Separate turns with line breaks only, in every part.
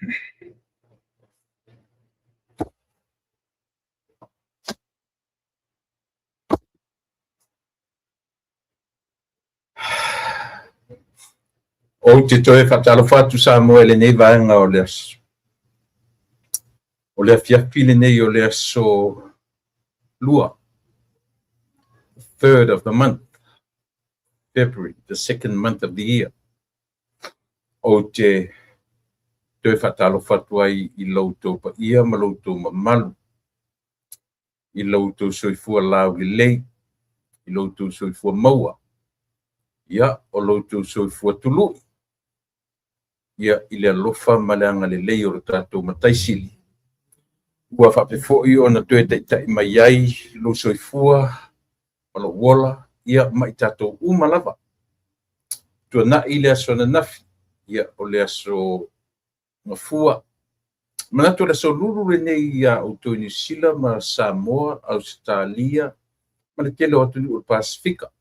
Ou te toe faatalofa atu Samoa i lenei vaega o le aso. O le afiafi lenei o le aso Lua, third of the month, February, the second month of the year. Ou te toe faatalofa atu ai i lo outou paia ma lo outou mamalu, i lo outou soifua laulelei, i lo outou soifua maua, ia, o lo outou soifua tului, ia, i le alofa ma le agalelei o lo tatou Matai Sili, ua faapea foi ona toe taitai mai ai lou soifua ma lou ola, ia, ma i tatou uma lava. Tuanai le aso ananafi, ia, o le aso Gafua. Manatu o le aso Lulu lenei iā outou i Niu Sila ma Samoa, Ausetalia ma le tele o atunuu o le Pasefika.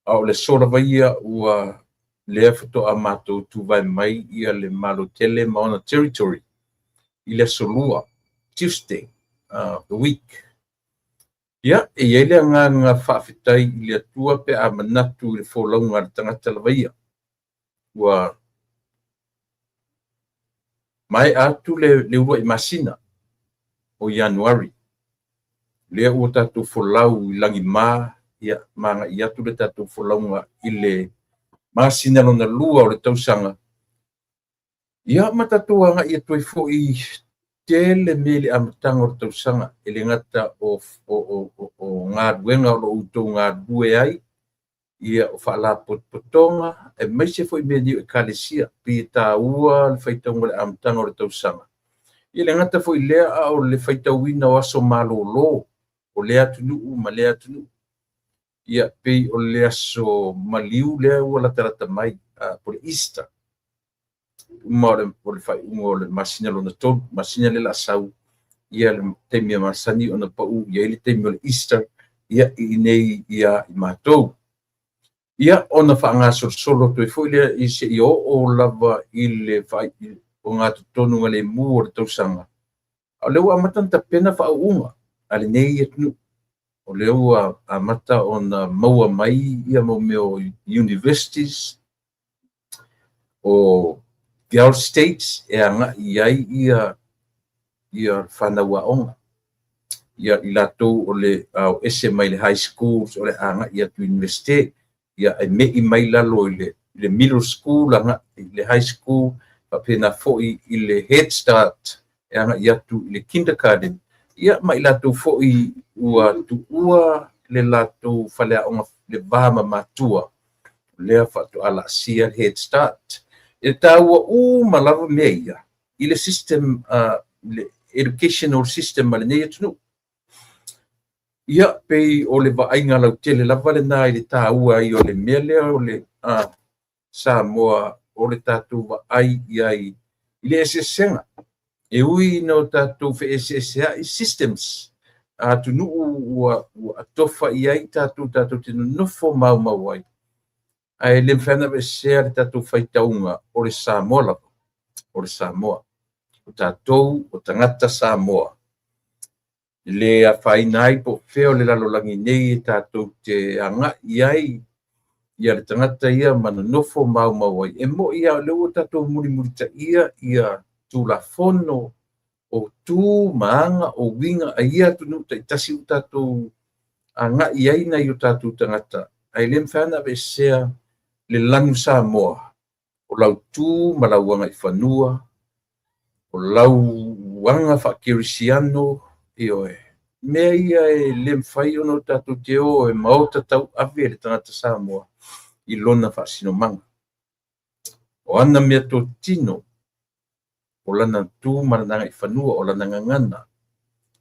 A o le aso lava ia ua lea faatoa matou tuvae mai ia le Malo tele ma ona territory i le aso Lua, Tuesday of the week. Ia, e i ai le agaga faafetai i le Atua pe a manatu i le folauga a le tagata lava ia. Ua maea atu le uluai masina o Ianuari, lea ua tatou folau i lagima, ia, ma agai atu le tatou folauga i le masina lona lua o le tausaga. Ia, ma tatou agai atu ai foi tele mea i le amataga o le tausaga, e le gata o galuega o lo o outou galulue ai, ia, o faalapotopotoga, aemaise foi mea nei o ekalesia, pei e taua le faitauga o le amataga o le tausaga. Ia le gata foi lea, a o le faitauina o aso malolo o lea atunuu ma lea atunuu. Ia, pei o le aso maliu lea ua latalata mai, po o le Easter, uma o le faaiuga o le masina lona tolu, masina lea o le a sau, ia le taimi e masani ona pau i ai le taimi o le Easter, ia, i inei ia i matou. Ia, ona faagasolosolo atu ai foi lea i seia oo lava i le ogatotonu lemu o le tausaga. A o lea ua amata ona tapena faauuga a lenei atunuu. O lea ua amata ona maua mai ia mau mea o universities, o girl states e agai i ai ia fanau aoga. Ia, i latou o le ao ese mai le high schools o le agai atu i university, ia, e me'i mai lalo i le middle school, agai i le high school, faapena foi i le Head Start e agai atu i le kindergarten. Ia, ma i latou foi ua tuua le latou faleaoga le va ma matua, lea faatoa laasia le Head Start. E taua uma lava mea ia i le system, le educational system a lenei atunuu. Ia, pei o le vaaiga lautele lava lena i le taua ai o le mea lea o le Samoa, o le tatou vaai i ai i le eseesega. E ui ina o tatou feeseeseai systems a atunuu ua atofa i ai tatou tatou te nonofo maumau ai, ae le mafai ona aveesea le tatou faitauga o le Samoa lava, o le Samoa. O tatou o tagata Samoa. E le afaina ai po o fea o le lalolagi nei e tatou te agai i ai ia le tagata ia ma nonofo maumau ai. E moni lava o lea ua tatou mulimulitaia ia Tulafono o tu ma aga o uiga a ia atunuu taitasi ua tatou agai ai nai o tatou tagata, ae le mafai ona aveesea le lanu Samoa o lau tu ma lau agaifanua, o lau aga faakerisiano, ioe. Mea ia e le mafai ona o tatou te o e maota tauave le tagata Samoa i lona faasinomaga. O ana mea totino, o lana tu ma lana agaifanua, o lana gagana,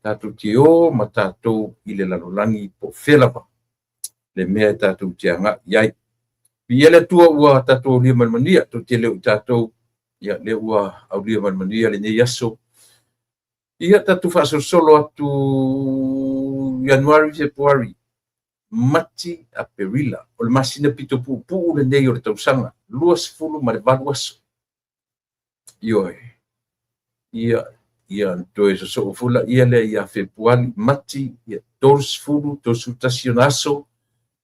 tatou te o ma tatou i le lalolagi po o fea lava le mea e tatou te agai i ai. Viia le Atua ua tatou aulia mai le manuia, tou te le o i tatou, ia lea ua aulia mai le manuia lenei aso. Ia tatou faasolosolo atu Ianuari, Fepuari, Mati, Aperila. O le masina pito puupuu lenei o le tausaga, 28 aso. Ioe. Ia, ia ona toe sosoo foi laia lea ia Fepuari, Mati, ia 30, 31 ona aso,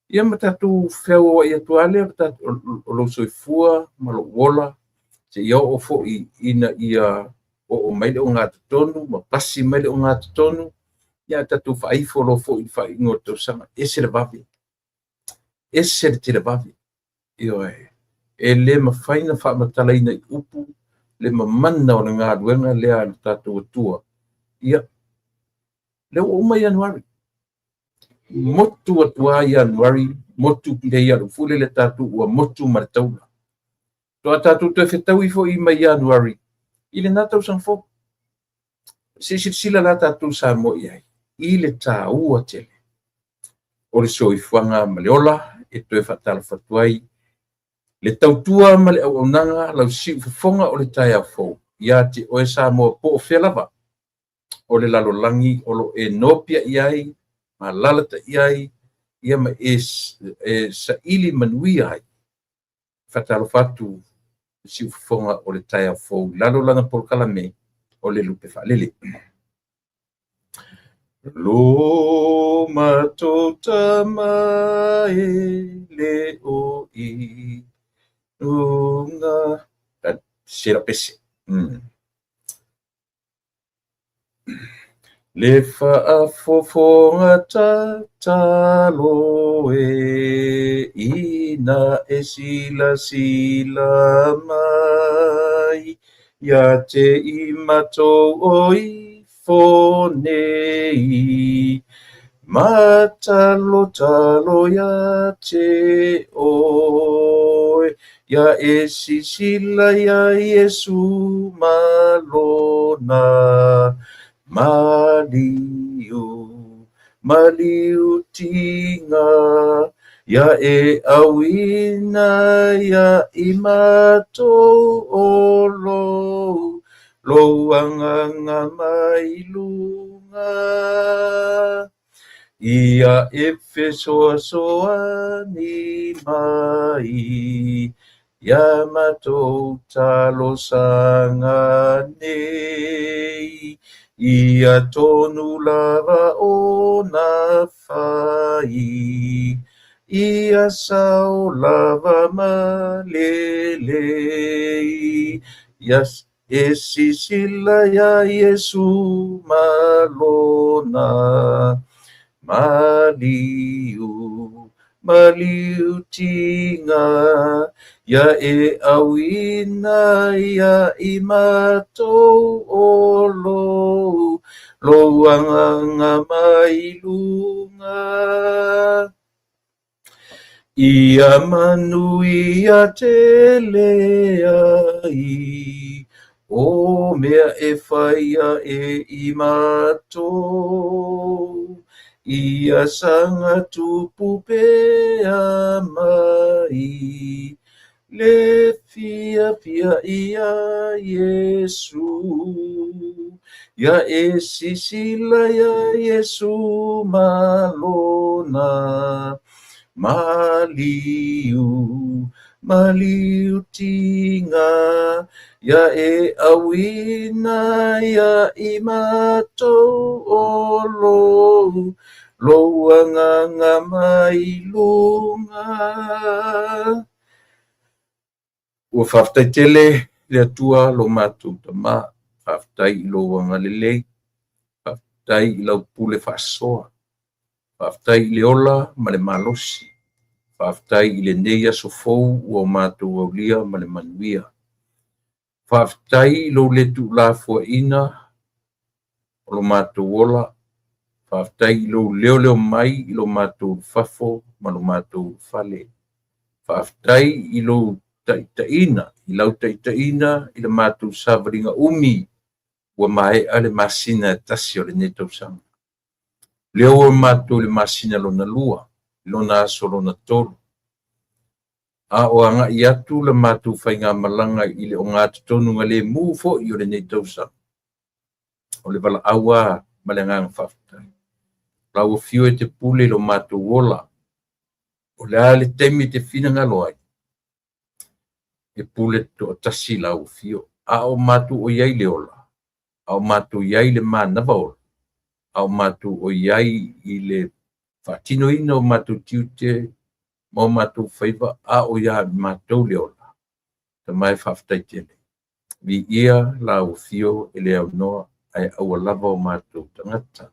ia ma tatou feauauai atu lava lea o lou soifua ma lou ola, seia oo foi ina ia oo mai le ogatotonu ma pasi mai le ogatotonu, ia tatou faaifo loa foi i le faaiuga o le tausaga. E ese le vave, ese le televave. Ioe. E le mafai ona faamatalaina i upu le mamana o le galuega lea a le tatou Atua. Ia, lea ua uma Ianuari, motu atu lava Ianuari, motu lea ia foi lele tatou ua motu ma le taula. Faatoa tatou toe fetaui foi ma Ianuari i lena tausaga fou. Se i silasila la tatou Samoa i ai i le taua tele o le soifuaga ma le ola. E toe faatalofa atu ai le tautua ma le auaunaga, lau siufofoga o le taeao fou ia te oe Samoa, po o fea lava o le lalolagi o lo o e nopiai ai ma alaalatai ai, ia ma e saili manuia ai. Faatalofa atu le siufofoga o le taeao fou i lalo o lana polokalame o le Lupe Faalele. Lo matou Tama e le o i luga. Se lau pese. Le faafofoga tatalo e ina e silasila mai ia te i matou o ifo nei, ma talotalo ia te oe, ia e sisila ia Iesu ma lona maliu, maliu tiga, ia e auina ia i matou o lou, lou agaga mai luga. Ia e fesoasoani mai ia matou talosaga nei, ia tonu lava ona fai, ia sao lava ma lelei, ia e sisila ia Iesu ma lona maliu, maliu tiga, ia e auina ia i matou o lou, lou agaga mai luga. Ia manuia tele ai o mea e faia e i matou, ia saga tupu pea mai le fiafia ia Iesu. Ia e sisila ia Iesu ma lona maliu, maliu tiga, ia e auina ia i matou o lou, lou agaga mai luga. Ua faafetai tele le Atua lo matou Tama, faafetai i lou agalelei, faafetai i lau pule faasoa, faafetai i le ola ma le malosi, faafetai i lenei aso fou ua matou aulia ma le manuia. Faafetai i lou le tuulafoaiina o lo matou ola, faafetai i lou leoleo mai i lo matou fafo ma lo matou fale. Faafetai i lou taitaiina, i lau taitaiina i le matou savaliga umi ua maea le masina e tasi o lenei tausaga. Lea ua matou le masina lona lua, lona aso lona tolu. A o agai atu le matou faigamalaga i le ogatotonu lemu foi o lenei tausaga. O le valaau lava ma le agaga faafetai. Lau afio e te pule i lo matou ola. O le a le taimi e te finagalo ai, e pule toatasi lau afio. A o matou o i ai le ola, A o matou i ai i le manava ola, a o matou o i ai i le faatinoina o matou tiute ma o matou faiva, a o ia matou le ola. Tama e, faafetai tele. Viia lau afio e le aunoa ae aua lava o matou tagata.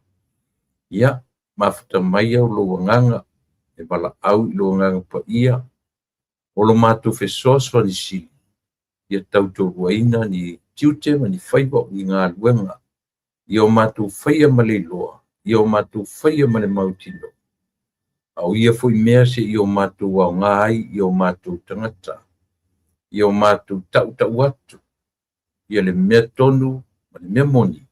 Ia, mafuta maia o lou agaga e valaau i lou agaga paia o lo matou fesoasoani sili ia tautoaluaina ni tiute ma ni faiva o ni galuega ia o matou faia ma le iloa, ia o matou faia ma le mautinoa, a o ia foi mea se i o matou aoga ai i o matou tagata, ia o matou tautau atu ia le mea tonu ma le mea moni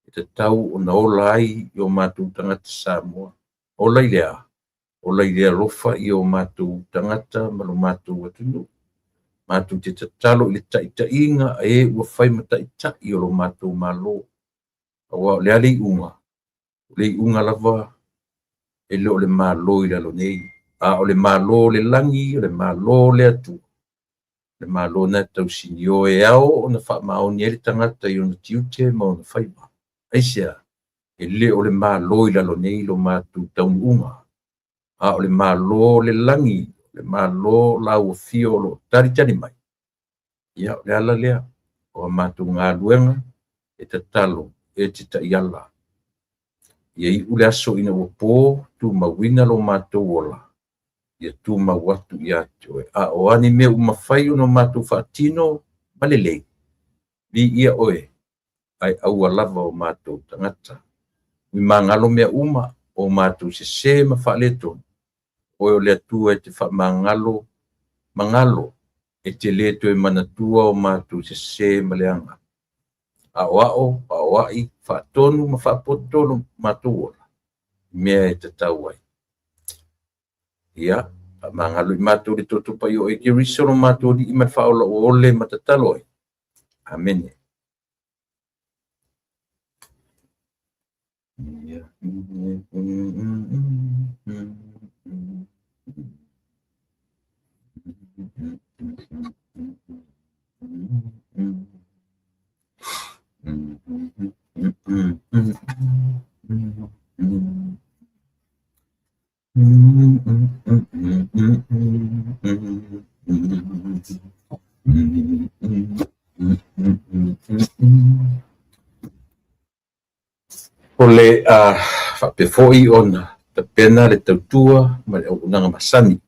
e tatau ona ola ai i o matou tagata Samoa. Ola i le a? Ola i le alofa i o matou tagata ma lo matou atunuu. Matou te tatalo i le taitaiga a e ua fai ma taitai o lo matou Malo. Aua o le a le iuga? O le iuga lava e le o le Malo i lalo nei, a o le Malo o le lagi, o le Malo o le Atua, le Malo lena e tausinio e ao ona faamaoni ai le tagata i ona tiute ma ona faiva. Aisea? E le o le Malo i lalo nei lo matou taunuuga, a o le Malo o le lagi, le Malo o lau afio o lo o talitali mai. Ia, o le ala lea o a matou galuega e tatalo e te taiala. Ia iu le aso ina ua po, tumauina lo matou ola, ia tumau atu ia te oe. A o a ni mea ua mafai ona matou faatino ma lelei, viia oe, ae aua lava o matou tagata. Ui magalo mea uma o matou sesē ma faaletonu, oe o le Atua e te faamagalo magalo, e te lē toe manatua o matou sesē ma leaga. Aoao, aoai, faatonu ma faapoto lo matou ola i mea e tatau ai. Ia, faamagalo i matou i le toto paia o Keriso lo matou Alii ma le Faaola ua ole ma tatalo ai. Amene. O le a faapea foi ona tapena le tautua ma le auaunaga masani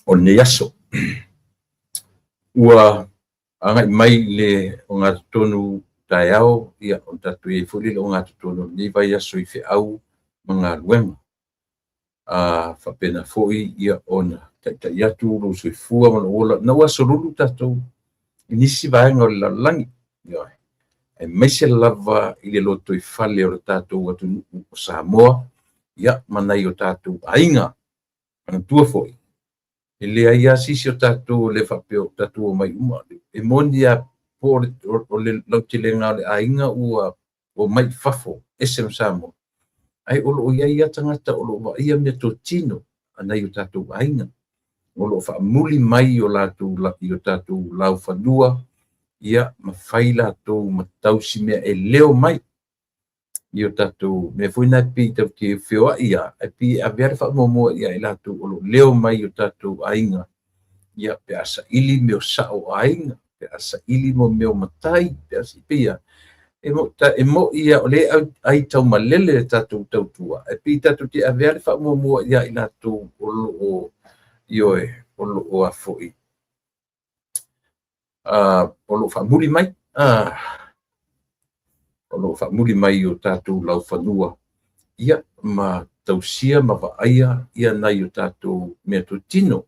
o lenei aso. Ua agai mai i le ogatotonu taeao, ia, ona tatou i ai foi lea i le ogatotonu o lenei vaiaso i feau ma galuega. Faapena foi ia ona taitai atu lou soifua ma lou ola ina ua asolulu tatou i nisi vaega o le lalolagi, ioe, aemaise lava i le lotoifale o le tatou atunuu o Samoa, ia, ma nai o tatou aiga. Manatua foi, e leai lava se isi o tatou e le faapea o tatou omai uma. E moni lava po o le lautelega o le aiga ua omai i fafo, ese ma Samoa, ae o lo o i ai lava tagata o lo o vaaia meatotino a nai o tatou aiga, o lo o faamuli mai i o latou i o tatou laufanua, ia, ma fai latou ma tausimea e leo mai i o tatou mea foi na pei tatou te feoai lava, ae pei e ave lava le faamuamua ia i latou o lo o leo mai i o tatou aiga, ia, pe a saili mea o sao o aiga, pe a saili mo mea o matai, pe a pei a e mo'i lava o lea e aitaumalele le tatou tautua, ae pei tatou te ave lava le faamuamua ia i latou o lo o, ioe, o lo o a foi, o lo o faamuli mai, o lo o faamuli mai i o tatou laufanua, ia, ma tausia ma vaaia ia nai o tatou meatotino.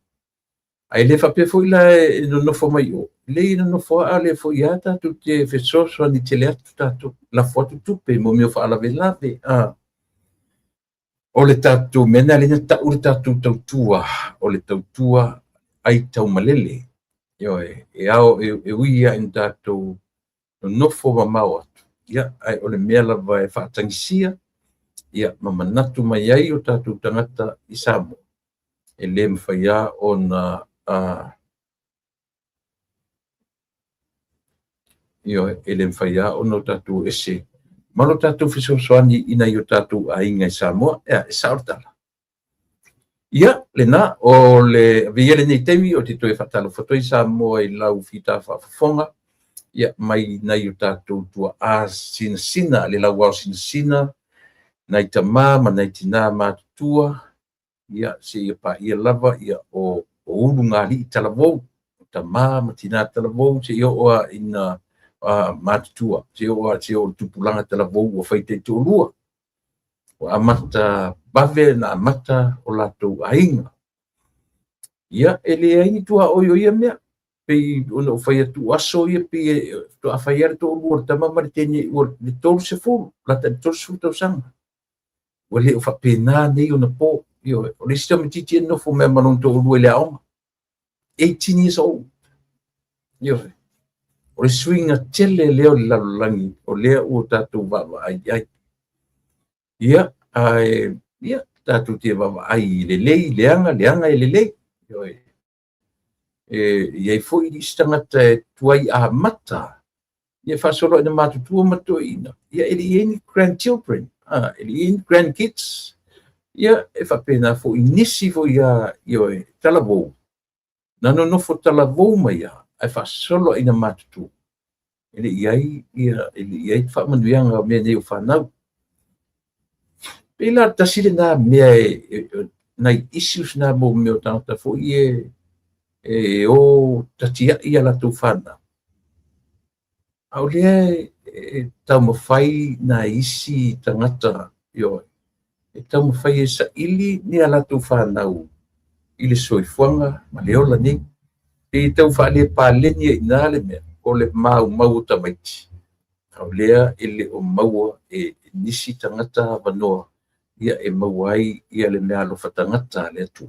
Ae le faapea foi la e nonofo mai o, leai e nonofo lava, a o lea foi lava tatou te fesoasoani tele atu tatou, lafo atu tupe mo mea o faalavelave. O le tatou mea lena lea na tau le tatou tautua, o le tautua aitaumalele. Ioe, e ao e ui lava ina tatou nonofo mamao atu, ia, ae o le mea lava e faatagisia, ia, ma manatu mai ai o tatou tagata i Samoa, e le mafai lava ona Ioe, e le mafai lava ona o tatou o ese ma lo tatou fesoasoani i nai o tatou aiga i Samoa. Ea, e sao le tala. Ia, lena, o le avea ia lenei taimi ou te toe faatalofa atu ai Samoa i lau fita faafofoga, ia, mai nai o tatou tuaa sinasina, le lauao sinasina, nai tama ma nai tina matutua, ia, seia paia lava ia o ulugalii talavou, o tama ma tina talavou, seia oo lava ina matutua, seia oo lava i le tupulaga talavou ua fai taitoalua, ua amata vave ona amata o latou aiga. Ia, e leai ni tuaoi o ia mea, pei ona ou fai atu o aso ia pei e faatoa fai lava le toalua o le tama ma le teine ua le 30, lata i le 30 tausaga. Ua le o faapena nei ona po. Ioe, o le isi tamaitiiti e nonofo mai ma lona toalua i le aoga, 18 years old. Ioe, o le suiga tele lea o le lalolagi o lea ua tatou vaavaai i ai. Ia, ae ia, tatou te vaavaai i lelei, leaga, leaga e lelei. Ioe, e i ai foi nisi tagata e tuai amata, ia faasolo ina matutua ma toeaiina, ia e le i i ai ni grandchildren, e le i i ai ni grandkids. Ia, e faapena foi nisi foi lava, ioe, talavou, na nonofo talavou mai lava, ae faasolo ina matutua, e le i i ai, e le i i ai faamanuiaga o mea nei o fanau. Pei la tasi lena mea e nai issues na mo mea o tagata foi e o tatiai a latou fanau. A o lea e taumafai nai isi tagata, ioe, e taumafai e saili ni a latou fanau i le soifuaga ma le ola nei. Pei e tau faalepaleni ai i ina le mea o le maumau o tamaiti, a o lea e le o maua e nisi tagata avanoa ia e maua ai ia le meaalofa tagata a le Atua.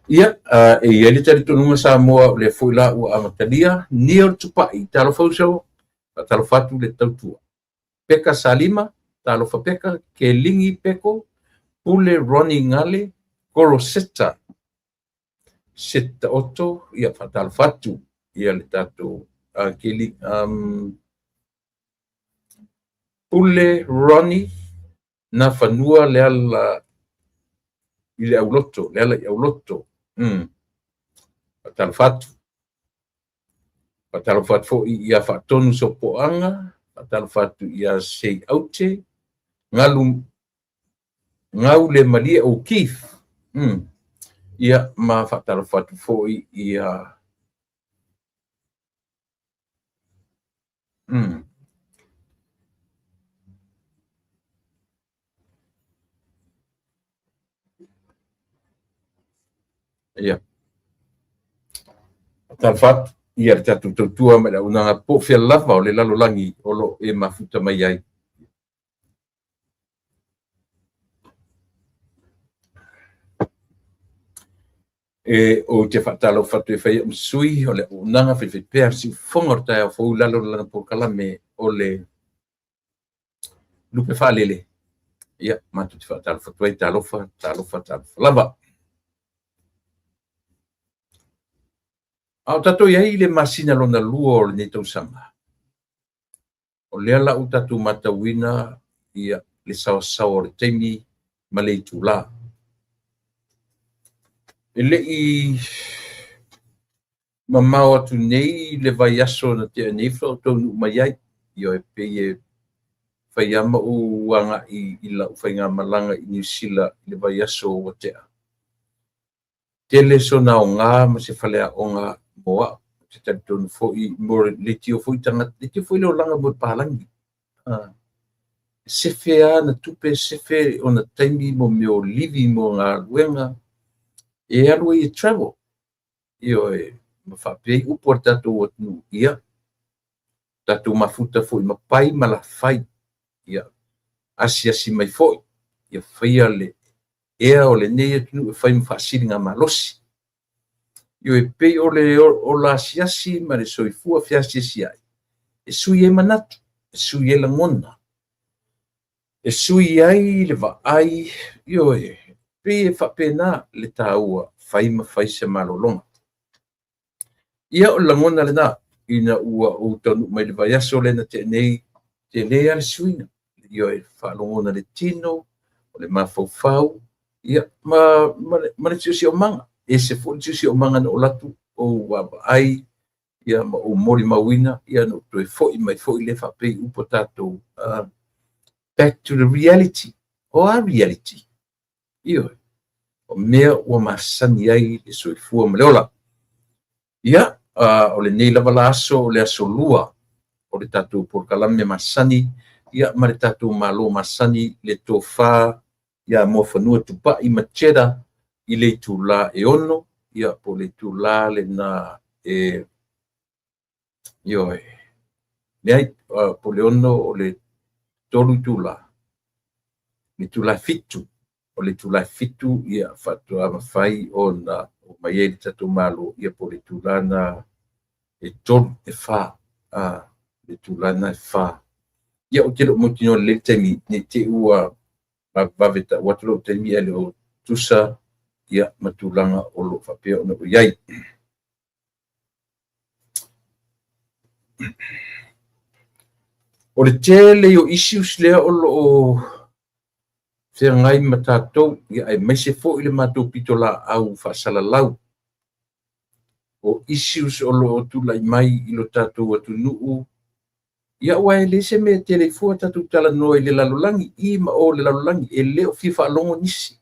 Ia, e i ai le talitonuga Samoa o lea foi la ua amatalia Neil Tupai, talofa uso, faatalofa atu le tautua. Peka Salima, talofa Peka, Keligi Peko, Pule Ronnie Gale, Koroseta, Seta Oto, ia faatalofa atu ia le tatou Keli, Pule Ronnie Nafanua le ala i le auloto, le ala i auloto. Faatalofa atu. Faatalofa atu foi ia Faatonu Sopoaga, faatalofa atu ia Sei Aute, Galu Gau le Malie O'Keefe. Ia, ma faatalofa atu foi ia Ia. Faatalofa atu ia le tatou tautua ma le auaunaga po o fea lava o le lalolagi o lo o e mafuta mai ai. E ou te faatalofa atu e fai au ma sui o le auaunaga faifaipea a le siufofoga o le taeao fou i lalo o lana polokalame o le Lupe Faalele. Ia, matou te faatalofa atu ai, talofa, talofa, talofa lava. A o tatou i ai i le masina lona lua o lenei tausaga, o lea la ua tatou matauina ia le saoasaoa o le taimi ma le itulā. E le i mamao atu nei le vaiaso na tea nei faatoa ou taunuu mai ai. Ioe, pei e fai lava ma ou agai i lau faigamalaga i Niu Sila i le vaiaso ua tea. Tele sona aoga ma se faleaoga mo au. Ou te talitonu foi mo le leitio foi tagata, leitio foi le olaga mo le palagi. E sefe lava na tupe, sefe ona taimi mo mea o livi mo galuega e alu ai e travel. Ioe, ma faapea ai upu a le tatou atunuu, ia, tatou mafuta foi ma pai ma lafai, ia, asiasi mai foi, ia faia le ea o lenei atunuu e fai ma faasiligamalosi. Ioe, pei o le ola asiasi ma le soifua feasiasiai, e sui ai manatu, e sui ai lagona, e sui ai le vaai, ioe, pei e faapena le taua fai ma fai se malologa. Ia, o le lagona lena. ina ua ou taunuu mai le vaiaso lea na tea nei, tele lava le suiga. Ioe, faalogona le tino, o le mafaufau, ia, ma le siosiomaga. E ese foi le siosiomaga na ou alu atu ou vaavaai, ia, ma ou molimauina, ia, na ou toe foi mai foi lea faapei upu a tatou, back to the reality. O a reality? Ioe, o mea ua masani ai le soifua ma le ola. Ia, o lenei lava la aso, o le aso lua o le tatou polokalame masani, ia, ma le tatou Malo masani, le tofa ia Muafanua Tupai ma Cheddar i le itula e 6, ia, po o le itula lena e, ioe, leai, po o le 6 o le 3 itula, le itula e 7, o le itula e 7, ia, faatoa mafai ona oo mai ai le tatou Malo, ia, po o le itula lena e 3, e 4, le itula lena e 4. Ia, ou te le o mautinoa lelei le taimi, ne i te i ua vavevave tau atu lou taimi ae le o tusa, ia, ma tulaga o lo o faapea ona ou i ai. O le tele o issues lea o lo o feagai ma tatou, ia, aemaise foi le matou pitolaau faasalalau. O issues o lo o tulai mai i lo tatou atunuu, ia, aua e leai se mea e tele ai fua tatou talanoa i le lalolagi, i ma o le lalolagi, e le o fia faalogo nisi,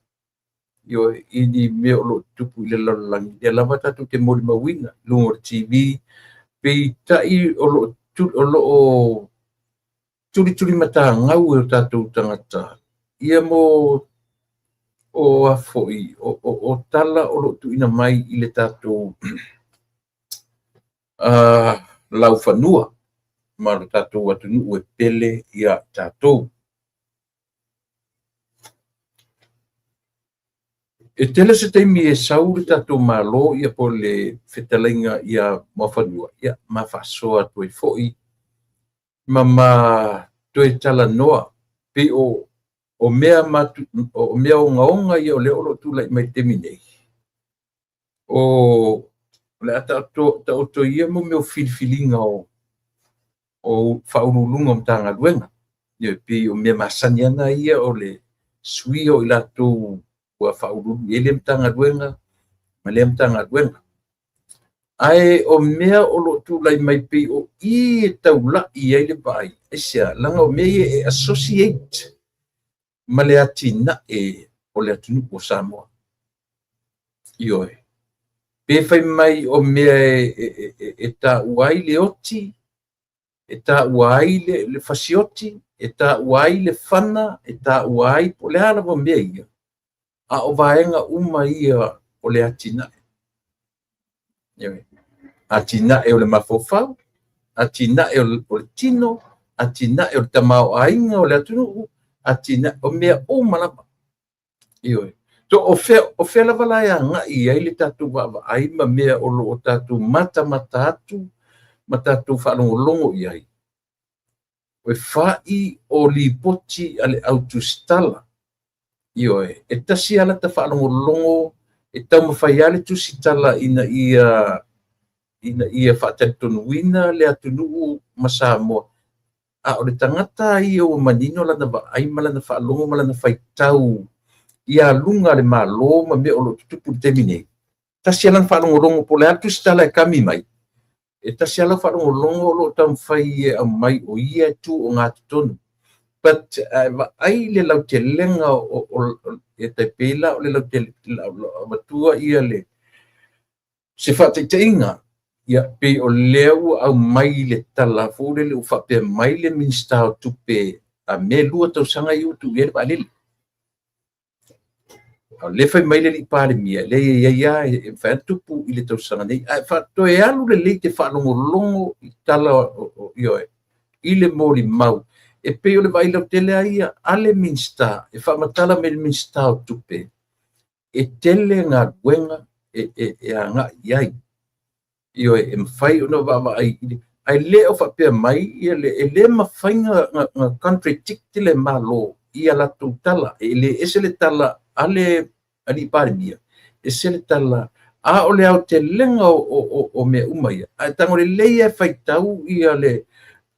ioe, i ni mea o lo o tutupu i le lalolagi, lea lava tatou te molimauina i luga o le TV, peitai o lo o tulitulimatagau e o tatou tagata, ia mo o a foi, o tala o lo o tuuina mai i le tatou laufanua ma lo tatou atunuu e pele ia tatou. E tele se taimi e sau le tatou Malo, ia, po le fetalaiga ia Muafanua, ia, ma faasoa atu ai foi ma toe talanoa pei o mea o mea ogaoga ia o lea o lo o tulai mai i le taimi nei. O le a taoto ia mo mea o filifiliga o faauluuluga o Matagaluega. Ia, pei o mea masani ana ia o le suia o i latou ua faauluulu i ai lea Matagaluega ma lea Matagaluega. Ae o mea o lo o tulai mai pei o i e taulai ai le vaai, aisea, leaga o mea ia e associate ma le atinae o le atunuu o Samoa. Ioe, pe fai mai o mea e taua ai le oti, e taua ai le fasioti, e taua ai le fana, e taua ai, po o le a lava mea ia, a o vaega uma ia o le atinae. Ioe, atinae o le mafaufau, atinae o le tino, atinae o le tamaoaiga o le atunuu, atinae o mea uma lava. Ioe, so o fea lava la e agai i ai le tatou vaavaai ma mea o lo o tatou matamata atu ma tatou faalogologo i ai. O e fai o lipoti a le au tusitala. Ioe, e tasi lava lata faalogologo e taumafai lava le tusitala ina ia faatalitonuina le atunuu ma Samoa. A o le tagata ia ua manino lana vaai ma lana faalogo ma lana faitau i aluga a le Malo ma mea o lo o tutupu i le taimi nei. Tasi lava lana faalogologo po o le a le tusitala e kami mai, e tasi lava lau faalogologo o lo o taumafai e aumai o ia e tu ogatotonu. But vaai le lautelega o e tai pei la o le lautele avatua ia le se faataitaiga, ia, pei o lea ua aumai le tala foi lele ua faapea mai le Minisita o Tupe a me 2 tausaga ia ua tuu i ai le vaalele. A o lea fai mai le alii Palemia, lea e i ai lava e mafai ona tupu i le tausaga nei, ae faatoe alu lelei te faalogologo i tala ioe, i le molimau. E pei o le vaai lautele lava ia a le Minisita, e faamatala mai le Minisita o Tupe, e tele galuega e agai i ai. Ioe, e mafai ona vaavaai, ae le o faapea mai, e le mafai na contradict le Malo i a latou tala. E le ese le tala a le alii Palemia, ese le tala A o le aotelega o mea uma ia, ae tago lelei e faitau ia le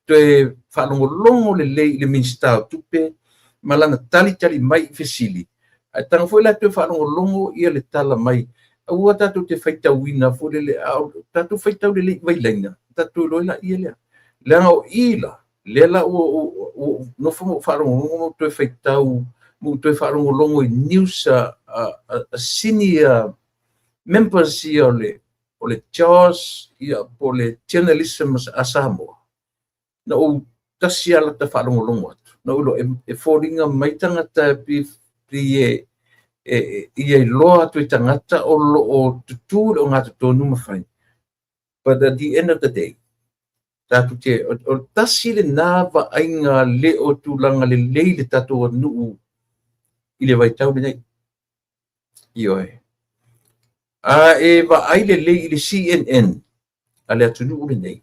toe faalogologo lelei i le Minisita o Tupe ma lana talitali mai i fesili, ae tago foi la toe faalogologo ia le tala mai. Aua tatou te faitauina foi lele, a o tatou faitau lelei i vailaina, tatou iloa ai laia lea. Leaga o i la, lea la ua ou nofo ma ou faalogologo ma ou toe faitau ma ou toe faalogologo i news a senior members ia o le JOS ia po o le journalism a Samoa. Na ou tasi lava lata faalogologo atu, na ou iloa e foliga mai tagata e pei e ia iloa atu i tagata o lo o tutū i le ogatotonu ma fai. But at the end of the day, tatou te, o tasi lena vaaiga le o tulaga lelei le tatou atunuu i le vaitau lenei. Ioe. A e vaai lelei i le CNN a le atunuu lenei,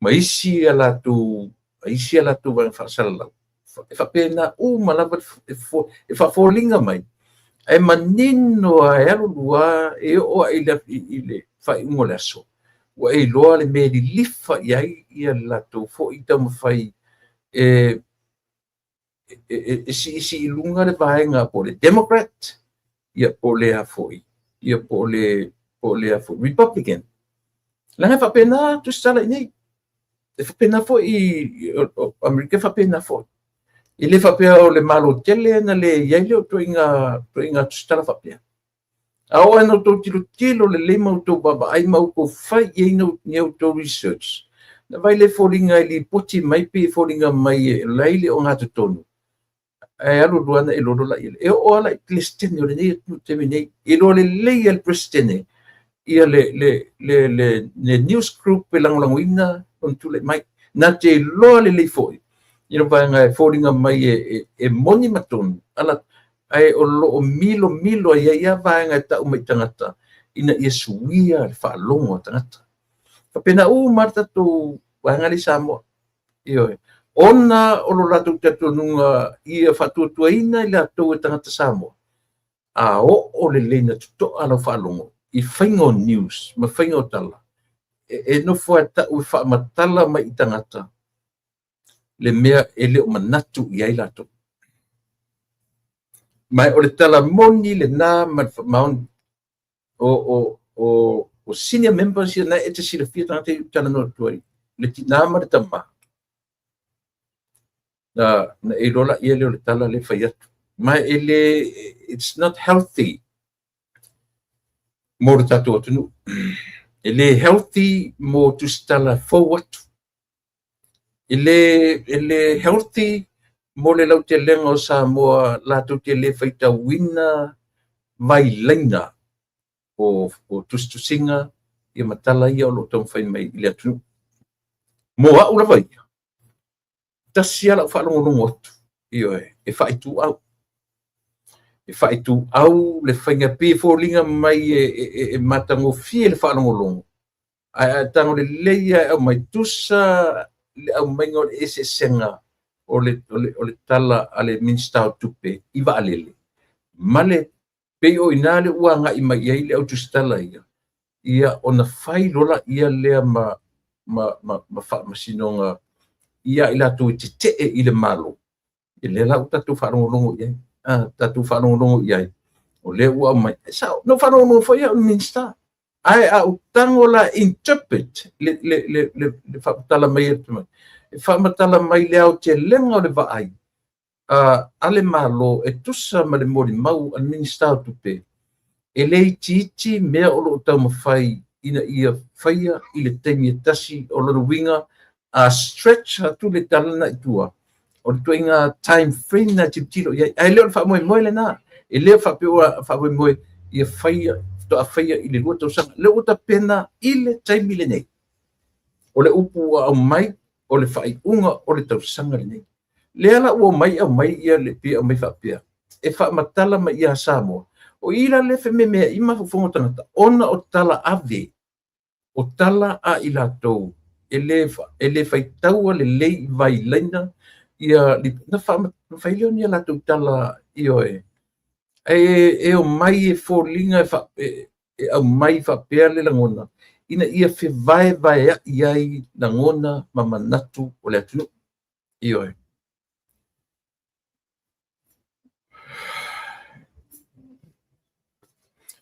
ma isi a latou vaega faasalalau, e faapena uma lava e faafoliga mai, ae manino lava e alu lua e oo i le faaiuga o le aso, ua e iloa le mea e lilifa i ai ia le latou foi taumafai e siisii i luga le vaega po o le Democrat, ia po o le a foi, ia po o le a foi Republican. Leaga e faapena tusitala i nei. E faapena foi i Amerika, e faapena foi. E le faapea o le Malo tele na le i ai le ituaiga tusitala faapea. A oo ina outou tilotilo lelei ma outou vaavaai ma outou fai i ai ni outou research, na vai le foliga e lipoti mai pe foliga mai e lai le ogatotonu, ae alu lua na e lolo la ia. E oo ala i Peresetene o lenei atunuu taimi nei. E iloa lelei e le Peresetene ia le news group e lagolagoina ona tulai mai. Na te iloa lelei foi i le vaega e foliga mai e moni ma tonu, ala ae o lo o milomilo ai ia vaega e tau mai tagata ina ia suia le faalogo a tagata. Faapena uma le tatou vaega lea i Samoa. Ioe. Ona o lo latou talitonuga ia faatuatuaina i latou e tagata Samoa, a oo lelei na totoa lau faalogo i faiga o news ma faiga o tala, e nofo e tau e faamatala mai i tagata le mea e le o manatu i ai latou. Ma o le tala moni lena ma le faamaoni o senior members ia na e te silafia tagata i talanoa atu ai, le tina ma le tama, na e iloa la ia lea o le tala le fai atu. Ma e le, it's not healthy mo le tatou atunuu. E le healthy mo tusitala fou atu. E le healthy mo le lautelega o Samoa latou te le faitauina vailaina o tusitusiga ia ma tala ia o lo o taumafai mai i le atunuu. Mo au lava ia, tasi lava lau faalogologo atu, ioe, e faaituau. E faaituau le faiga pei e foliga mai e matagofie le faalogologo, ae tago lelei e aumai tusa le aumaiga o le eseesega o le tala a le Minisita o Tupe i vaalele, ma le pei o ina le ua agai mai i ai le autusitala ia, ia ona fai lola ia lea ma faamasinoga ia i latou e tetee i le Malo. E lea la ua tatou faalogologo i ai. Tatou faalogologo i ai. O lea ua aumai. Na faalogologo foi au i le Minisita. Ae a ou tago la interpret le faamatala mai e faamatala mai le aotelega o le vaai a le Malo e tusa ma le molimau a le Minisita o Tupe, e le itiiti mea o lo o taumafai ina ia faia i le taimi e tasi o lona uiga a stretch atu le tala na i tua o le ituaiga time frame na tilotilo i ai. Ae le o le faamoemoe lena. E le faapea ua faamoemoe ia faia, faatoa faia i le 2 tausaga. Lea ua tapena i le taimi lenei. O le upu ua aumai o le faaiuga o le tausaga lenei. Lea la ua aumai aumai ia le pei aumai faapea e faamatala mai ia Samoa. O i la le fememeai mafaufauga o tagata ona o tala ave, o tala a i latou e le faitaua lelei vailaina ia na fai lea o ni latou tala ioe. E omai e foliga E aumai faapea le lagona ina ia fevaevaea'i ai lagona ma manatu o le atunuu. Ioe.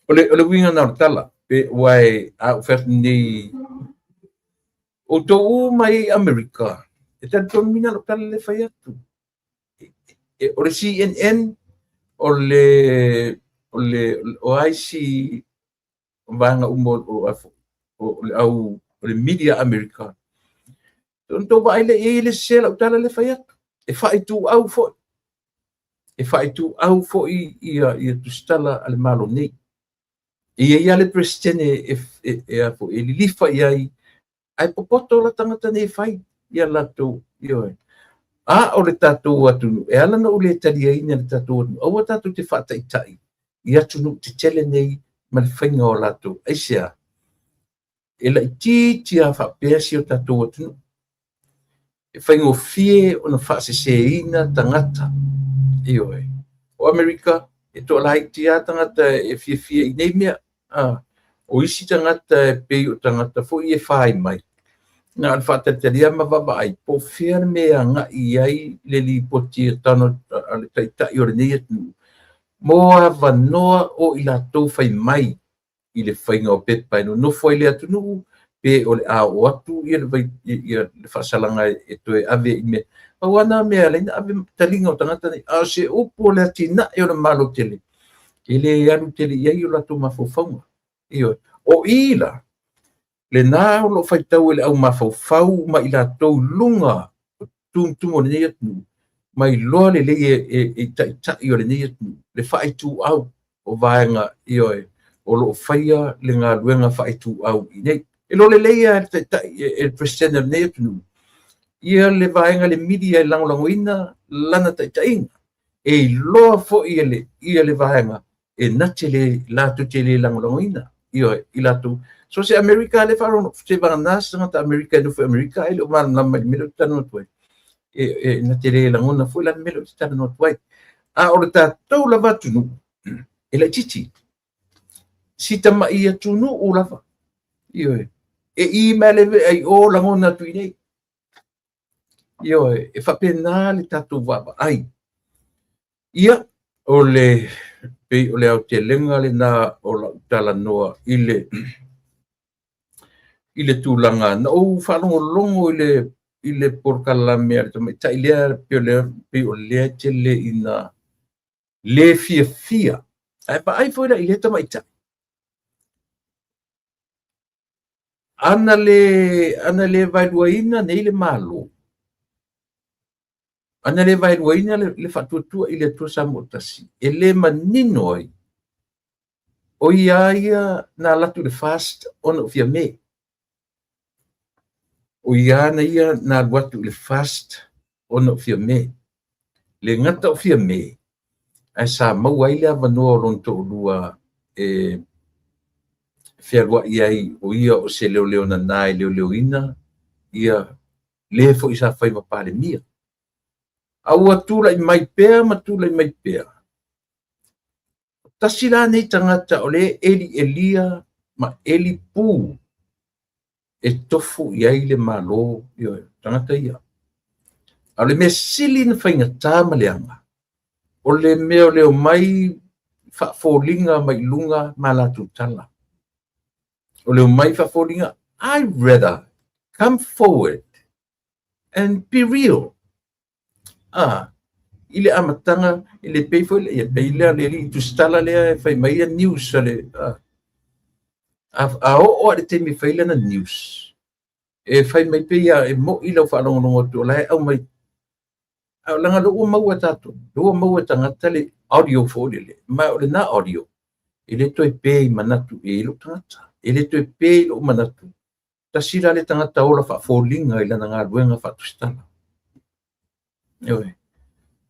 O le uiga lena o le tala, pe aua a ou fai atu nei, outou uma i Amerika, e talitonuina lau tala lea e fai atu. O le CNN, o le o le o a isi vaega uma o le au o le media Amerika, ona outou vaai lea i ai, e le sese lau tala lea e fai atu. E faaituau foi. E faaituau foi ia tusitala a le Malo nei. E i ai lava le Peresetene e lilifa i ai, ae popoto la tagata nei e fai ia latou, ioe. A o le tatou atunuu, e ala ona ou le taliaina le tatou atunuu, aua tatou te faataitai i atunuu tetele nei ma le faiga o latou. Aisea? E laitiiti lava faapea si o tatou atunuu. E faigofie ona faaseseina tagata. Ioe. O Amerika, e toalaiti lava tagata e fiafia i nei mea. O isi tagata e pei o tagata foi e fai mai, na o le faatalitalia ma vaavaai po o fea le mea e agai i ai le lipoti a le taitai o lenei atunuu mo avanoa o i latou fai mai i le faiga o pepa e nonofo ai le atunuu, pe o le a oo atu ia le faasalaga e toe ave i mea. Pau lava na mea e ala ai ona ave taliga o tagata nei, a o se upu o le atinae o le Malo tele, e le alu tele i ai o latou mafaufauga. Ioe. O i la, lena o lo o faitau e le au mafaufau ma i latou i luga o tumutumu o lenei atunuu, ma iloa lelei e taitai o lenei atunuu le faaituau o vaega, ioe, o lo o faia le galuega faaituau i nei. E iloa lelei lava e le taitai, e le Peresetene o lenei atunuu, ia le vaega le media e lagolagoina lana taitaiga. E iloa foi e le, ia le vaega e na te le, latou te le lagolagoina, ioe, i latou. So se Amerika lea e faalogo, seivagana se tagata Amerika e nofo i Amerika ae le o malamalama i le mea lea ou te talanoa atu ai. E na te le lagona foi la le mea lea ou te talanoa atu ai. A o le tatou lava atunuu, e laitiiti. Si tamai atunuu lava. Ioe. E i mai le vea i o lagona atu i nei. Ioe, e faapena le tatou vaavaai. Ia, o le pei o le aotelega lena o lau talanoa i le tulaga na ou faalogologo i le polokalame a le tamaitai lea, pei o lea tele ina le fiafia. Ae vaai foi la i lea tamaitai. Ana le vaeluaina nei le Malo, ana le vaeluaina le faatuatua i le Atua Samoa tasi, e le manino ai, o ia ia na alu atu i le FAST ona o Fiame. O ia na ia na alu atu i le FAST ona o Fiame. Le gata o Fiame, ae sa maua ai le avanoa o lona toalua e fealuai ai o ia o se leoleo nana e leoleoina ia le foi sa fai ma Palemia. A ua tulai mai pea ma tulai mai pea. Tasi la nei tagata o le eli elia ma eli pū e tofu i ai le Malo, ioe, tagata ia. A o le mea sili na faigata ma leaga, o le mea o le omai faafoliga mai luga ma latou tala. O le omai faafoliga, I rather come forward and be real. I le amataga, e le pei foi le, pei lea le alii tusitala lea e fai mai ia news a le, a oo a le taimi e fai lana news, e fai mai pei e moi lau faalogologo atu o la e aumai. A o leaga lea ua maua e tatou, lea ua maua e tagata le audio foi lele, ma o lena audio, e le toe pe i manatu e i lou tagata, e le toe pe i lou manatu. Tasi la le tagata ola faafoliga i lana galuega faatusitala. Ioe.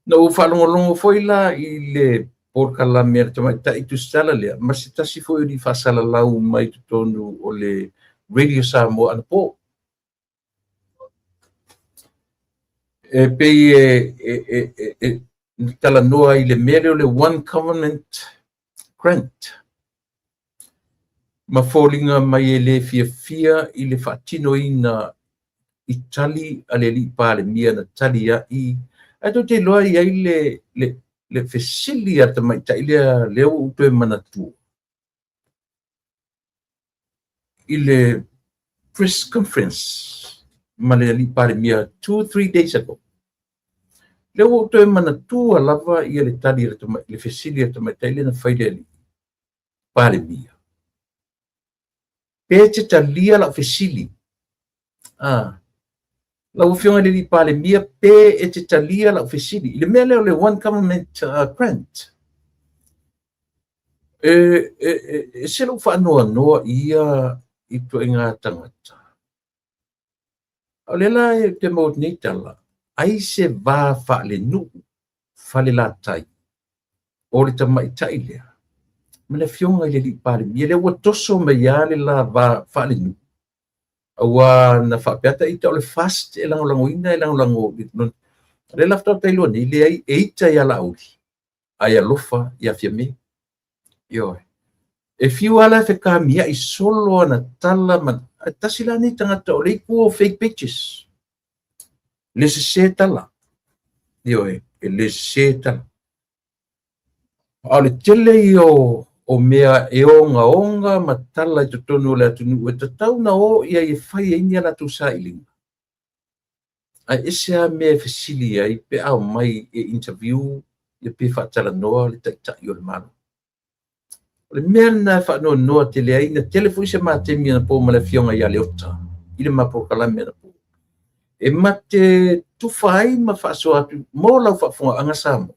Na ou faalogologo foi la i le polokalame a le tamaitai tusitala lea, ma se tasi foi o ni faasalalau mai totonu o le Radio Samoa anapo. E pei e talanoa i le mea lea o le One Government Grant. Ma foliga mai e le fiafia i le faatinoina i tali a le alii Palemia na tali ai. Ae tou te iloa e i ai le fesili a le tamaitai lea, lea ua ou toe manatua i le press conference ma le alii Palemia 2, 3 days ago. Lea ua ou toe manatua lava ia le tali a le fesili a le tamaitai lea na fai i le alii Palemia. Pe te talia lau fesili? Lau Afioga i le alii Palemia, pe e te talia lau fesili i le mea lea o le One Government Grant? E ese lou faanoanoa ia i ituaiga tagata. O lea la e te maua atu nei tala, ai se va faalenuu falelatai o le tamaitai lea ma le Afioga i le alii Palemia, lea ua toso mai lava le la va faalenuu, aua na faapea ta ita o le FAST e lagolagoina, e lagolago. O lea la faatoa ta iloa nei, leai, e ita ia Laauli ae alofa ia Fiame. Ioe. E fiu lava la e fekamiai solo ana tala ma tasi la nei tagata o le itu o fake pages. Le sese tala. Ioe, e le sese tala. A o le tele ia o mea e ogaoga ma tala i totonu o le atunuu e tatau ona o i ai e fai ai ni a latou sailiga. Ae ese lava mea e fesili ai pe a omai e interview ia pe faatalanoa le Taitai o le Malo. O le mea lena e faanoanoa tele ai, na tele foi se matemi anapo ma le Afioga ia Leota i le ma polokalame anapo. E mate tufa ai ma faasoa atu mo lau faafofogaaga Samoa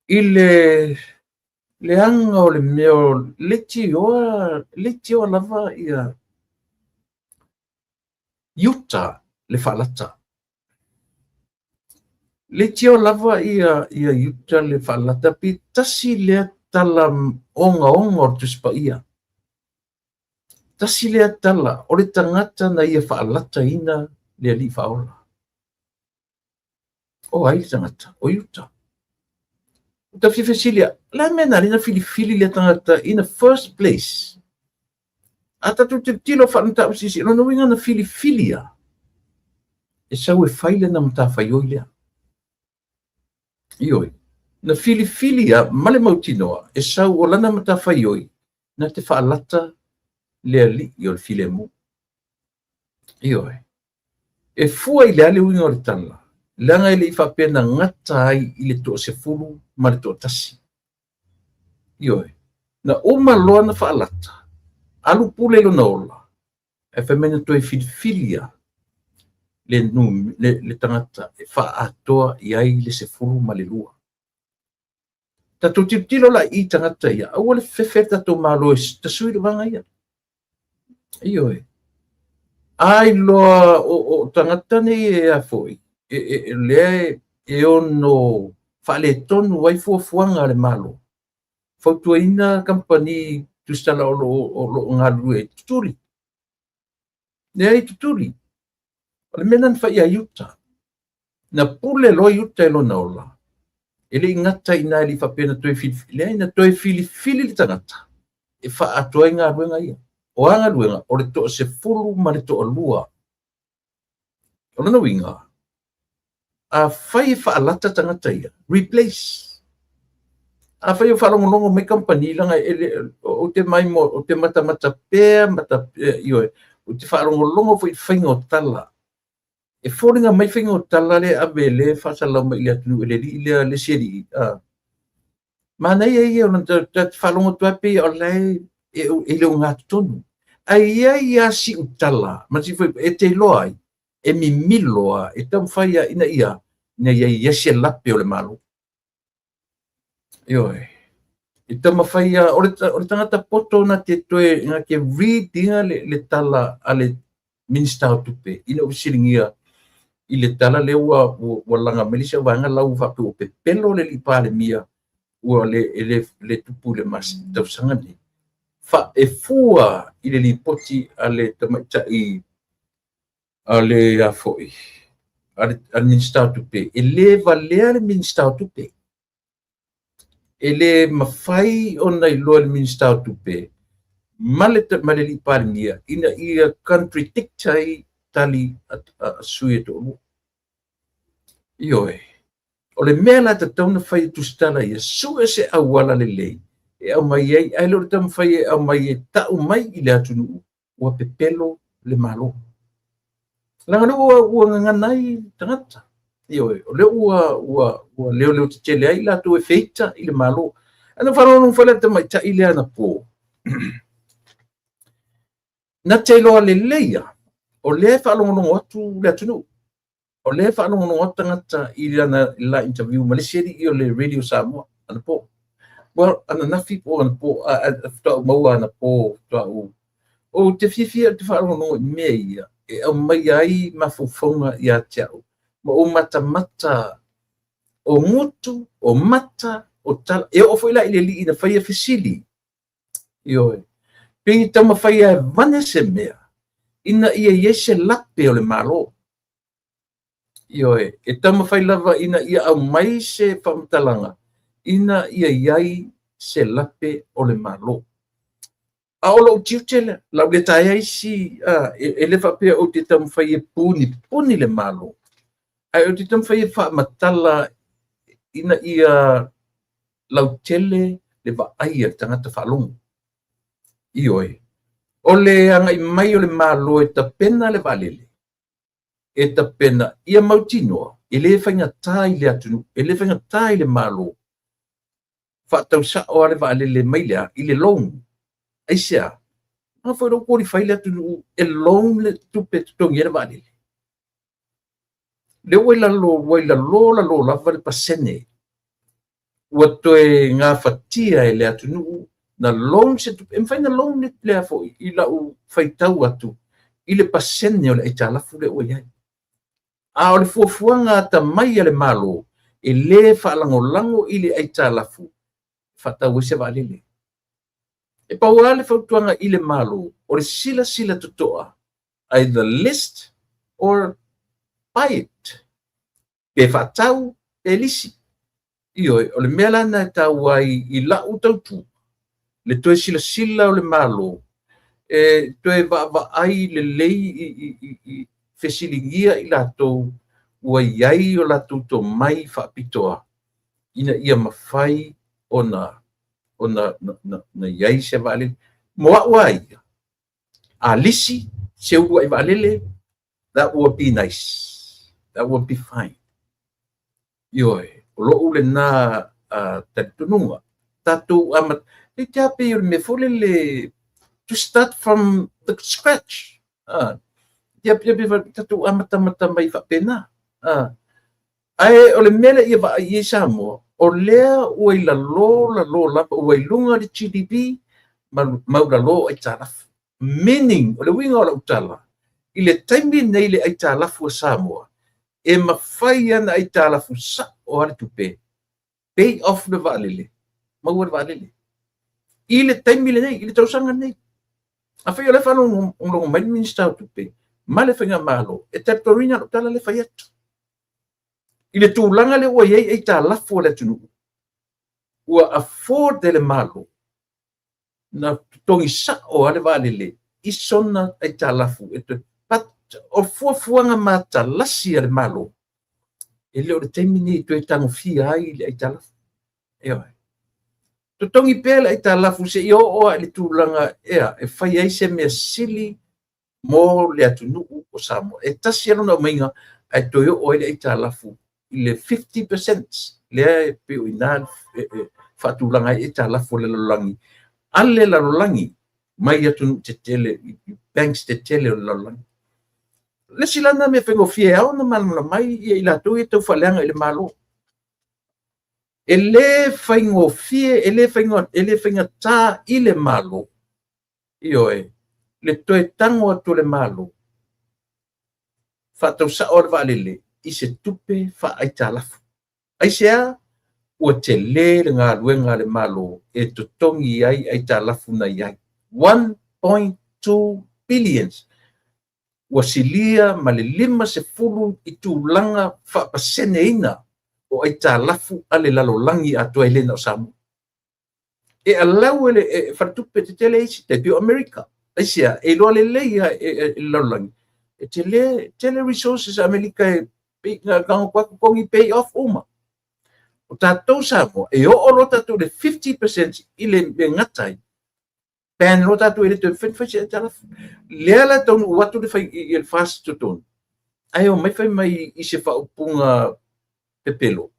i le leaga o le mea o leitioa lava ia Iuta le faalata. Leitioa lava ia Iuta le faalata pe tasi lea tala ogaoga o le Tusi Paia. Tasi lea tala o le tagata na ia faalataina le Alii Faaola. O ai le tagata? O Iuta. O ta fia fesili, la mea na na filifili le tagata in the first place? A tatou tilotilo faamataupu sisi, lona uiga na filifilia e sau e fai lana matafaioi lea. Ioe, na filifilia ma le mautinoa e sau o lana matafaioi na te faalata le alii o le filemu. Ioe. E fua i le a le uiga o le tala, leaga e le i faapea na gata ai i le 11. Ioe. Na uma loa na faalata, alu pule lona ola, ae fai mai na toe filifilia le tagata e faaatoa i ai le 12. Tatou tilotilo la i tagata ia, aua le fefe le tatou Malo e tasui le vaega ia. Ioe. Ai loa o tagata nei e a foi, e lea e ono faaletonu ai fuafuaga a le Malo. Fautuaina kamupani tusitala o lo o galulue ai, tutuli. Leai, tutuli. O le mea lena na fai ia Iuta. Na pule loa Iuta i lona ola. E le i gata i ina, e le i faapea na toe filifili. Leai, na toe filifili le tagata e faaatoa ai galuega ia. O a galuega? O le 12. O lona uiga, a fai e faalata tagata ia, replace. A fai o faalogologo mai kamupani, leaga ou te mai ou te matamata pea, mata, ioe, ou te faalogologo foi i faiga o tala. E foliga mai faiga o tala le ave le faasalalau mai i le atunuu e le alii lea, le isi alii. Manaia ia o lona faalogo atu ai pei o la e le o gatotonu. Ae i ai lava si utala, ma si foi e te iloa ai, e mimilo lava, e taumafai lava ina ia i ai se lape o le Malo. Ioe. E taumafai lava, o le tagata poto na te toe, na te read ina le tala a le Minista o Tupe, ina ua fesiligia i le tala lea ua laga mai le isi vaega lau faapea ua pepelo le alii Palemia ua le tupu i le tausaga nei. E fua i le lipoti a le tamaitai a le a foi, a le Minista o Tupe, e le valea le Minista o Tupe. E le mafai ona iloa e le Minista o Tupe. ma le ma le alii Palemia ina ia contradict ai tali a sui e toalua. Ioe. O le mea la e tatau ona fai e Tusitala ia, sue se auala lelei e aumai ai, ae le o le taumafai e aumai e tau mai i le atunuu ua pepelo le Malo. Leaga o lea ua gagana ai tagata. Ioe, o lea ua leoleo tetele ai latou e feita i le Malo. Ae na faalogologo foi le tamaitai lea anapo, na te iloa lelei lava, o lea e faalogologo atu le atunuu. O lea e faalogologo atu tagata i lana la interview ma le isi alii o le Radio Samoa anapo. Well, ananafi po o anapo, faatoa ou maua anapo, faatoa ou. Ou te fiafia ou te faalogologo i mea ia e aumaia ai mafaufauga ia te au ma ou matamata o gutu, o mata, o tala. E oo foi la i le alii na faia fesili. Ioe. Pei e taumafai e avane se mea ina ia i ai se lape o le Malo. Ioe, e taumafai lava ina ia aumai se faamatalaga ina ia i ai se lape o le Malo. A o lou tiute lea, lau le taea isi, e le faapea ou te taumafai e punipuni le Malo, ae ou te taumafai e faamatala ina ia lautele le vaai a le tagata faalogo. Ioe, o le agai mai o le Malo e tapena le vaalele, e tapena ia mautinoa, e le faigata i le atunuu, e le faigata i le Malo, faatau sao lava le vaalele mai le a, i le loan. Aisea? A foi lou qualify le atunuu e loan le tupe e totogi ai le vaalele. Lea ua i lalo, ua i lalo lalo lava le pasene ua toe gafatia e le atunuu na loan se tupe. E mafai ona loan lea foi i lau faitau atu i le pasene o le aitalafu lea ua i ai. A o le fuafuaga atamai a le Malo, e le faalagolago i le aitalafu faatau ai se vaalele. E pau lava le fautuaga i le Malo, o le silasila totoa, either list or buy it. Pe faatau, pe lisi. Ioe, o le mea la lena e taua ai i lau tautu, le toe silasila o le Malo, e toe vaavaai lelei i fesiligia i latou ua i ai o latou tomai faapitoa ina ia mafai ona i ai se vaalele. Mo au lava ia, a lisi se uluai vaalele, that would be nice. That would be fine. Ioe, o lou lena talitonuga. Tatou amata, e te a pei o le mea foi lele, to start from the scratch. Ia tatou amatamata mai faapena. Ae o le mea lea ia vaai i ai Samoa, o lea ua i lalo lalo lava, ua i luga le GDP, maulalo aitalafu. Meaning, o le uiga o lau tala, i le taimi nei le aitalafu a Samoa, e mafai ana aitalafu sao a le tupe, pay off le vaalele, maua le vaalele. I le taimi lenei, i le tausaga lenei. Afai o lea faalogologo mai le Minisita o Tupe ma le Faigamalo, e talitonuina lau tala le fai atu. I le tulaga lea ua i ai aitalafu a le atunuu, ua afford e le Malo na totogi sao a le vaalele i sona aitalafu. But o fuafuaga matalasi a le Malo, e le o le taimi nei e toe tagofia ai le aitalafu. Ioe. Totogi pea le aitalafu seia oo lava i le tulaga e fai ai se mea sili mo le atunuu o Samoa. E tasi lava lona aumaiga ae toe oo ai le aitalafu i le 50% lea e pei o i ina e faatulaga ai aitalafu o le lalolagi, a le lalolagi mai atunuu tetele, banks tetele o le lalolagi. Le isi la lena mea faigofie e ao ona malamalama ai i latou ia tau faaleaga i le Malo. E le faigofie, e le faigata i le Malo, ioe, le toe tago atu o le Malo, faatau sao le vaalele i se tupe faaaitalafu. Aisea? Ua tele le galuega a le Malo e totogi ai aitalafu na i ai. 1.2 billions. Ua silia ma le 50 i tulaga faapaseneina o aitalafu a le lalolagi atoa e le na o Samoa. E allow e le faletupe tetele isi, tai pei o Amerika. Aisea? E iloa lelei lava e le lalolagi, e tele tele resources a Amerika e pei na tago atu totogi pay off uma. O tatou Samoa, e oo loa tatou i le 50% i le mea e gata ai, ban loa tatou e le toe mafai ona fai se aitalafu. Lea la e taunuu atu le fai i le FAST i totonu, ae omai fai mai i se faaupuga pepelo.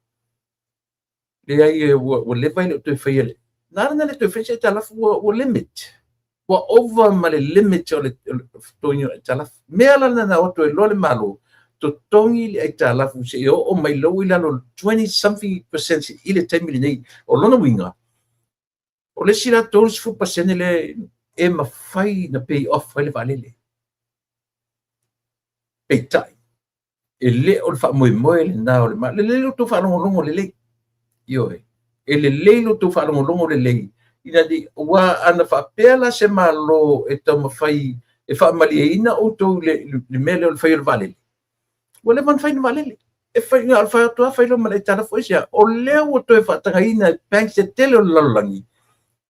Leai, ua leva e le o toe faia le... Na ala ona le toe faia se aitalafu ua limit. Ua ova ma le limit o le totogiina o aitalafu. Mea la lena na o atu ai loa le Malo, totogi le aitalafu seia oo mai lou i lalo o le 20 something percent i le taimi lenei. O lona uiga, o le isi la 30% lea e mafai ona pay off ai le vaalele. Peitai, e le o le faamoemoe lena o le Malo. Lelei lo outou faalogologo lelei. Ioe. E lelei lo outou faalogologo lelei ina ne i, aua ana faapea la se Malo e taumafai e faamalieina outou i le mea lea o le fai o le vaalele, ua leva ona fai le vaalele. E fai na o le fai atu lava fai loa ma le aitalafu. Aisea? O lea ua toe faatagaina e banks tetele o le lalolagi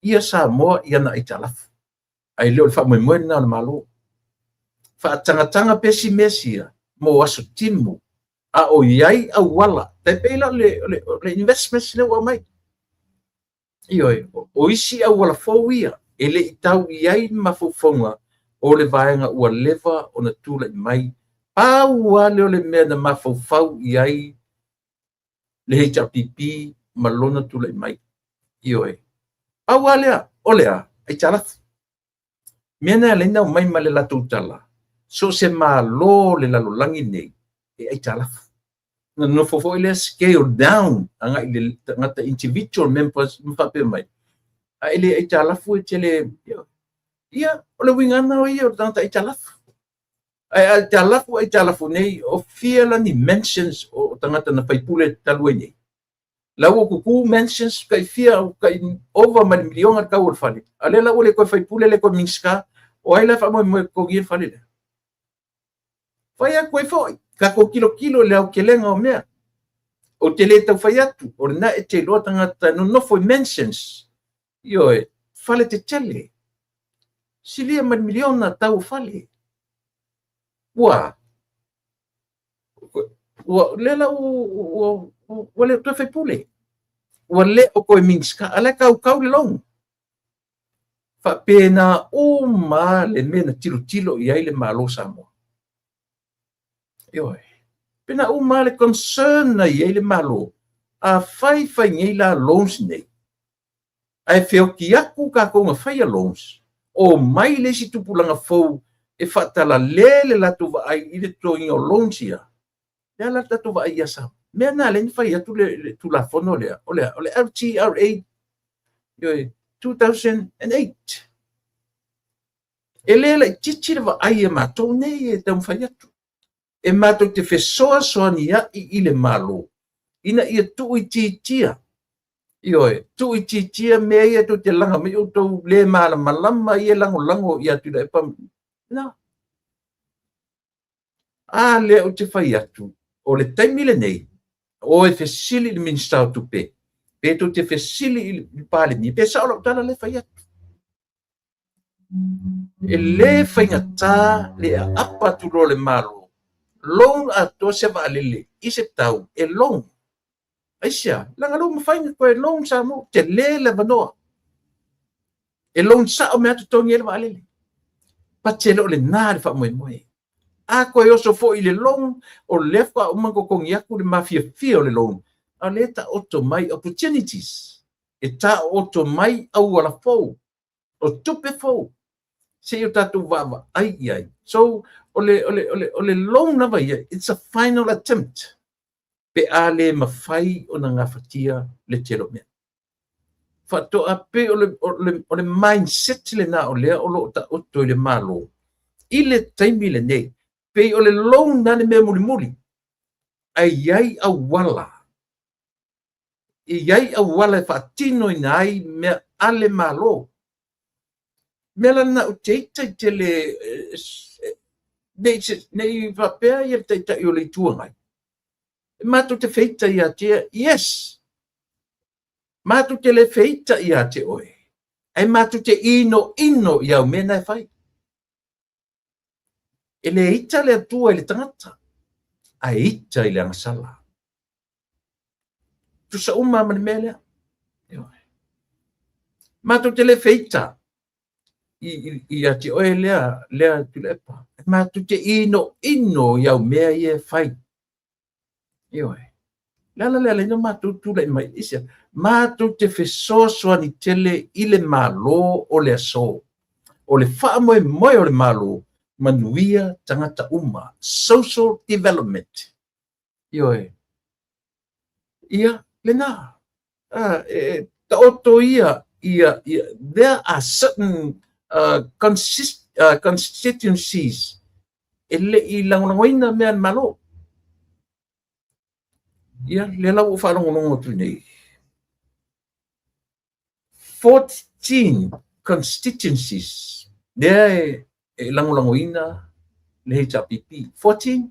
ia Samoa i ana aitalafu. Ae le o le faamoemoe lena o le Malo. Faatagataga pea si mea sia mo aso timu, a o i ai auala, tai pei la o le investments lea ua aumai. Ioe, o isi auala fou ia e le i tau i ai le mafaufauga o le vaega ua leva ona tulai mai. Pau lava lea o le mea na mafaufau i ai le HRPP ma lona tulai mai. Ioe. Pau lava lea, o le a? Aitalafu. Mea na e ala ai ona omai ma le latou tala, so o se Malo o le lalolagi lenei e aitalafu. Na nonofo foi lea scale down agai i le tagata individual members ma faapea mai, a e le aitalafu e tele, ia, o le uiga lava ia o le tagata aitalafu. Ae aitalafu aitalafu nei, o fia la ni mansions o tagata na faipule talu ai nei? La ua tutu mansions kai fia, kai ova ma le miliona le tau o le fale. A lea la ua le toe faipule, le toe Minisita, o ai la e faamoemoe e totogia le fale lea? Fai atu ai foi, tatou tilotilo i le aotelega o mea. Ou te le tau fai atu, o lena e te iloa tagata nonofo i mansions. Ioe, fale tetele. Silia ma le miliona tau o fale. Ua, ua, lea la ua, ua le toe faipule. Ua le o toe Minisita, a la e kaukau le loan. Faapena uma le mea na tilotilo i ai le Malo Samoa. Ioe. Pena uma le concern na i ai le Malo, a fai fai nei la loans nei, ae feoti atu tatou na faia loans, o mai le isi tupulaga fou e faatalale le latou vaai i le totogiina o loans ia, lea la tatou vaai ia Samoa. Mea na lea na fai atu le Tulafono lea, o le LTRA 2008. E le laitiiti le vaai a matou nei e taumafai atu. E matou te fesoasoania'i i le Malo ina ia tuuitiitia, ioe, tuuitiitia mea ia tou te laga mai outou le malamalama ia e lagolago ia Tuilaepa. Na. A lea ou te fai atu, o le taimi lenei, o e fesili i le Minisita o Tupe, pe tou te fesili i le Palemia, pe sao lau tala lea e fai atu. E le faigata le aapa atu loa le Malo, loan atoa se vaalele i se tau e loan. Aisea? Leaga lea ua mafai ona toe loan Samoa, tele le avanoa. E loan sao mea totogi ai le vaalele. But e le o lena le faamoemoe. A toe oso foi i le loan, o lea faatoa uma ona totogi atu le mafiafia o le loan, a o lea e taoto mai opportunities, e taoto mai auala fou, o tupe fou, se i o tatou vaavaai i ai. So, o le loan lava ia, it's a final attempt, pe a le mafai ona gafatia le tele o mea. Faatoa pei o le mindset lena o lea o lo o taoto i le Malo i le taimi lenei. Pei o le loan na le mea mulimuli, ae i ai auala, e i ai auala e faatinoina ai mea a le Malo. Mea la lena ou te ita i tele nei faapea ia le Taitai o le Itu Agai. E matou te feita ia te, yes, matou te le feita ia te oe. Ae matou te inoino i au mea na e fai. E le ita le Atua i le tagata, ae ita i le agasala. Tusa uma ma le mea lea. Matou te le feita ia te oe lea, lea Tuilaepa. Matou te inoino i au mea ia e fai. Ioe. Le ala lea lea matou tulai mai isia. Matou te fesoasoani tele i le Malo o le aso. O le faamoemoe o le Malo, manuia tagata uma. Social development. Ioe. Ia, lena. E taoto ia, ia, ia, there are certain constituencies e le i lagolagoina mea a le Malo. Ia, lea la ua ou faalogologo atu nei. 14 constituencies lea e lagolagoina le HRPP. 14?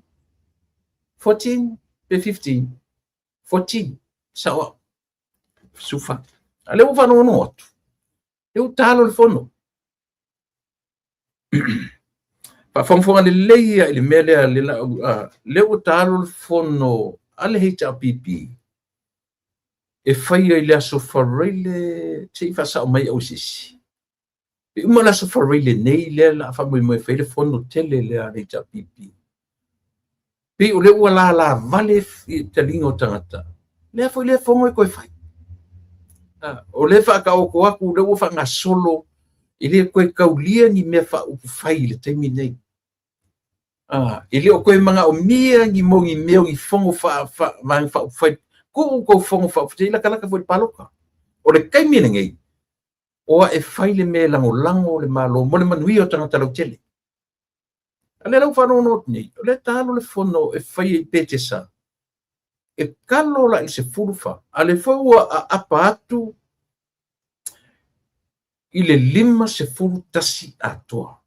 14 pe 15? 14. Sao au. Sufa. A lea ua faalogologo atu. Lea ua talo le fono. Faafogafoga lelei ia i le mea lea, lea ua talo le fono a le HRPP e faia i le aso Faraile, se i faasao mai au sisi. E uma le aso Faraile nei lea la faamoemoe e fai le fono tele lea a le HRPP. Pei o lea ua lalavale i taliga o tagata. Lea foi lea fono e toe fai. O lea faataoto atu, lea ua faagasolo, e le toe taulia ni mea faaupufai i le taimi nei. E le o toe manaomia ni mo ni mea o ni fono vaega faaupufai. Tuu tou fono faaupufai, se i latalata foi i le palota. O le taimi lenei, o a e fai le mea e lagolago le Malo mo le manuia o tagata lautele. A lea la ua faalogologo atu nei, o lea e talo le fono e fai i Petesa, e talo la i le 14, a lea foi ua aapa atu i le 51 atoa.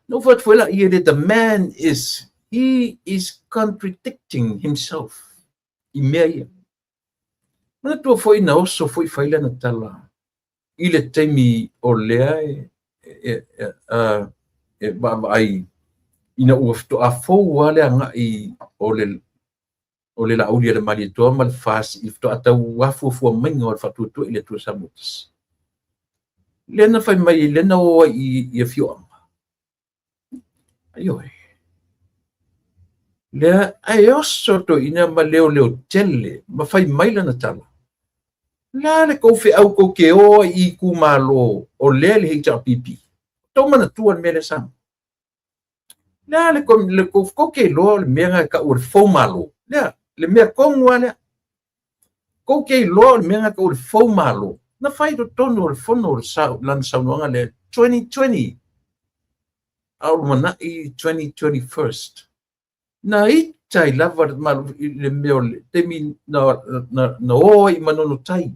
Na ou fai atu foi la ia, the man is, he is contradicting himself i mea ia. Manatua foi na oso foi fai lana tala i le taimi o lea e vaavaai ina ua faatoa fou lava le agai o le Laauli a le Malietoa ma le FAST i le faatoa tau afuafua maiga o le Faatuatua i le Atua Samoa Tasi. Lea na fai mai, lea na o ai i afioaga. Ioe. Lea ae oso toeaina ma leoleo tele ma fai mai lana tala. La le tou feau tou te o ai i itumalo o lea le HRPP. Tou manatua le mea lea Samoa. La le tou te iloa o le mea na e tau o le fou malo. Lea, le mea tonu lava lea. Tou te iloa o le mea na e tau o le fou malo. Na fai i totonu o le fono o lana saunoaga lea 2020. A o lumanai 2021. Na ita ai lava i le mea o le taimi na o ai i Manono Tai.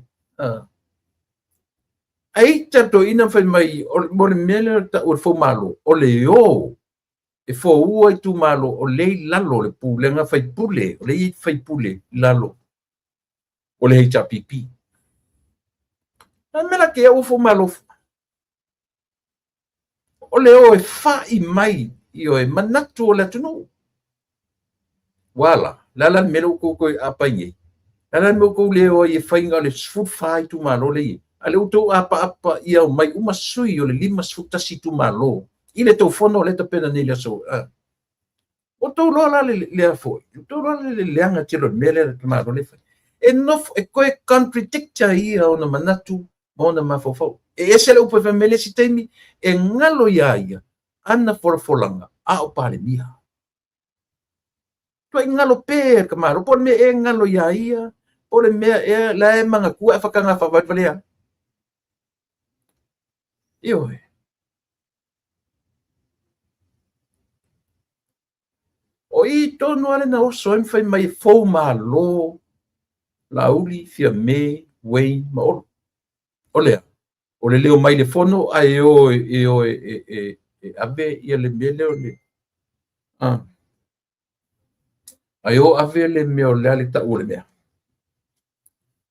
Ae ita le toeaina ma fai mai, mo le mea lea tau o le fou malo, o le o e foua itumalo o lea i lalo o le pulega faipule, o lea i faipule i lalo o le HRPP. A mea la te au fou malo. O le o e fai mai ioe manatu o le atunuu. Ua la, le a la le mea lea ua outou toe aapa ai nei? Le a la le mea ua outou le o ai e fai na o le 14 itumalo lea e i ai? A lea ua outou apaapa ia omai uma sui o le 51 itumalo i le tou fono lea e tapena nei i le aso. Ua outou iloa la lea foi, ua outou iloa la le leaga tele o le mea lea le Malo lea e fai. E nofo, e toe contradict ia ona manatu ma ona mafaufau. E ese le upu e fai mai le isi taimi, e galo ia ia ana folafolaga a o Palemia. Tuai galo pē le Malo, po o le mea e galo ia ia, po o le mea ea la e manatua ae whakanga whawariwarea. Ioe. O i tonu ale na oso ai fai mai e fou malo Laauli, Fiame, Wayne ma Olo. O lea, o le leo mai le fono ae o e o e ave ia le mea lea o le ae o ave le mea o lea le tau o le mea.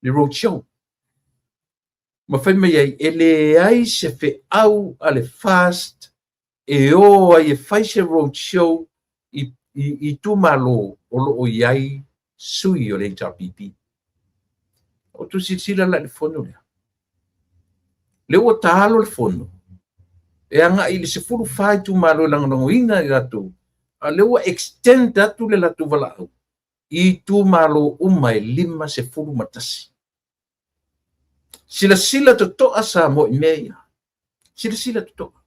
Le road show. Ma fai mai ai, e leai se feau a le FAST e o ai e fai se road show i itumalo o lo o i ai sui o le HRPP. Ua outou silasila la i le fono lea? Lea ua taalo le fono e agai i le 14 itumalo e lagolagoina i latou, a o lea ua extend atu le latou valaau i itumalo uma e 51. Silasila totoa Samoa i mea ia. Silasila totoa.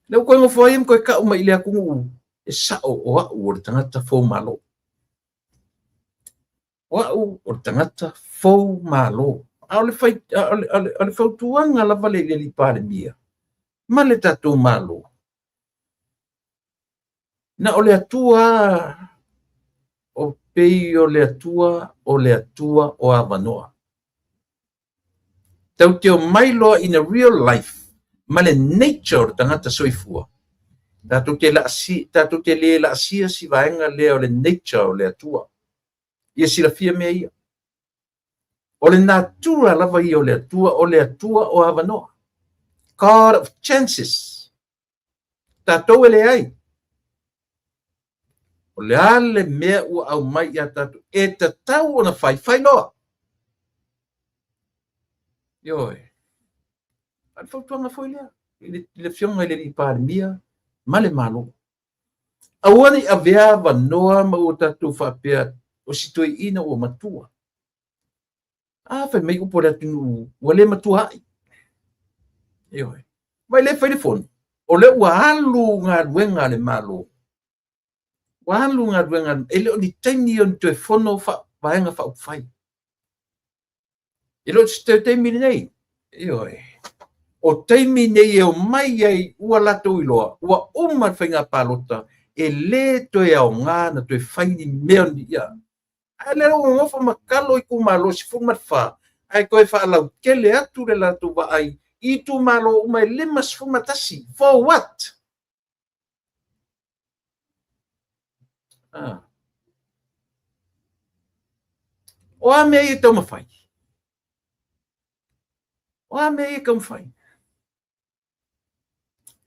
Lea ua toe nofo ai ma toe tau mai i le atunuu, e sao o au o le tagata fou malo. O au o le tagata fou malo. A o le, fai, a o le, a o le fautuaga lava le i le alii Palemia ma le tatou Malo, na o le Atua o pei o le Atua o le Atua o avanoa. Tatou te omai loa in a real life ma le nature o le tagata soifua, tatou te laasia, tatou te le laasia si vaega lea o le nature o le Atua. Ia silafia mea ia. O le natura lava ia o le Atua, o le Atua o avanoa. God of chances. Tatou e leai. O le a le mea ua aumai ia tatou, e tatau ona fai, fai loa. Ioe. A o le fautuaga foi lea i le Afioga i le Alii Palemia ma le Malo. Aua ne i avea avanoa ma ua tatou faapea o si toeaina ua matua. A fai mai upu a le atunuu ua le matua ai. Ioe. Vaai lea e fai le fono, o lea ua alu galuega a le Malo. Ua alu galuega, e le o ni taimi o ni toe fono vaega faaupufai. E le o se toe taimi lenei. Ioe. O taimi nei e omai ai ua latou iloa, ua uma le faiga palota, e le toe aoga na toe fai ni mea ia. Ae lea ua nonofo ma talo itumalo 14, ae toe faalautele atu le latou vaai i itumalo uma e 51. For what? Ah. O a mea ia e taumafai? O a mea ia e taumafai?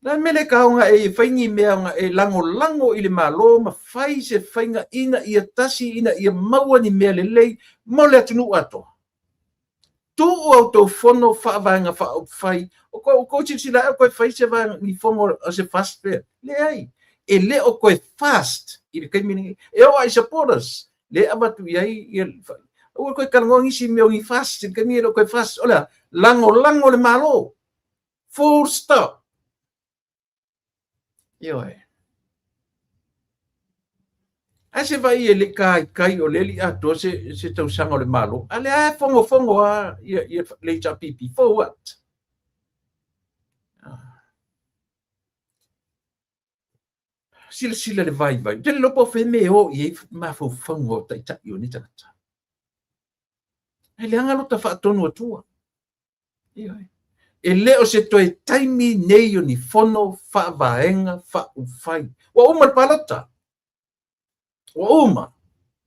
Le a le mea le taoga e fai ni mea e lagolago i le Malo ma fai se faiga ina ia tasi, ina ia maua ni mea lelei mo le atunuu atoa. Tuu a outou fono faavaega faaupufai, o tou silasila ea o toe fai se vaega ni fono o se FAST pea? Leai, e le o toe FAST i le taimi lenei. E oo lava i supporters, lea e avatu i ai ia, aua toe talanoa nisi mea o ni FAST i le taimi e le o toe FAST. O le a? Lagolago le Malo. Full stop. Ioe. Ae se vai e le i taitai o lea e le i atoa se, se tausaga o le Malo. A lea e fogofogo lava ia, ia le HRPP. For what? Silasila le vaivai. Ou te le iloa po o fea mea e o i ai mafaufauga o taitai o nei tagata. Ae leaga lota faatonu atua. E le o se toe taimi nei o ni fono faavaega faaupufai. Ua uma le palota. Ua uma.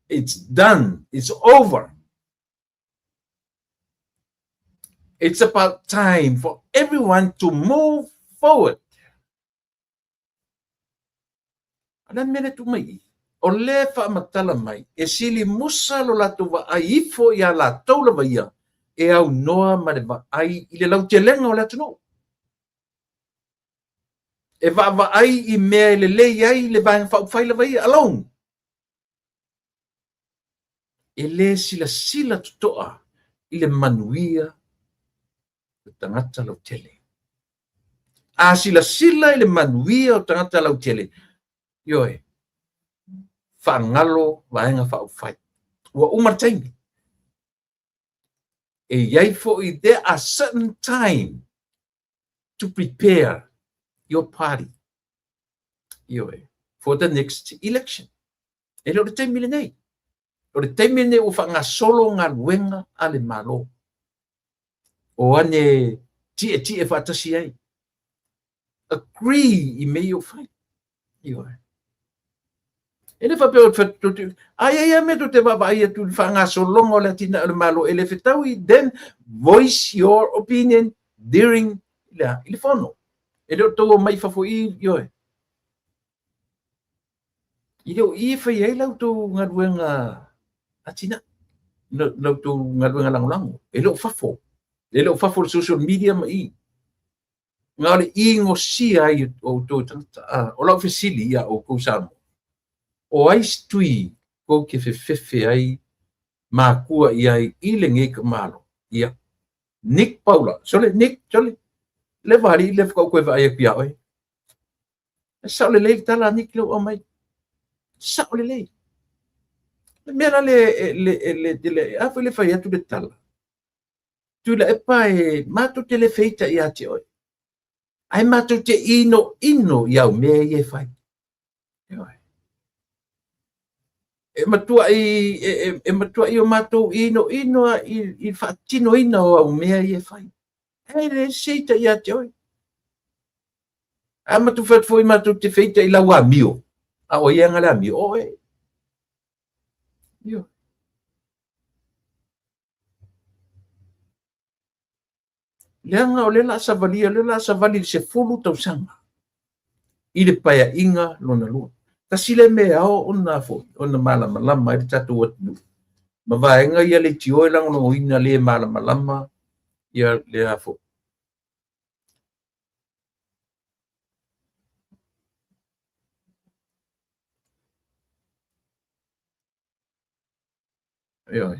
It's done. It's over. It's about time for everyone to move forward. O le a le mea lea e tuu mai i i? O lea e faamatala mai, e sili musa lo latou vaai ifo iā latou lava ia e aunoa ma le vaai i le lautelega o le atunuu. E vaavaai i mea e lelei ai le Vaega Faaupufai lava ia, alone. E le silasila totoa i le manuia o tagata lautele. A silasila i le manuia o tagata lautele, ioe, faagalo Vaega Faaupufai. Ua uma le taimi. E i ai foi, there are certain time to prepare your party. Ioe, for the next election. E le o le taimi lenei. O le taimi lenei ua faagasolo galuega a le Malo. O ane tietie faatasi ai. Agree i mea ia ua fai. Ioe. E le faapea o te a i ai lava mea tou te vaavaai atu i le faagasologa o le atinae o le Malo e le fetaui, then voice your opinion during le a, i le fono. E le o tou omai i fafo i i, ioe. I le o i e fai ai la outou galuega atinae, la outou galuega lagolago. E le o fafo. E le o fafo i le social media ma i. Na o le inosia ai o outou tagata. O lau fesili ia outou Samoa, o ai se tui tou te fefefe ai matua i ai i lenei tamaloa? Ia, Nick Paula. Sole, Nick, sole. Leva alii lea faatoa ou toe vaai atu ia oe. E sao lelei le tala a Nick lea ua aumai. Sao lelei. Le mea la le, le, le, le, a foi le fai atu le tala. Tuilaepa e matou te le feita ia te oe. Ae matou te inoino i au mea ia e fai. E matuai, e, e, e matuai o matou inoino a i, i le faatinoina o au mea ia e fai. Ae le seita ia te oe. A matou fai atu foi matou te feita i lau amio, a o ai e ana le amio? O oe. Ioe. Leaga o lea o le a savalia, o lea o le a savali i le 10 tausaga i le Paeaiga lona lua. Tasi lea mea e ao ona foi, ona malamalama ai le tatou atunuu ma vaega ia leitioa e lagolagoina le malamalama ia lea foi. Ioe.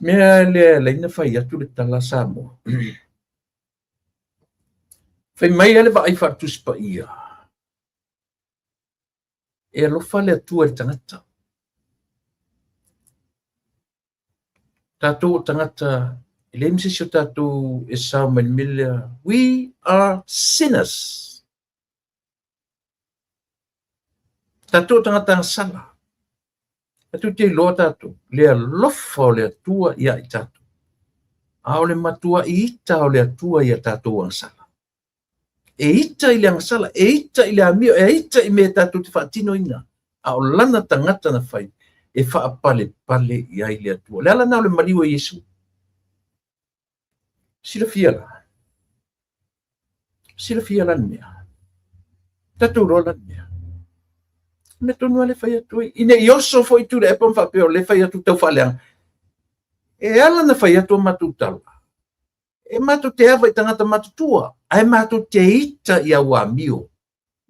Mea lea e ala ai ona fai atu le tala a Samoa. Fai mai lava le vaai faale-Tusi Paia, e alofa le Atua i le tagata. Tatou o tagata, e leai ma se isi o tatou e sao mai le mea lea, we are sinners. Tatou o tagata agasala. Tatou te iloa tatou, le alofa o le Atua ia i tatou. A o le matuai ita o le Atua ia tatou agasala. E ita i le agasala, e ita i le amio, e ita i mea tatou te faatinoina. A o lana tagata na fai, e faapalepale i ai le Atua. O le ala lena o le maliu o Iesu. Silafia la. Silafia la le mea. Tatou iloa la le mea. Mea tonu lava le fai atu ai. Ina i oso foi Tuilaepa ma faapea o le fai atu tau faaleaga. E ala na fai atu a matou tala. E matou te ava i tagata matutua, ae matou te ita i au amio.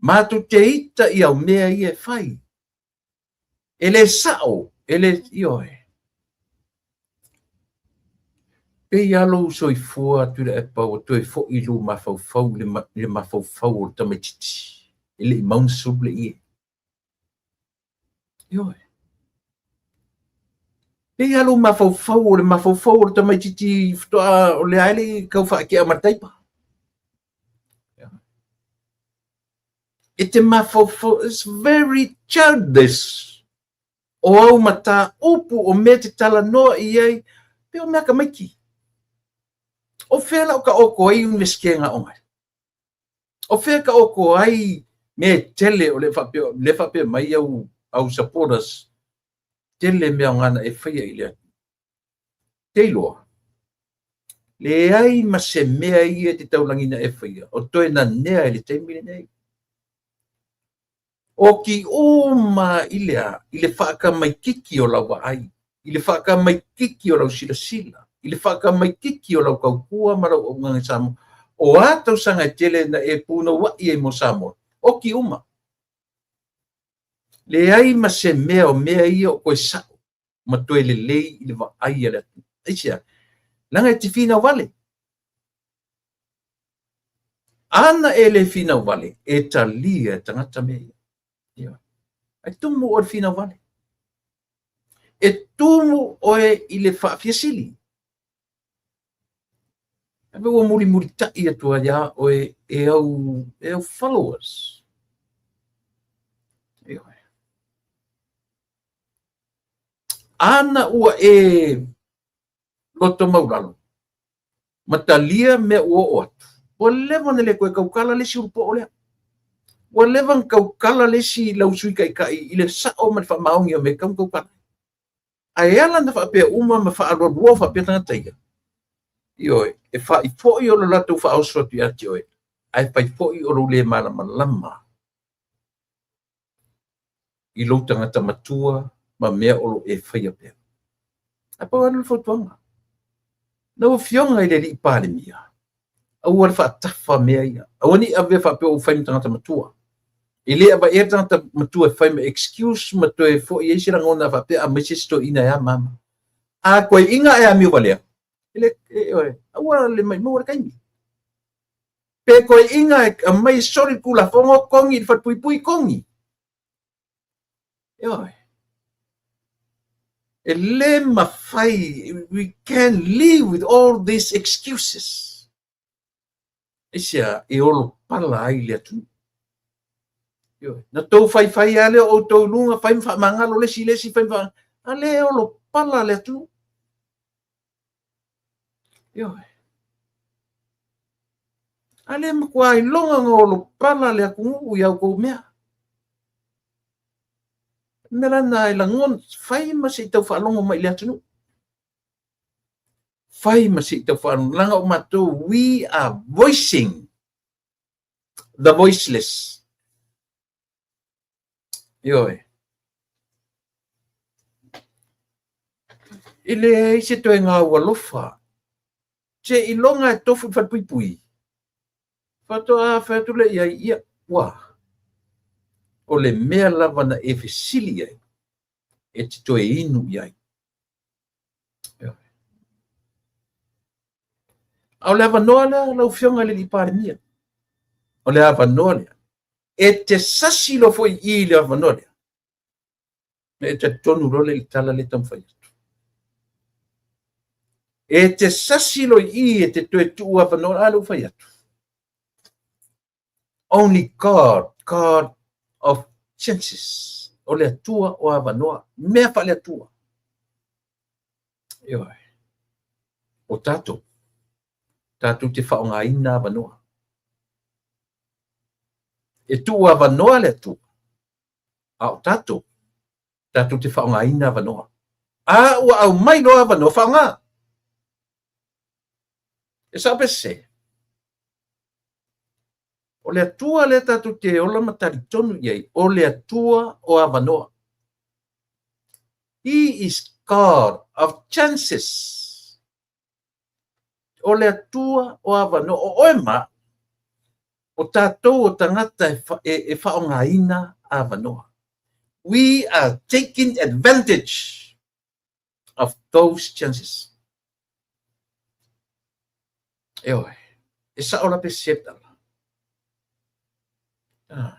Matou te ita i au mea ia e fai. E le sao, e le, ioe. Pei lava lou soifua Tuilaepa ua toe foi i lou mafaufau i le mafaufau o le tamaitiiti e le i mau ona sulu le ie. Ioe. Pei lava lou mafaufau o le mafaufau o le tamaitiiti faatoa o lea e le i tau faatea ma le taipa. E te mafaufau, it's very childish. O au mataupu o mea e te talanoa i ai, pei o mea tamaiti. O fea la o taoto ai Iunivesite na aoga ai? O fea taoto ai mea e tele o le faapea, le faapea mai au, au supporters, tele mea aoga na e faia i le atunuu. Te iloa, leai ma se mea ia e te taulagi na e faia, o toe nanea i le taimi lenei. Oki uma i le a, i le faatamaititi o lau vaai, i le faatamaititi o lau silasila, i le faatamaititi o lau tautua ma lau auaunaga i Samoa. O a tausaga e tele na e punouai ai mo Samoa, oki uma. Leai ma se mea o mea ia o toe sao ma toe lelei i le vaai a le atunuu. Aisea? Leaga e te finau vale. Ana e le finau vale, e talia e tagata mea ia. Ioe. Ae tumu oe i le finau vale. E tumu oe i le faafiasili. Ae ua mulimulitai atu ai iā oe e au, e au followers. Ioe. Ana ua e loto maulalo, ma talia mea ua oo atu, ua leva ona le toe tautala le isi ulupoo lea. Ua leva ona tautala le isi lau Sui Taitai i le sao ma le faamaoni o mea e tatau ona tautala ai. Ae ala ona faapea uma ma faaloaloa faapea tagata ia, ioe, e fai foi o le latou faaoso atu ia te oe, ae fai foi o lou le malamalama i lou tagata matua ma mea o lo o e faia pea. Ae pau lava lea o le fautuaga. Lau Afioga i le Alii Palemia, aua le faatafa mea ia. Aua ne i avea faapea ua fai ma tagata matua. E le avaea le tagata matua e fai ma excuse ma toe foi ai se lagona faapea aumai se isi toeaina e a mama. A toeaina ae amio valea, e le, e, aua le maimau le taimi. Pe toeaina e aumai e soli le Tulafono, togi i le falepuipui, togi. Ioe. E le mafai, we can live with all these excuses. Aisea e olo pala ai le atunuu. Ioe. Na tou faifai lava lea o outou i luga, fai ma faamagalo le isi i le isi, fai ma faamagalo. A lea e olo pala le atunuu. Ioe. A lea e matua iloga ona olo pala le atunuu i a outou mea. O le mea la lena e lagona, fai ma se i tau faalogo mai i le atunuu. Fai ma se i tau faalogo, leaga o matou, we are voicing the voiceless. Ioe. E leai se toe gau alofa. Seiloga e tofu i le falepuipui. Faatoa fai atu lea i ai, ia, ua. O le mea lava na e fesili i ai, e te toe inu i ai. A o le avanoa lea, lau Afioga i le Alii Palemia, o le avanoa lea, e te sasi loa foi i i le avanoa lea, na e talitonu loa lea i le tala lea e taumafai atu. E te sasi loa i i e te toe tuu avanoa, a lea ua fai atu. Only God, God of chances. O le Atua o avanoa, mea faale-Atua. Ioe. O tatou, tatou te faaaogaina avanoa. E tuu avanoa le Atua, a o tatou, tatou te faaaogaina avanoa. A ua aumai loa avanoa, faaaoga. E sao pe sese? O le Atua lea tatou te ola ma talitonu i ai, o le Atua o avanoa. He is God of chances. O le Atua o avanoa. O oe ma au, o tatou o tagata e faaaogaina avanoa. We are taking advantage of those chances. Ioe, e sao la pe sese le tala. Ah.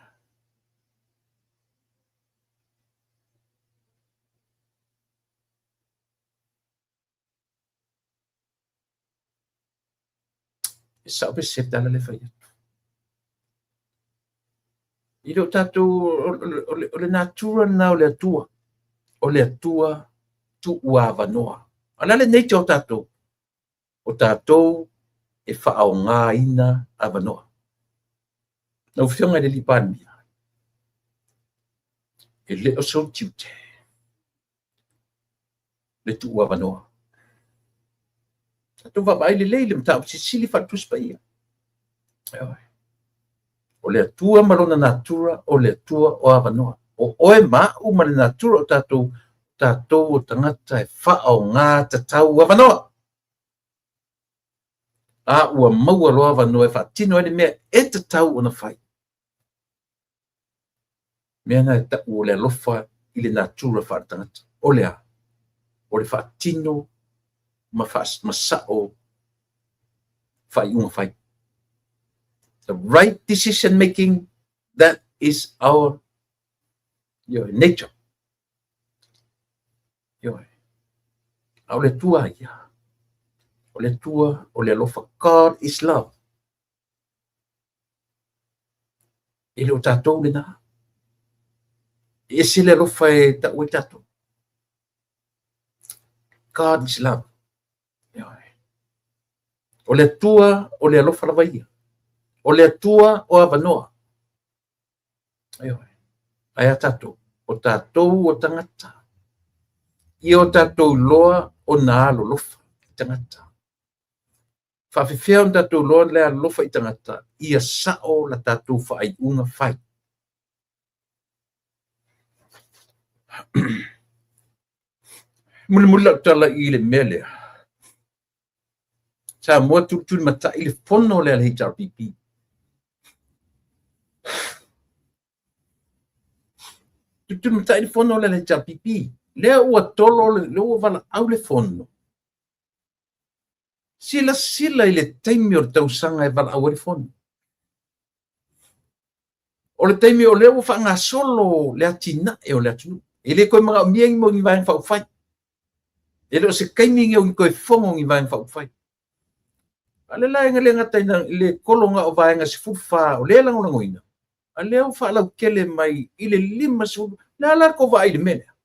E sao pe sese le tala lea e fai atu. E le o tatou, o le natura lena o le Atua. O le Atua tuu avanoa. A o le a le nature o tatou? O tatou e faaaogaina avanoa. Lau Afioga i le Alii Palemia, e le o sou tiute le tuu avanoa. Tatou vaavaai lelei le mataupu silisili faale-Tusi Paia. O le Atua ma lona natura, o le Atua o avanoa. O oe ma au ma le natura o tatou, tatou o tagata e faaaoga tatau avanoa. A ua maua loa avanoa e faatino ai le mea e tatau ona fai. Mea na e tau o le alofa i le natura faaletagata. O le a? O le faatino ma, ma sao faaiuga fai. The right decision making, that is our nature. Ioe. A o le Atua ia. O le Atua o le alofa. God is love. E le o tatou lena. E ese le alofa e tau ai tatou. God is love. Ioe. O le Atua o le alofa lava ia. O le Atua o avanoa. Ioe. Ae a tatou? O tatou o tagata. Ia o tatou iloa ona alolofa i tagata. Faafefea ona tatou iloa le alolofa i tagata? Ia sao la tatou faaiuga fai. Mulimuli lau tala i le mea lea. Samoa tulitulimatai le fono lea a le HRPP. Tulitulimatai le fono lea a le HRPP. Lea ua tolo, lea ua valaau le fono. Silasila i le taimi o le tausaga e valaau ai le fono. O le taimi o lea ua faagasolo le atinae o le atunuu. E le toe manaomia ni mo ni Vaega Faaupufai. E le o se taimi lenei o ni toe fono ni Vaega Faaupufai. A o lea la e le gata ina le kolo na o Vaega 14 o lea e lagolagoina, a lea ua faalautele mai i le 50. Le a la le tou vaai i le mea lea?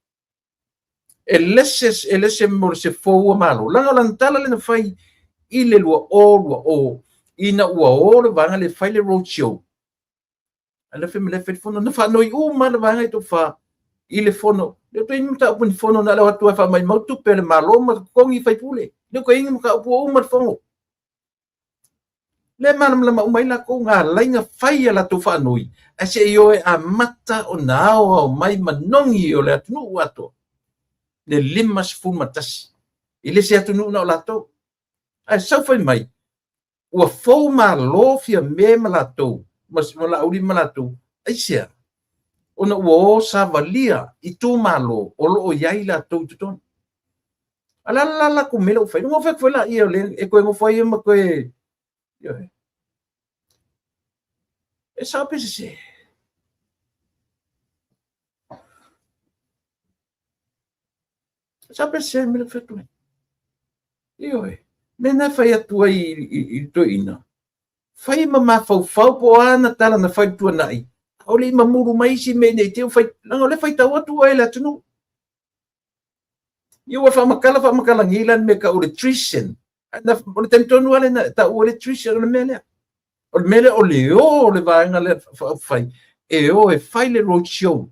E lese, e lese mo se fou a Malo. Leaga o lana tala lea na fai i le 2020 ina ua o le vaega lea e fai le road show. A lea fai mai lea fai le fono. Na faanoi uma le vaega i tofa i le fono. Le toe ni mataupu ni fono na le atu e faamaumau tupe a le Malo ma totogi faipule. Le toe ni mataupu uma le fono. Lea e malamalama uma ai latou na ala ai ona fai a latou faanoi, ae se i o e amata ona aoao mai manogi o le atunuu atoa, le 51, e le se atunuu na o latou. Ae sau fai mai, ua fou malo Fiame ma latou, ma Laauli ma latou, aisea? Ona ua o savalia itumalo o lo o i ai latou i totonu. A le a la latou mea lea ua fai? Ua nofo atu foi laia o lea e toe nofo ai ma toe... E sao pe sese? E sao pe sese le mea lea ou te fai atu ai? Ioe. Mea na e fai atu ai i le toeaina, fai ma mafaufau po o a ana tala na fai i le tuanai, aʻole i mamulu mai isi mea ina ne i te i ua fai, leaga o lea e faitau atu oe e le atunuu. Ia ua faamatala faamatala nei la le mea e tau o le treason. O le taimi tonu lava lea na taua ai le treason, o le mea lea. O le mea lea o le o o le vaega lea faaupufai e o e fai le road show.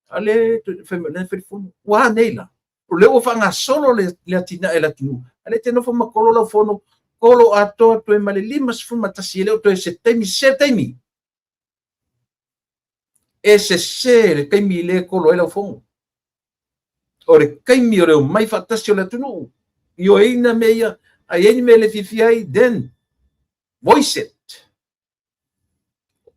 A lea fai mai lea fai le fono. Ua a nei la? O lea ua faagasolo le atinae a le atunuu. A lea e te nofo ma kolo lau fono, kolo atoa atu ai ma le 51, e le o toe se taimi, se taimi. E sese le taimi lea e kolo ai lau fono. O le taimi o le omai faatasi o le atunuu, ioeina mea ia, a i ai ni mea e le fiafia ai, then voice it.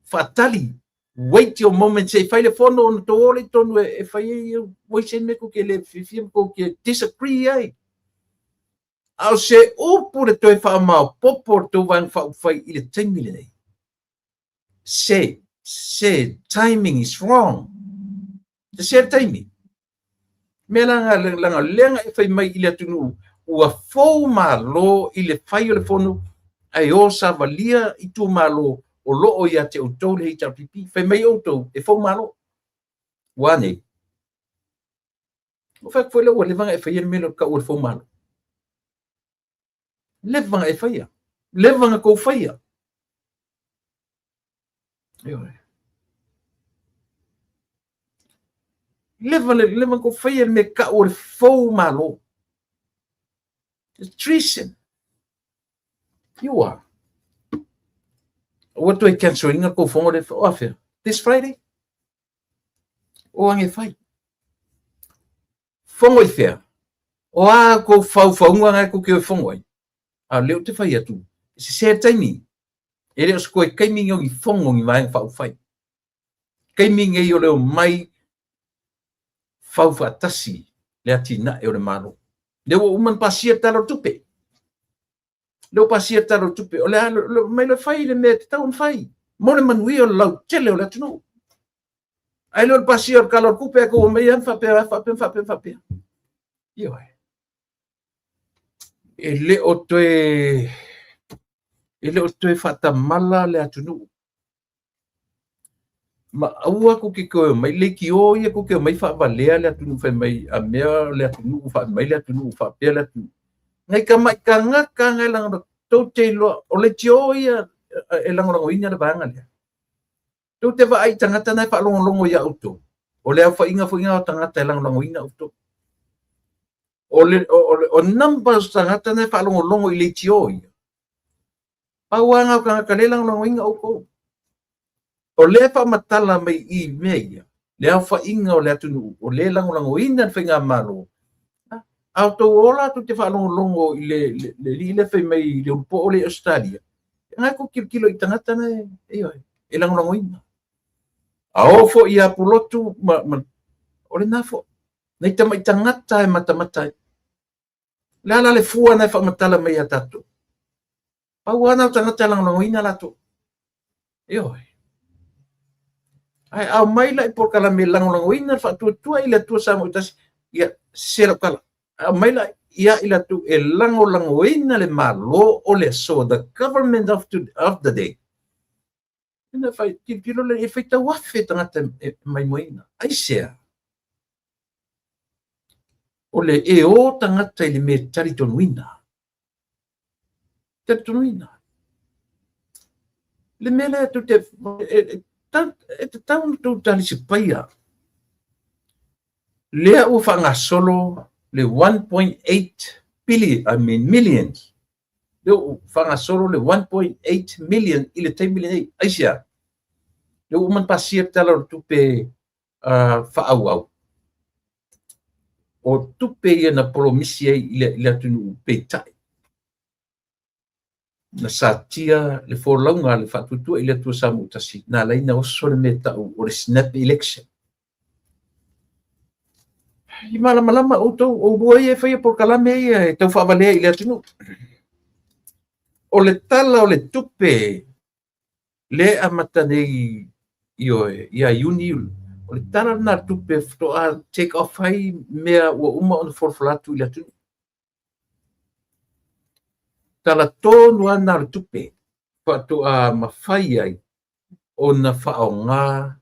Faatali, wait your moment se i fai le fono ona tou o lea i totonu e fai ai voice ai mea tou te le fiafia ma tou te disagree ai. A o se upu le toe faamaopoopo o le tou Vaega Faaupufai i le taimi lenei. Se, se, timing is wrong. Se se le taimi. Mea la langa lea na e fai mai i le atunuu, ua fou malo i le fai o le fono, ae o savalia itumalo o lo o ia te outou le HRPP. Fai mai outou, e fou malo. Ua a nei? Ua fai atu foi lea ua leva ona e faia le mea lea o le tau o le fou malo. Leva ona e faia. Leva ona tou faia. Ioe. Leva, leva ona tou faia le mea tau o le fou malo. The treason. You are. Ua toe cancel ina kou fono le o afea. This Friday? O ange fai. Fono i fea? O a kou faufauga na e tou te o e fono ai? A o lea ou te fai atu, e sese le taimi. E le o se toe taimi nei o ni fono ni Vaega Faaupufai. Taimi nei o le omai fau faatasi le atinae o le Malo. Lea ua uma ona pasia le Tala o le Tupe. Lea ua pasia le Tala o le Tupe. O le a omai loa e fai le mea e tatau ona fai mo le manuia o le lautele o le atunuu. Ae le o le pasia o le Tala o le Tupe ae tou omai lava ma faapea, faapea, faapea, faapea. Ioe. E le o toe e le o toe faatamala le atunuu. Ma aua tou te toe omai, leitio ia tou te omai faavalea le atunuu fai mai a mea le atunuu, fai mai le atunuu, faapea le atunuu. Nai tamai tagata na e lagolago, tou te iloa, o leitio ia e lagolagoina le vaega lea. Tou te vaai i tagata na e faalogologo iā outou, o le aofaiga foi lena o tagata e lagolagoina outou. O le, o, o, o numbers o tagata na e faalogologo i leitio ia, pau lava lena o tagata lea e lagolagoina outou. O lea e faamatala mai i mea ia, le aofaiga o le atunuu o lea e lagolagoina le faigamalo, a outou o la tou te faalogologo i le, le, le alii lea fai mai i le ulupo lea i Ausetalia, na e tou tilotilo i tagata na e, ioe, e lagolagoina. A oo foi ia Pulotu ma, ma, o lena foi, nai tamai tagata e matamata ai. O le a la le fua na e faamatala mai ia tatou? Pau lava na o tagata e lagolagoina latou. Ioe. Ae aumai la i polokalame e lagolagoina le faatuatua i le Atua Samoa tasi, ia sese lau tala. Aumai la ia i latou e lagolagoina le Malo o le aso, the government of, to, of the day. Ina fai, tilotilo le, e faitau afe tagata e maimoaina. Aisea? O le e o tagata i le mea e talitonuina. Talitonuina. Le mea lea tou te, e, e tatau ona tou talisipaia. Lea ua faagasolo le 1.8 billion, I mean millions. Lea ua faagasolo le 1.8 million i le taimi lenei. Aisea? Lea ua uma ona pasia le Tala o le Tupe faaauau. O tupe ia na polomisi ai i le, i le atunuu, peitai na satia le folauga a le Faatuatua i le Atua Samoa Tasi, na ala ai ona oso le mea tau o le snap election. I malamalama outou, oulua ia e faia polokalame ia e tau faavalea i le atunuu. O le Tala o le Tupe le amata nei, ioe, ia Iuni, o le tala lena o le tupe faatoa take off ai mea ua uma ona folafola atu i le atunuu. Tala tonu lava lena o le tupe faatoa mafai ai ona faaaoga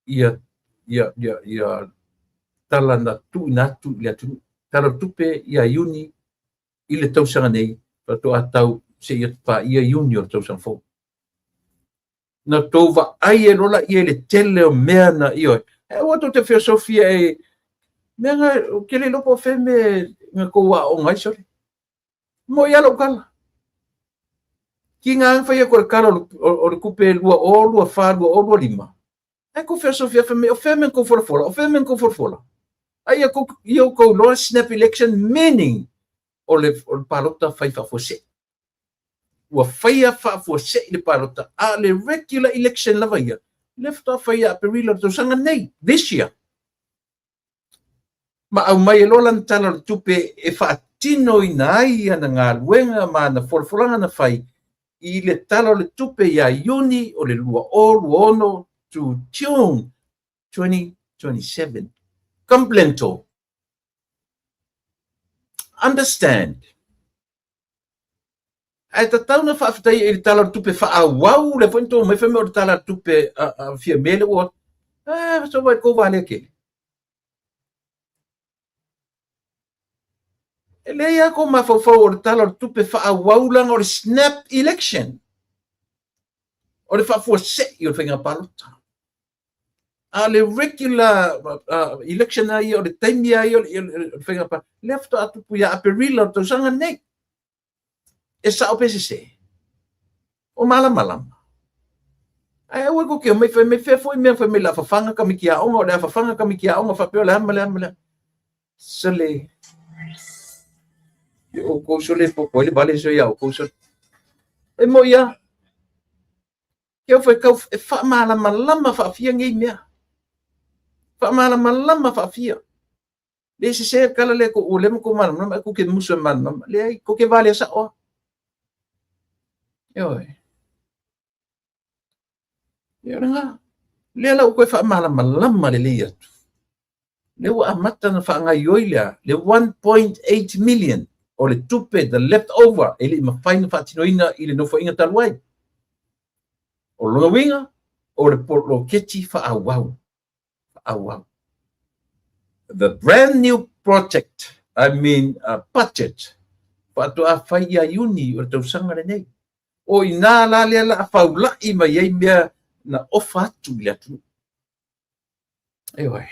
ia ia ia ia tala na tuuina atu i le atunuu. Tala o le tupe ia Iuni i le tausaga nei faatoa tau seia paia Iuni o le tausaga fou. Na tou vaai e lola ia i le tele o mea na ioe. E aua tou te feosofia e mea na ou te le iloa po o fea mea na tou aooga ai sole. Moi lava lou tala. Tiga lava na fai atu o le tala o le tupe 2024 2025. Ae tou feosofia fai mai o fea mea na tou folafola, o fea mea na tou folafola. Ai ia tou ia outou iloa snap election meaning o le, o le palota fai faafuasei. Ua faia faafuasei le palota, a o le regular election lava ia, lea faatoa fai ia Aperila o le tausaga nei, this year. Ma aumai e loa lana tala o le tupe e faatinoina ai ana galuega ma ana folafolaga na fai i le tala o le tupe ia Iuni o le 2026 to June 2027. Complento. Understand. Ae tatau na faafetai i le tala o le tupe faaauau lea foi na tou omai fai mai o le tala o le tupe a Fiame lea ua eh so vai kou valea tele. E leai lava kou mafaufau o le tala o le tupe faaauau leaga o le snap election. O le faafuasei o le faiga palota. A o le regular election lava ia, o le taimi lava ia o le faiga palota, lea faatoa tupu ia Aperila o le tausaga lenei. E sao pe sese? O malamalama. Ae aua tou te omai fai mai fea foi mea fai mai o le a fafaga tamaiti aoga, o le a fafaga tamaiti aoga faapea o le a ma le a ma le a. Sole. E outou sole popo ai le vale sole ia outou sole. E moi lava. Ke au fai kau e faamalamalama faafia nei mea. Faamalamalama faafia. Le sese le tala lea ua leva tou malamalama ae tou te musu e malamalama. Leai, tou te valea sao lava. Ioe. Ia o lena. Lea la ua toe faamalamalama lelei atu. Lea ua amata ona faagaoioi le a? Le 1.8 million o le tupe, the left over, e le i mafai ona faatinoina i le Nofoaiga talu ai. O lona uiga, o le poloketi faaauau. Faaauau. The brand new project, I mean budget, faatoa fai ia Iuni o le tausaga lenei. O i ina la lea la a faulai mai ai mea na ofa atu i le atunuu. Ioe.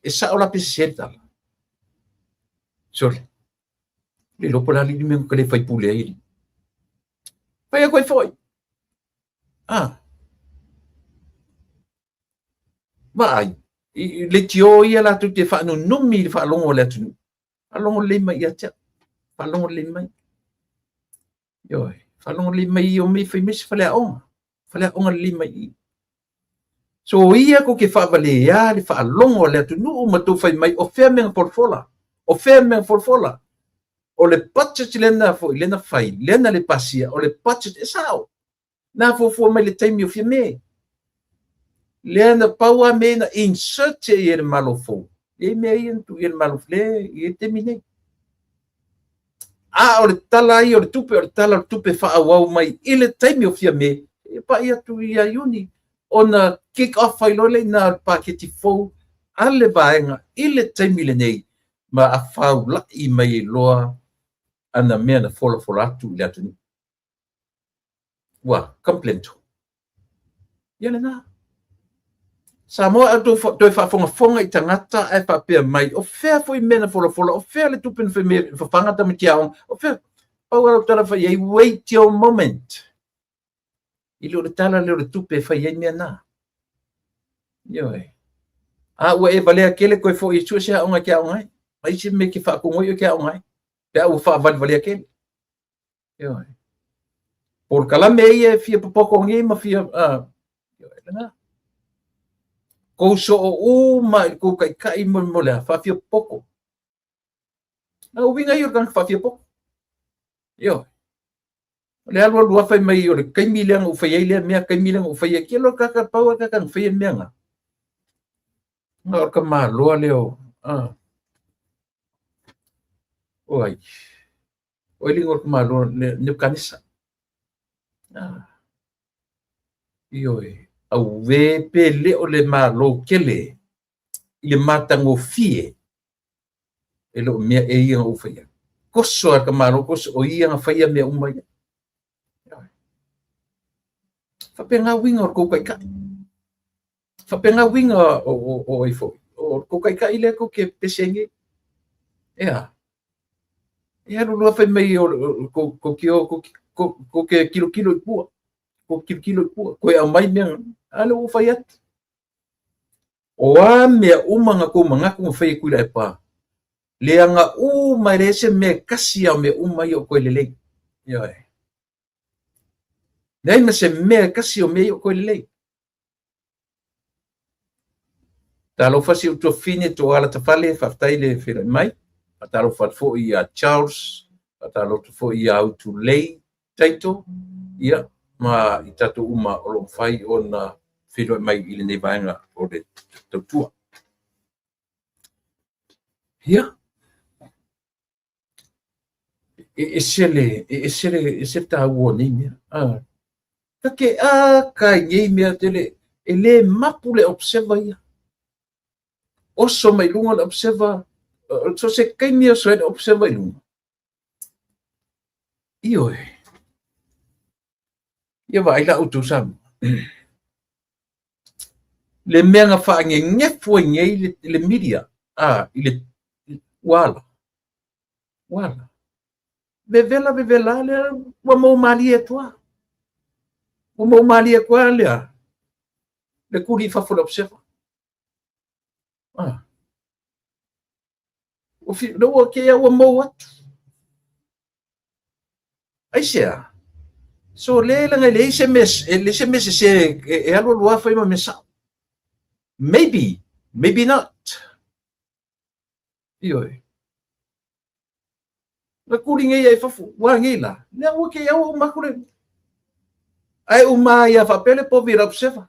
E sao la pe sese le tala? Sole. Le iloa po o le a le alii mea na le faipule ai alii. Fai atu ai foi. Ah. Vaai, i leitio ia latou te faanunumi i le faalogo a le atunuu. Faalogo lelei mai ia te au. Faalogo lelei mai. Ioe. Faalogo lelei mai i o mei fai mai se faleaoga. Faleaoga lelei mai i. So ia kou te faavalea le faalogo a le atunuu ma tou fai mai o fea mea na folafola. O fea mea na folafola. O le budget lena foi, lena fai, lena le pasia, o le budget e sao. Na fuafua mai le taimi o Fiame. Lea na pau a mea na insert e le Malo fou. E i mea ia na tuu i le Malo le i le taimi nei. A o le tala ia o le tupe, o le tala o le tupe faaauau mai i le taimi o Fiame, e pai atu ia Iuni, ona kick off ai loa lea i ina o le paketi fou a le vaega i le taimi lenei, ma afaulai mai ai loa ana mea na folafola atu i le atunuu. Ua completo. Ia lena. Samoa a outou toe faafogafoga i tagata ae faapea mai, o fea foi mea na folafola, o fea le tupe na fai mai fafaga tamaiti aoga, o fea. Pau lava lau tala e fai i ai, wait your moment. I le o le tala lea o le tupe e fai ai mea na. Ioe. A ua e valea tele toe foi e sue se aoga e te aoga ai. Ma isi mea e te faatonu ai oe e te aoga ai. Pe a ua faavalevalea tele. Ioe. Polokalame ia e fia popoto nei ma fia ioe lena. Kou soo uma i le kou taitai mo mo le a faafia popoto. Na uiga ia o le tagata faafia popoto. Ioe. O le alu alu lava fai mai o le taimi lea na ou fai ai lea mea, taimi lea na ou fai ai. Kelo kaka pau a kaka na fai mea na. Na o ka maloa lea o o ai. O le igoa o le tamaloa le Nebukanesa. Ah. Ioe, auē pe le o le Malo tele i le matagofie e le o mea e ia na ou faia. Toso a le tamaloa toso o ia na faia mea uma ia. Faapena uiga o le tou taitai. Faapena uiga o ai foi, o le tou taitai lea tou te pepese ai nei. Ea, e alu loa fai mai tou te o tou te tilotilo i tua, tou te tilotilo i tua, toe aumai mea, a lea ua fai atu. O a mea uma na tou manatu na fai e Tuilaepa, leaga uma e leai se mea e tasi lava o mea uma ia o toe lelei. Ioe. Leai ma se mea e tasi o mea ia o toe lelei. Talofa si ou tuafafine Toala Tafale, faafetai le feiloai mai. Faatalofa atu foi ia Charles, faatalofa foi ia Utulei Taito, ia, ma i tatou uma o lo o mafai ona feiloai mai i lenei vaega o le tautua. Ia, e ese le, e ese le, ese le taua o nei mea. Ah. Ta te aka i nei mea tele, e le mapu le observer ia. Oso mai luga le observer, so se taimi e oso ai le observer i luga. Ioe. Ia vaai la outou Samoa. Le mea na faanenefu ai nei le media, a, i le, ua ala. Ua ala. Vevela, vevela lea, ua maua malie atu lava. Ua maua malie atu lava lea, le tuli i fafo o le observer. Ah. Ua kēia ua mou atu. Aisea? So le leaga e leai se mea, e leai se mea sese e alu alu lava fai ma mea sao. Maybe, maybe not. Ioe. Na kuli nei ai fafo, ua nei la. Lea ua kēia ua uma atu le. Ae uma ia faapea le povi i le observer.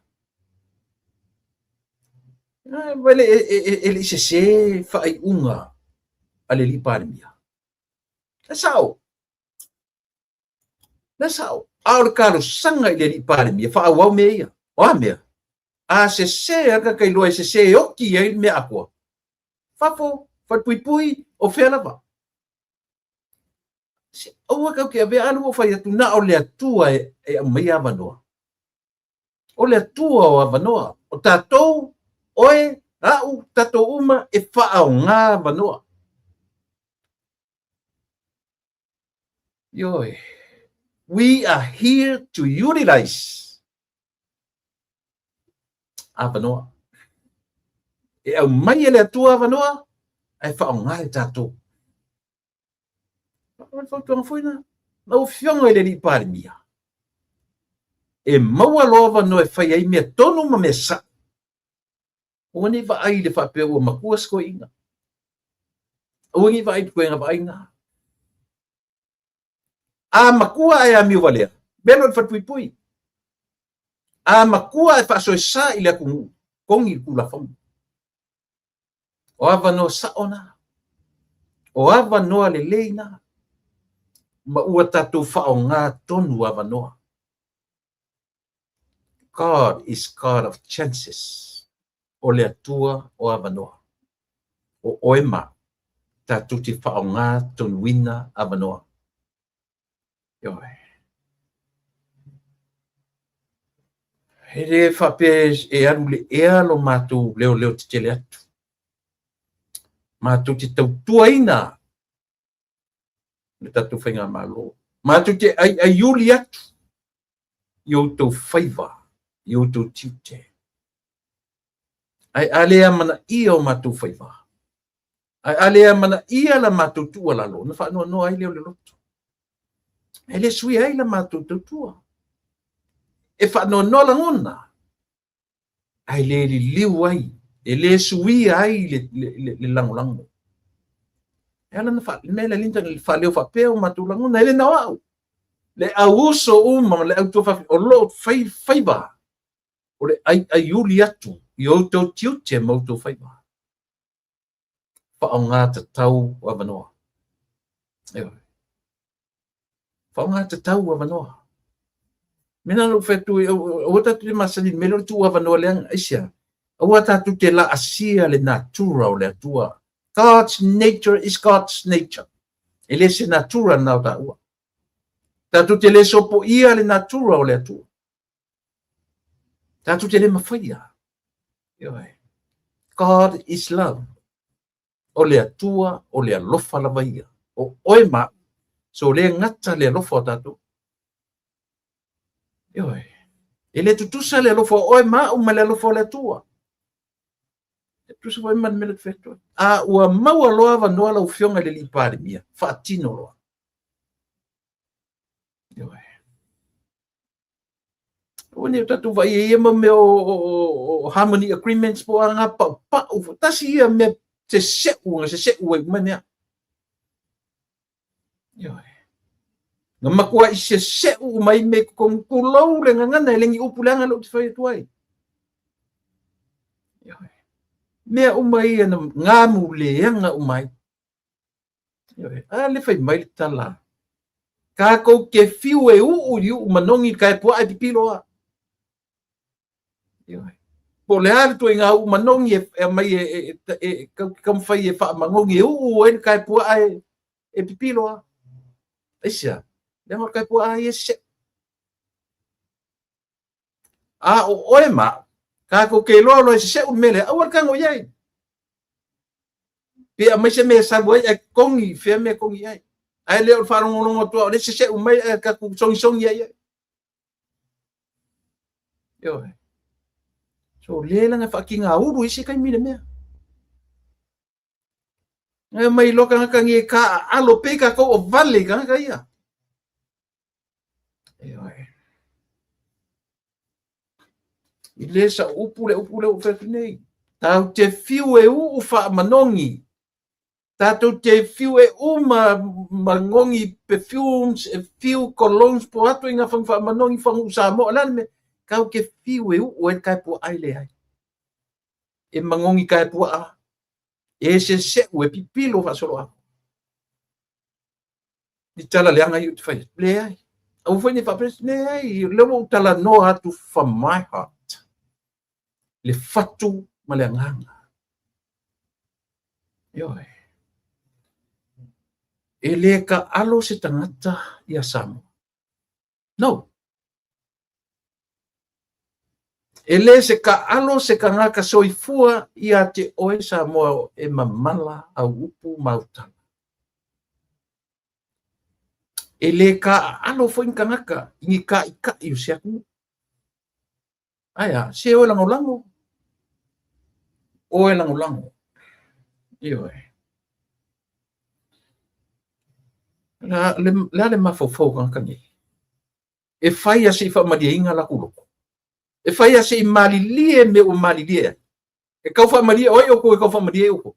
Wele e le i sesē faaiuga a le alii Palemia. E sao. E sao. A o le talosaga i le alii Palemia, faaauau mea ia. O a mea? A sesē lava le tagata iloa e sesē e oti ai le mea atoa. Fafo, falepuipui, o fea lava. Se, aua tatou te avea, a lea ua ou fai atu, na o le Atua e aumaia avanoa. O le Atua o avanoa. O tatou, oe, a'u, tatou uma e faaaogā avanoa. Ioe. We are here to utilize avanoa. E aumai e le Atua avanoa, ae faaaogā e tatou. O le fautuaga foi lena. Lau Afioga i le Alii Palemia, e maua loa avanoa e fai ai mea tonu ma mea sa'o. Aua ne i vaai i le faapea ua matua se toeaina. Aua ne i vaai i le toega vaai na. A matua ae amio valea, melo i le falepuipui. A matua ae faasoesa i le atunuu, togi le Tulafono. O avanoa sa'o na. O avanoa lelei na. Ma ua tatou faaaogā tonu avanoa. God is God of chances. O le Atua o avanoa. O oe ma au, tatou te faaaogā tonuina avanoa. Ioe. E le faapea e alu i le ea lo matou leoleo tetele atu. Matou te tautuaina le tatou faigamalo. Matou te aiaiuli atu i outou faiva, i outou tiute. Ae a le amanaia o matou faiva, ae a le amanaia la matou tuualalo, ona faanoanoa ai lea o le loto. E le suia ai la matou tautua. E faanoanoa lagona, ae le liliu ai, e le suia ai le lagolago. E ala na fa, mea le linda le faaleo faapea o matou lagona, e le na o au. Le au uso uma ma le au tuafafine, o lo o fai faiva, o le aiaiuli atu i outou tiute ma outou faiva. Faaaogā tatau avanoa. Ioe. Faaaogā tatau avanoa. Mena na ou fai atu, aua tatou te masani i le mea lea o le tuu avanoa leaga, aisea? Aua tatou te laasia le natura o le Atua. God's nature is God's nature. E le se natura lena o taua. Tatou te le sopoia le natura o le Atua. Tatou te le mafaia. Ioe. God is love. O le Atua o le alofa lava ia. O oe ma au. So le gata le alofa o tatou. Ioe. E le tutusa le alofa o oe ma au ma le alofa o le Atua. E tutusa foi ma le mea lea fai atu ai. A ua maua loa avanoa lau Afioga i le Alii Palemia, faatino loa. Ioe. Aua ne i o tatou vaai i ia mau mea o harmony agreements po o a ngā paupau. Tasi ia mea sese'u, na sese'u ai uma mea. Ioe. Na matuai sese'u uma ai mea i totonu, tulou le gagana e le ni upu leaga lea ou te fai atu ai. Ioe. Mea uma ia na ngamu leaga uma ai. A le fai mai le tala. Tatou te fiu e uu i uu manogi le tae puaa e pipilo a. Ioe. Po o le a le ituaiga uu manogi e aumai e taumafai e faamanogi e uu ai le tae puaa e pipilo a. Aisea? Leaga o le tae puaa ia e sese'u. A o oe ma au, tatou te iloa loa e sese'u le mea lea, aua le tago i ai. Pe aumai se mea e salu ai ae togi, fea mea e togi ai. Ae le o le faalogologo atu o lea e sese'u mai ae tatou sogisogi ai ai. Ioe. So le laga e faatigaulu i isi taimi le mea. Ngai mai loa tagata ni e taaalo pei tatou o vale i tagata ia. Ioe. I le sa upu le upu lea ua fai atu nei. Tatou te fiu e uu faamanogi. Tatou te fiu e uma manogi perfumes, e fiu colognes po o a ituaiga faiga faamanogi faguu Samoa. O le a le mea? Tatou te fiu e uu ai le tae puaa ai leai. E manogi tae puaa. E sese'u, e pipilo faasoloatoa. Ni tala leaga ia ou te fai atu. Leai. Aua foi ne i faapea, leai, o lea ua ou talanoa atu from my heart. Le fatu ma le agaga. Ioe. E le taalo se tagata ia Samoa. No. E le se taaalo se tagata soifua ia te oe Samoa e mamala au upu ma au tala. E le taaalo foi ni tagata i ni taitai o se atunuu. Ae a, se o e lagolago, o e lagolago. Ioe. Le a le mafaufau o tagata nei? E fai a se i faamalieina latou loto. E fai a se i malilie mea ua malilie ai. E tau faamalie o ai outou e tau faamalie ai outou?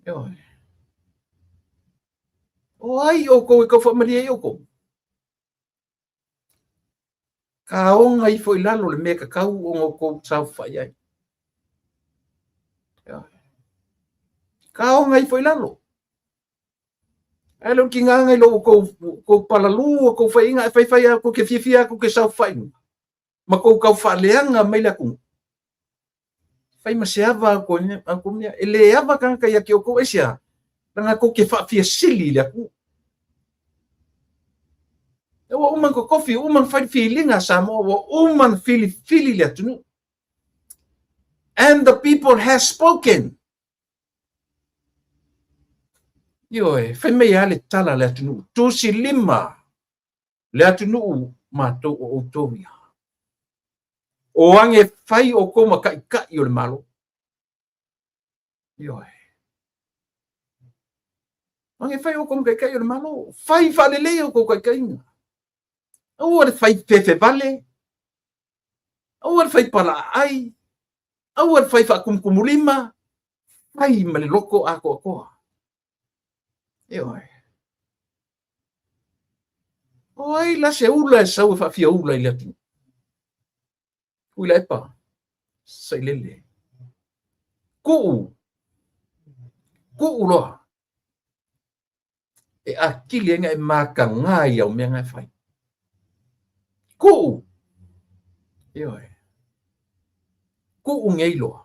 Ioe. O ai outou e tau faamalie ai outou? Taoga ifo i lalo le mea e tatau ona outou saofafai ai. Taoga ifo i lalo. Ae le o le tigaga i lo outou palalū o outou faiaina, ae faifai lava tou te fiafia lava tou te saofafai i luga, ma tou tau faaleaga mai le atunuu. Fai ma se ava a outou mea. E le ava tagata ia te outou, aisea? Leaga tou te faafiasili i le atunuu. Ua uma ona totofi, ua uma ona fai le filiga a Samoa, ua uma ona filifili le atunuu. And the people has spoken. Ioe, fai mai lava le tala a le atunuu, tusi lima le atunuu matou o outou ia. O age fai outou ma taitai o le Malo. Ioe. O age fai outou ma taitai o le Malo. Fai faalelei outou taitaiga. Aua le fai fefevale. Aua le fai palaaai. Aua le fai faakumukumulima. Fai ma le loto atoatoa. Ioe. O ai la se ula e sau e faafiaula i le atunuu? Tuilaepa, sailele. Tuu, tuu loa. E atili ai na e mataga i au mea na e fai. Tuu, ioe. Tuu nei loa.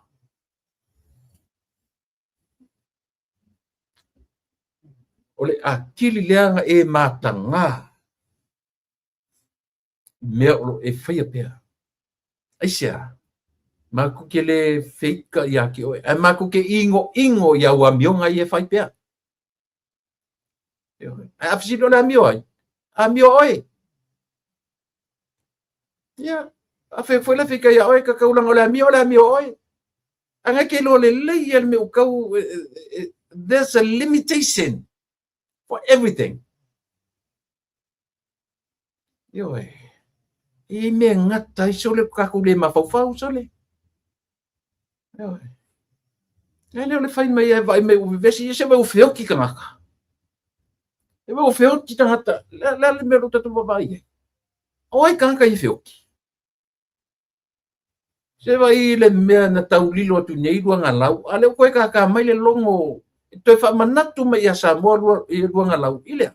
O le atili lea na e mataga i mea o lo o e faia pea. Aisea? Matou te le feita ia te oe, ae matou te inoino i au amioga ia e fai pea. Ae a fesili o le amio ai? Amio oe. Ia, a fea foi la feita ia oe, ka taulaga o le amio, o le amio oe. Ae ngai ke iloa lelei ia le mea ua tau, there's a limitation for everything. Ioe. E i ai mea e gata ai sole ko tatou le mafaufau sole. Ioe. E le o le fai mai e vaai mai ua vevesi, ia se vai ua feoti tagata. E vai ua feoti tagata, le a le mea o lo o tatou vaavaai i ai. O ai tagata ia feoti? Se vai le mea na taulilo atu nei Luagalau, a lea ua toe tātā mai le logo e toe faamanatu mai ia Samoa lua, i Luagalau i lea.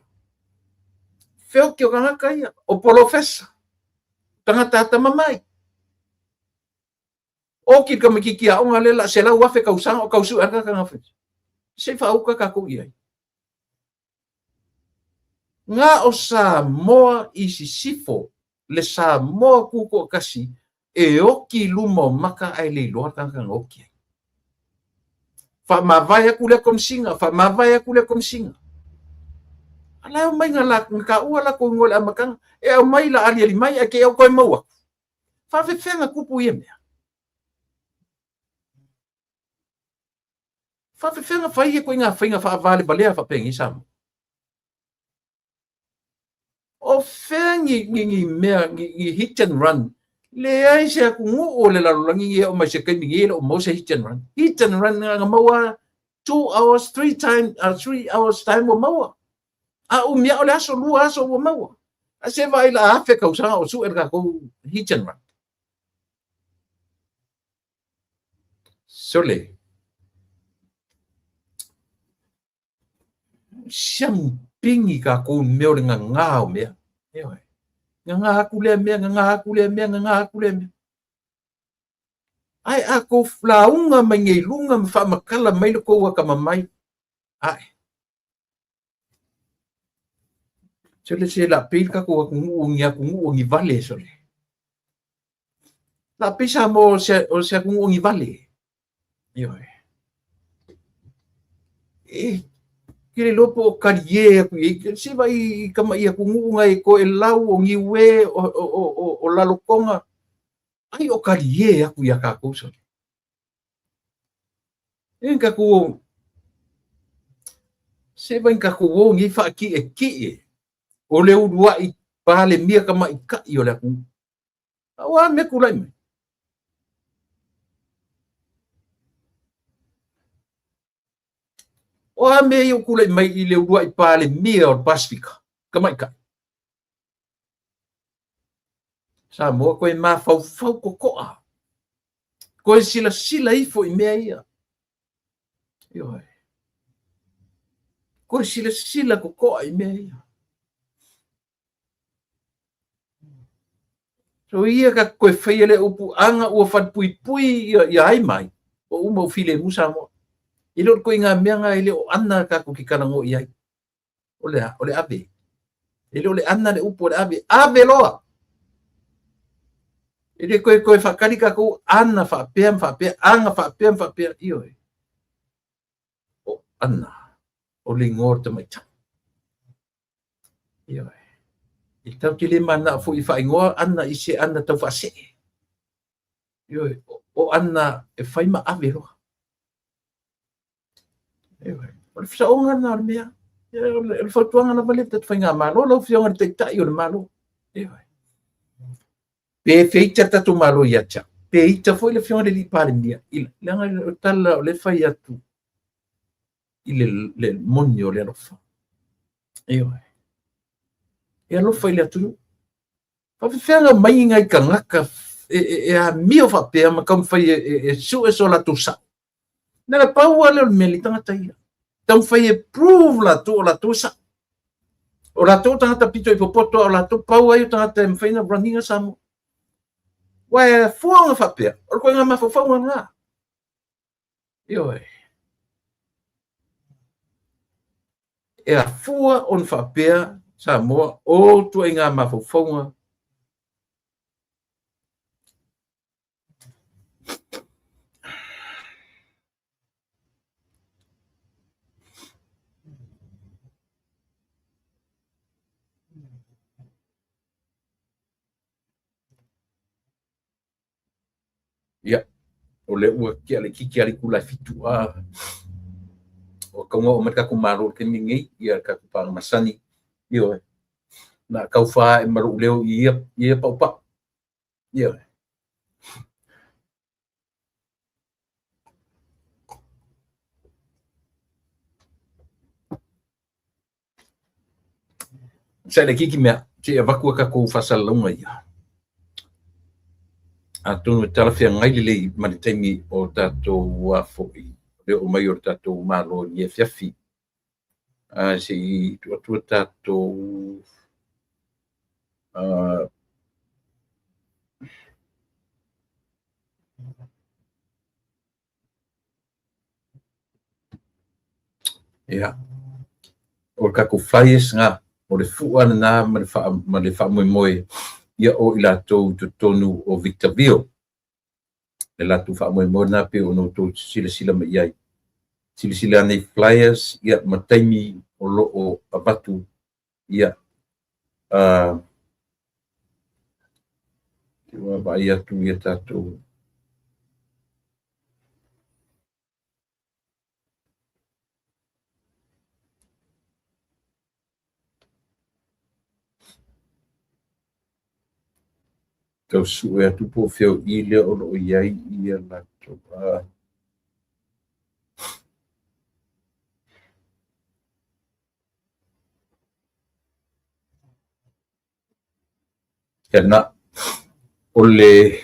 Feoki o tagata ia, o polofesa, tagata atamamai. Oki le tamaitiiti aoga lea la 100,000 tausaga o tau sue a le tagata. Se i faauka tatou i ai. Na o Samoa i sisifo, le Samoa tutoatasi e oti i luma o maka ae le iloa le tagata na oti ai. Faamavae atu lea Komesina, faamavae atu lea Komesina. A la e omai na, la, na taua latou igoa i le amataga, e aumai la aliali mai ae te i au toe maua atu. Faafefea na tupu ia mea? Faafefea na fai ia ituaiga faiga faavalevalea faapenei Samoa? O fea ni, ni, ni mea, ni, ni hit and run? Leai se atunuu o le lalolagi nei e oo mai se taimi nei e le o maua se hit and run. Hit and run na maua 2 hours, 3 time, 3 hours time ua maua. A umi o le aso, lua aso ua maua. A se vaai la afe tausaga o sue le tatou hit and run. Sole. Siamu pigi tatou i mea o le gagā o mea. Ioe. Gagā atu lea mea, gagā atu lea mea, gagā atu lea mea. Ae a tou lauga mai nei luga ma faamatala mai lo tou atamamai, ae. Sole se la pei le tatou atunuu ni atunuu o ni vale sole. La pei Samoa o se atunuu agivale. Ioe. E ke le iloa po o talie atu i ai, se vaai i tama'i atunuu na e Toelau, o Niue, o Lalotoga, ai o talie atu iā tatou sole. E tatou se vaai tatou o nei faatietie o le uluai Palemia tamaitai o le atunuu. A ua a mea tulai mai? O a mea ia ua tulai mai i le uluai Palemia o le Pasefika tamaitai? Samoa toe mafaufau totoa, toe silasila ifo i mea ia. Ioe. Toe silasila totoa i mea ia. So ia ka toe faia le upu aga ua falepuipui ia ai mai, ua uma ua filemu Samoa. E le o le ituaiga mea lena e le o ana tatou te talanoa i ai. O le a? O le ave. E le o le ana le upu o le ave. Ave loa! E le toe faatali tatou ana faapea ma faapea, ana faapea ma faapea. Ioe. O ana, o le igoa o le tamaitai. Ioe. E tatou te le mananao foi e faaigoa ana i se ana tau faasee. Ioe. O ana e fai ma ave loa. Ioe. O le fesaoga lena o le mea. O le fautuaga lava lea i le tatou faigamalo, lau Afioga i le Taitai o le Malo. Ioe. Pe feita le tatou Malo ia te au, pe ita foi le Afioga i le Palemia, leaga o le tala o lea e fai atu i le moni o le alofa. Ioe. E alofa i le atunuu. Faafefea ona omai nai tagata e amio faapea ma taumafai e sue so latou sao. Na le pau lava lea o le mea i tagata ia. Taumafai e prove latou o latou e sao. O latou tagata pito i popoto, o latou pau ai o tagata e mafai ona run ina Samoa. Uae e fua ona faapea, o le ituaiga mafaufauga lena. Ioe. E afua ona faapea Samoa o ituaiga mafaufauga Ia, o lea ua tea le itiiti a le itula e 7, ua tatau ona oo mai le tatou Malo i le taimi lenei, ia le tatou paaga masani, ioe, na tau faaee ma lou leo i ia paupau. Ioe. Sa le kiki mea, se i avatu a tatou faasalalauga ia. Atonu e talafeagai lelei ma le taimi o tatou foi, le oo mai o le tatou Malo i lenei afiafi. Se i tuu atu a tatou Ia, o le tatou flyers lena, o le fua lena ma le faamoemoe ia o i latou i totonu o Victorville. Le latou faamoemoe lena pei ona outou silasila mai i ai. Silasila ane i flyers ia ma taimi o lo o avatu ia ua vaai atu ia tatou tau sue atu po o fea o i lea o lo o i ai ia latou Ia lena, o le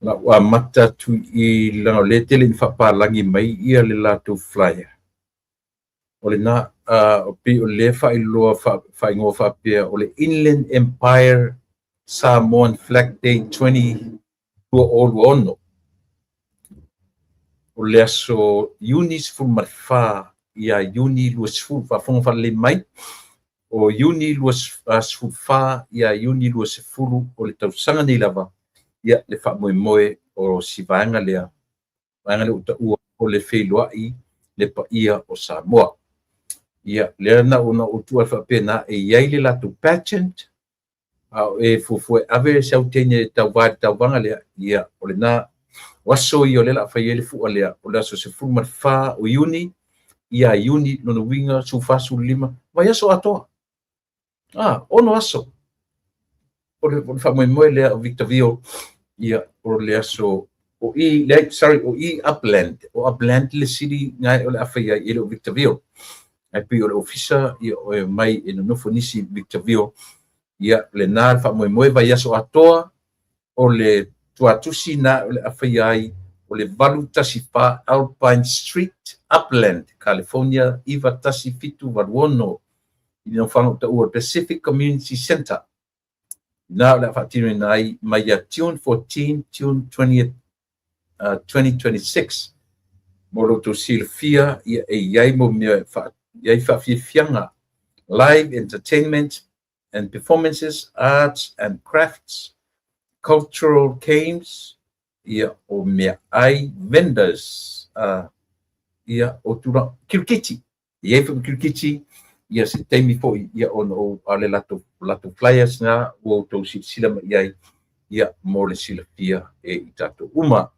lau amata atu i leaga o lea e tele ina faapalagi mai ia le latou flyer. O lena, pei o lea e faailoa faaigoa faapea o le Inland Empire Samoan Flag Day 2026. O le aso Iuni 14 ia Iuni 20, faafofoga faalelei mai, o Iuni 14 ia Iuni 20 o le tausaga nei lava. Ia, le faamoemoe o si vaega lea, vaega lea ua taua o le feiloai le paia o Samoa. Ia, lea na ona ou tuu atu faapena, e i ai le latou pageant, a o e fuafua e ave se au teine e tauva i le tauvaga lea, ia, o lena, o aso ia o lea o le a fai ai le fua lea, o le aso 14 o Iuni, ia Iuni, lona uiga, 14, 15, vaiaso atoa. Ah, 6 aso. O le faamoemoe lea o Victorville, ia, o le aso, o i, leai, sorry, o i Upland, o Upland le city na o le a fai ai, e le o Victorville. Ae pei o le ofisa, ia, o e mai e nonofo nisi Victorville, ia, lena le faamoemoe vaiaso atoa, o le tuatusi na o le a fai ai, o le 814 Alpine Street, Upland, California, 91786, i le nofoaga o taua Pacific Community Center. Na o le a faatinoina ai mai ia June 14, June 20, 2026. Mo lo outou silafia, ia e i ai mo mea i ai faafiafiaga, live entertainment and performances, arts and crafts, cultural games, ia o meaai vendors, ia o tulaga kirikiti, e i ai foi ma kirikiti, ia se taimi foi ia ona ou a o le latou latou flyers na ua outou silasila mai i ai, ia mo le silafia e i tatou uma.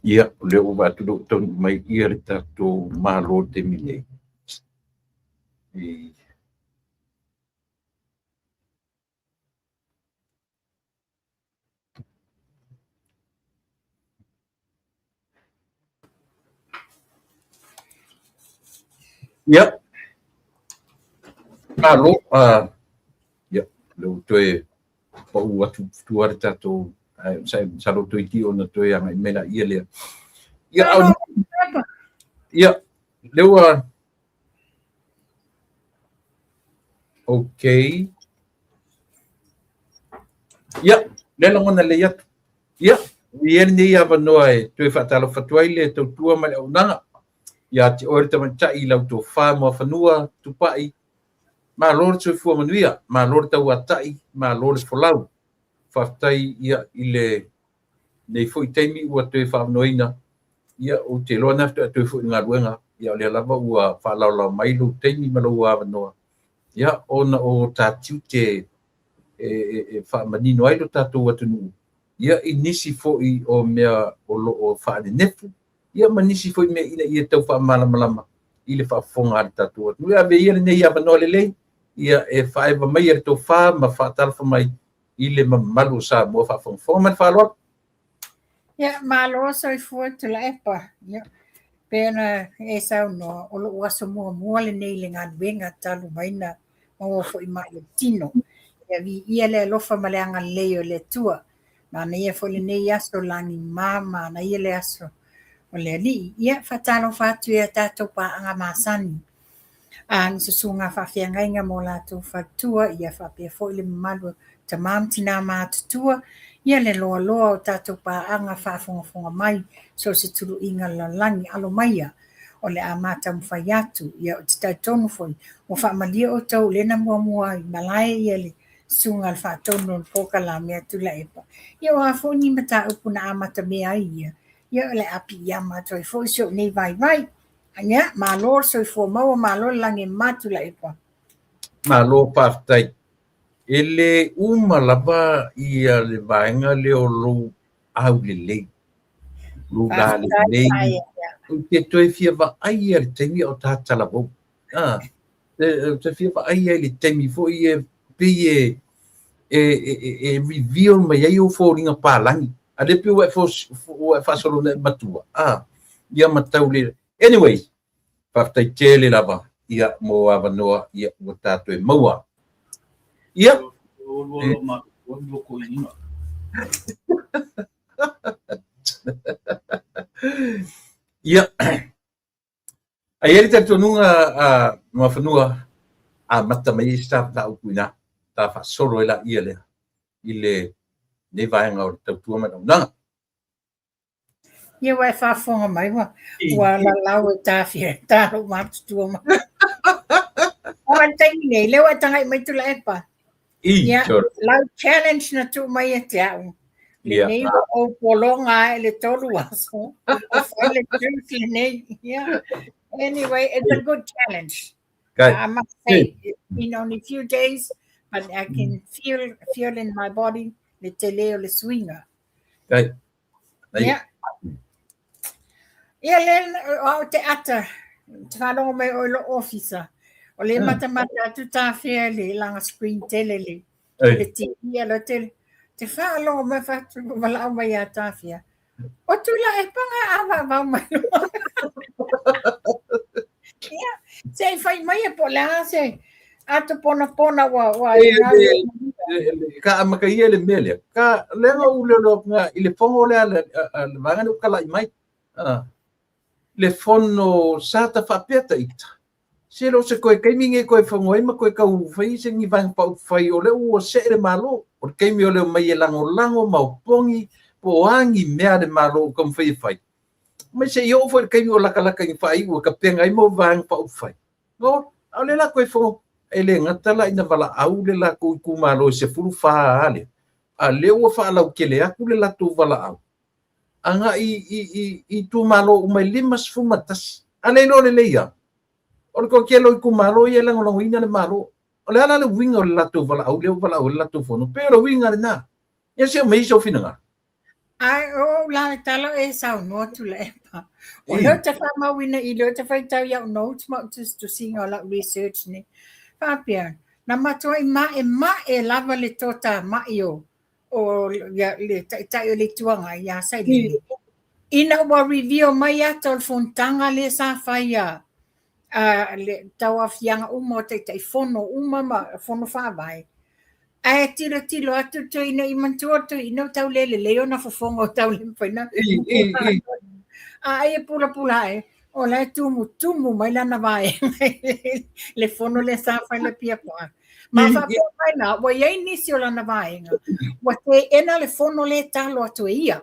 Ia, o lea ua vaai atu lea ua taunuu mai ia le tatou Malo i le taimi nei. Ia, malo, ia, lea ua toe pau atu tua le tatou, ae masalo toeitiiti ona toe agai mai laia lea. Ia, ia, lea ua, okay. Ia, lea lagona lelei atu. Ia, e i ai lenei avanoa e toe faatalofa atu ai le tautua ma le auaunaga ia te oe le tamaitai i lau tofa Muafanua Tupai. Malo le soifua manuia, malo le tauatai, malo le folau. Faafetai ia i lenei foi taimi ua toe faaavanoaina. Ia, ou te iloa na faatoa toe foi i le galuega. Ia, o lea lava ua faalaolao mai lou taimi ma lou avanoa. Ia, ona o ta tiute e faamanino ai lo tatou atunuu ia i nisi foi o mea o lo o faanenefu ia ma nisi foi mea ina ia tau faamalamalama i le faafofoga a le tatou atunuu. Ia ave ia lenei avanoa lelei ia e faaeva maia le tofa ma faatalofa mai i le mamalu o Samoa faafogafoga ma le faaaloalo.
Ia, malo soifua Tuilaepa. Ia, pei ona e saunoa, o lou aso muamua lenei i le galuega talu mai na maua foi mai le tino. Ia viia le alofa ma le agalelei o le Atua. Manaia foi lenei aso lagima, manaia le aso o le Alii. Ia, faatalofa atu i a tatou paaga masani, a ni susuga faafeagaiga ma o latou faletua, ia faapea foi le mamalu o tama ma tina matutua, ia le loaloa o tatou paaga faafogafoga mai so o se tuluiga o le lalolagi. Alo maia, o le a ma taumafai atu. Ia, ou te talitonu foi, ua faamalie outou lea na muamua i malae ia le susuga a le faatonu o le polokalame a Tuilaepa. Ia o a foi ni mataupu na amatamea ai ia, ia o le a piiama atu ai foi si ou nei vaivai. Ia, malo le soifua maua, malo le lagi e mama Tuilaepa.
Malo faafetai. E le uma lava ia le vaega lea o lou aulelei, lou lalelei. Ou te toe fia vaai i le taimi o ta talavou. Ou te fia vaai i le taimi foi e pei e e reveal mai ai ou foliga palagi. A lea pei ua e faasolo na e matua. Ia ma tau le. Anyways, faafetai tele lava ia mo avanoa ia ua tatou e maua. Ia. Ia. Ae i ai le talitonuga a Muafanua, amata mai ai se ta mataupu i ina, ta faasolo ai laia lea i le lenei vaega o le tautua ma le auaunaga.
Ia ua e faafofoga mai ua ua lalau e tafia e tā lou matutua mai. O le taimi nei, lea ua e tagai mai Tuilaepa. Ia, lau challenge na tuu mai ia te au. Lenei ua ou pologa ai le 3 aso. O fai le truth lenei. Yeah. Anyway, it's a good challenge. I must say, in only few days, but I can feel in my body le tele o le suiga.
Kai.
Ia. Ia le o au te ata, te whalongo mai o lo ofisa. O le matamata atu tāwhea le langa screen tele le, le TV a lo tele. Te whalongo mai whatu walao mai a tāwhea. O tula e panga a vavau mai loa. Ia, se i fai mai e po le a se ato pona pona ua ua
Ka amaka ia le mea lea. Ka lea u le lo nga i le fono lea le vaega lea ua kala'i mai. Le fono sa ta faapea ita. Se le o se koe taimi nei koe fono ai ma koe tau fai se ni vaega faaupufai o lea ua see le Malo. O le taimi o le omai e lagolago ma opogi po o a ni mea a le Malo o taumafai e fai. Mai se i oo foi i le taimi o lakalaka i faaiu e tapena ai mo vaega faaupufai. No, a o lea la koe fono e le gata la ina valaau le latou itumalo e 14 lea, a o lea ua faalautele atu le latou valaau agai i itumalo uma e 51. A le iloa lelei lava, o le toatele o itumalo ia e lagolagoina le Malo. O le a la le uiga o le latou valaau lea ua valaau ai le latou fono? Pei o le uiga lena. Ia se i aumai sou finagalo.
Ai, o ou la le tala e saunoa Tuilaepa. O lea ou te faamauina i lea ou te faitau i au notes ma au tusitusiga o lau research nei. Faapea, na matuai ma'ema'e lava le toatamai o o le Taitai o le Itu Agai ia Sailele, ina ua reveal mai ata o le fonotaga lea sa fai a le tauaofiaga uma o Taitaifono uma ma Fono Faavae. Ae tilotilo atu le toeaina i manatua le toeaina ua tau le lelei ona fofoga ua tau le mafai ona a ai e pulapula ae o la e tumutumu mai lana vaega i le fono lea sa fai le Apia Park. Ma faapea mai la, ua i ai nisi o lana vaega, ua teena le fono lea e talo atu e ia.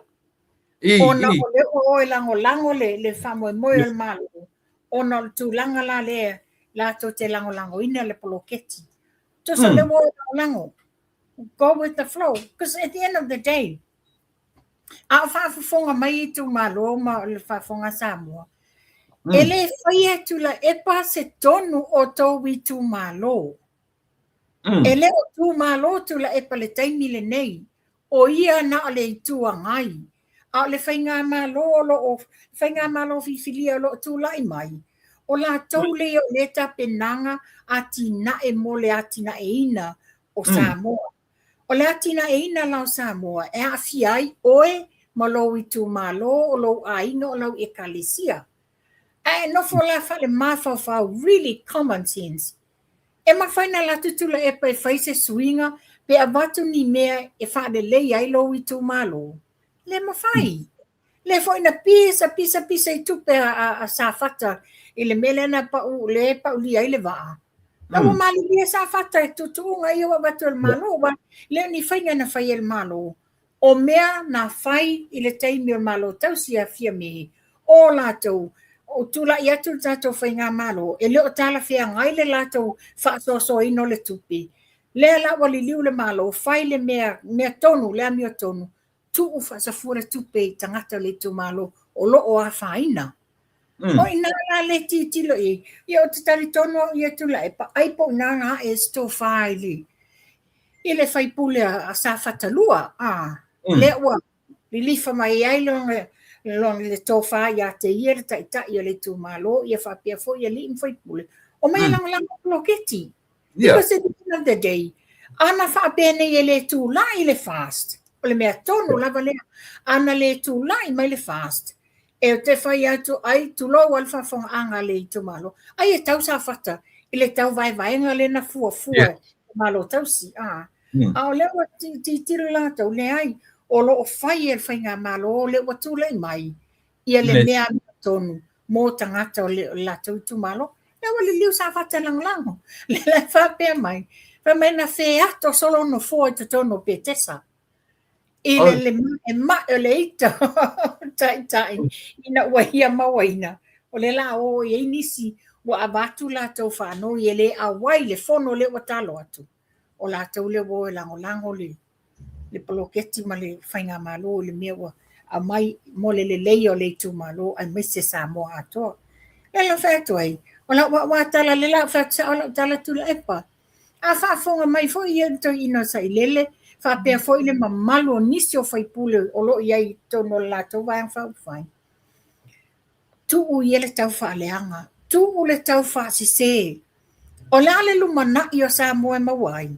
Ona o lea ua o e lagolago le faamoemoe o le Malo, ona o le tulaga la lea latou te lagolagoina le poloketi. Tusa o lea ua o e lagolago. Go with the flow. Because at the end of the day, a o faafofoga mai itumalo ma le faafofoga a Samoa, e le faia e Tuilaepa se tonu o tou itumalo. E le o tumalo Tuilaepa i le taimi lenei, o ia na o le Itu Agai, a o le faigamalo o lo o faigamalo filifilia o lo o tulai mai, o latou lea o lea tapenaga atinae mo le atinaeina o Samoa. O le atinaeina la o Samoa e aafia ai oe ma lou itumalo, o lou aiga, o lau ekalesia. Ae nofo la faalemafaofao, really common sense. E mafai ona alu atu Tuilaepa e fai se suiga pe avatu ni mea e faalelei ai lou itumalo? Le mafai. Lea foi na pisa pisa pisa i tupe a Safata i le mea lea na pau, lea e paulia ai le vaa. Na ua malilie Safata i tuutuuga ia ua avatu e le Malo, aua le o ni faiga na fai e le Malo. O mea na fai i le taimi o le Malo tausi a Fiame, o latou, o tulai atu le tatou faigamalo, e le o talafeagai le latou faasoasoaina o le tupe. Lea la ua liliu le Malo, fai le mea, mea tonu, le amiotonu, tuu faasafua le tupe i tagata o le itumalo o lo o afaina. O i ina la le tilotilo i ai, ia ou te talitonu au ia Tuilaepa, ai po o ina na ae ai se tofa i le faipule a Safata 2, a, lea ua lilifa mai ai lona le tofa ia te ia le taitai o le itumalo, ia faapea foi alii ma faipule, omai e lagolago poloketi. Because at the end of the day, ana faapea nei e le tulai le FAST, o le mea tonu lava lea, ana le tulai mai le FAST, e te fai atu ai, tulou a le faafofogaaga a le itumalo, ai e tau Safata i le tau vaevaega lea na fuafua e Malo tausi. A, a o lea ua tilotilo latou, leai, o lo o fai e le faigamalo lea ua tulai mai ia le mea amiotonu mo tagata o le latou itumalo. Lea ua liliu Safata e lagolago. Lea la e faapea mai, fai mai na feato solo nofoa i totonu o Petesa. I le le maemae o le ita o taitai ina ua ia mauaina, o lea la o i ai nisi ua avatu latou faanoi e le auai le fono lea ua talo atu, o latou lea ua o e lagolago le le poloketi ma le faigamalo i le mea ua aumai mo le lelei o le itumalo aemaise Samoa atoa. Lea la fai atu ai, o lau au tala lea la fai atu sao lau tala Tuilaepa. A faafofoga mai foi ia le toeaina o Sailele, faapea foi le mamalu o nisi o faipule o lo o i ai i totonu o le latou Vaega Faaupufai, tuu ia le taufaaleaga, tuu le taufaasese. O le a le lumanai o Samoa e maua ai?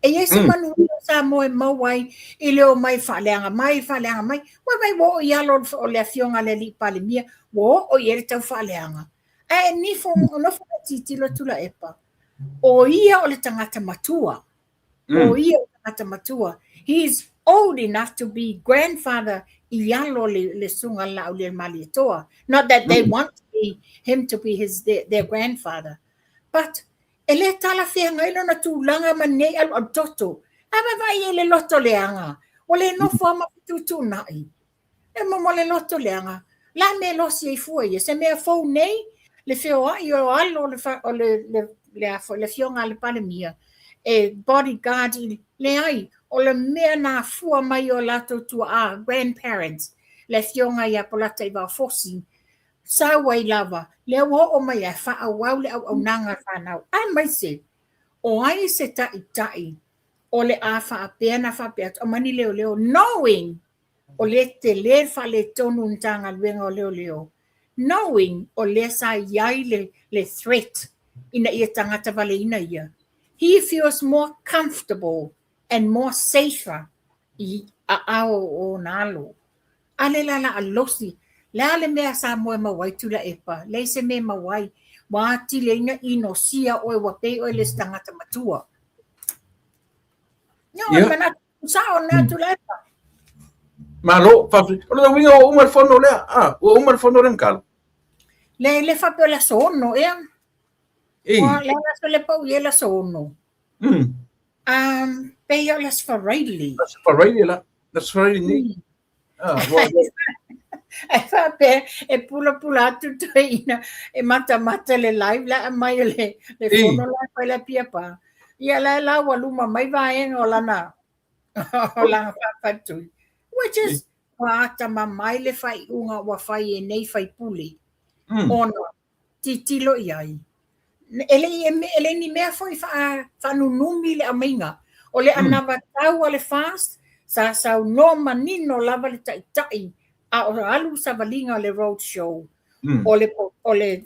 E i ai se manuia o Samoa e maua ai i le omai faaleaga mai, faaleaga mai. Ua vaai ua oo i alo o le afioga a le alii Palemia, ua oo i ai le taufaaleaga. Ae nifo, nofo ma tilotilo Tuilaepa, o ia o le tagata matua. O ia o le tagata matua. He is old enough to be grandfather i alo le, le susuga le Laaulialemalietoa. Not that they want to be, him to be his, their, their grandfather. But e le talafeagai lona tulaga ma nei alualu toto. A vaavaai i le loto leaga, ua le nofo lava ma fetuutuunai. E momo le loto leaga, la me losi ai fua ia, se mea fou nei, le feoai o alo o le, o le, le, le, a foi, le afioga a le Palemia, e bodyguard i, leai, o le mea na afua mai o latou tuaa, grandparents, le afioga ia Polataivao Fosi, sau ai lava, lea ua oo mai ae faaauau le auaunaga a le fanau. Aemaise, o ai se taitai o le a faapea na faapea atu, aumai ni leoleo, knowing o lea tele le faaletonu i le Matagaluega o Leoleo, knowing o lea sa i ai le, le threat ina ia tagata valeina ia. He feels more comfortable and more safer i aao o ona alo. A le la la alosi, le a le mea sa moe maua ai Tuilaepa, leai se mea e maua ai, ua atili ai na inosia oe ua pei oe le isi tagata matua. Ia, o le manatu sao na Tuilaepa.
Malo, faafetai. O lona uiga ua uma le fono lea. Ah, ua uma le fono lea Mikalo.
Le le faapea o le aso 6 ea. Ua le aso le pau i le aso 6. Pei o le Aso Faraile.
Aso Faraile la. Aso Faraile nei. Ah, ua, ua.
Ai faapea e pulapula atu toeaina e matamata le live la aumai o le, le fono la fai la pia pa. Ia la la ua luma mai vaega o lana o lana faafatui. Which is ua atamamai le faaiuga ua fai e nei faipule. Ona tilotilo i ai. E le i, e le ni mea foi faanunumi le aumaiga. O le anavatau a le FAST, sa saunoa manino lava le taitai a o alu savaliga o le road show. O le, o le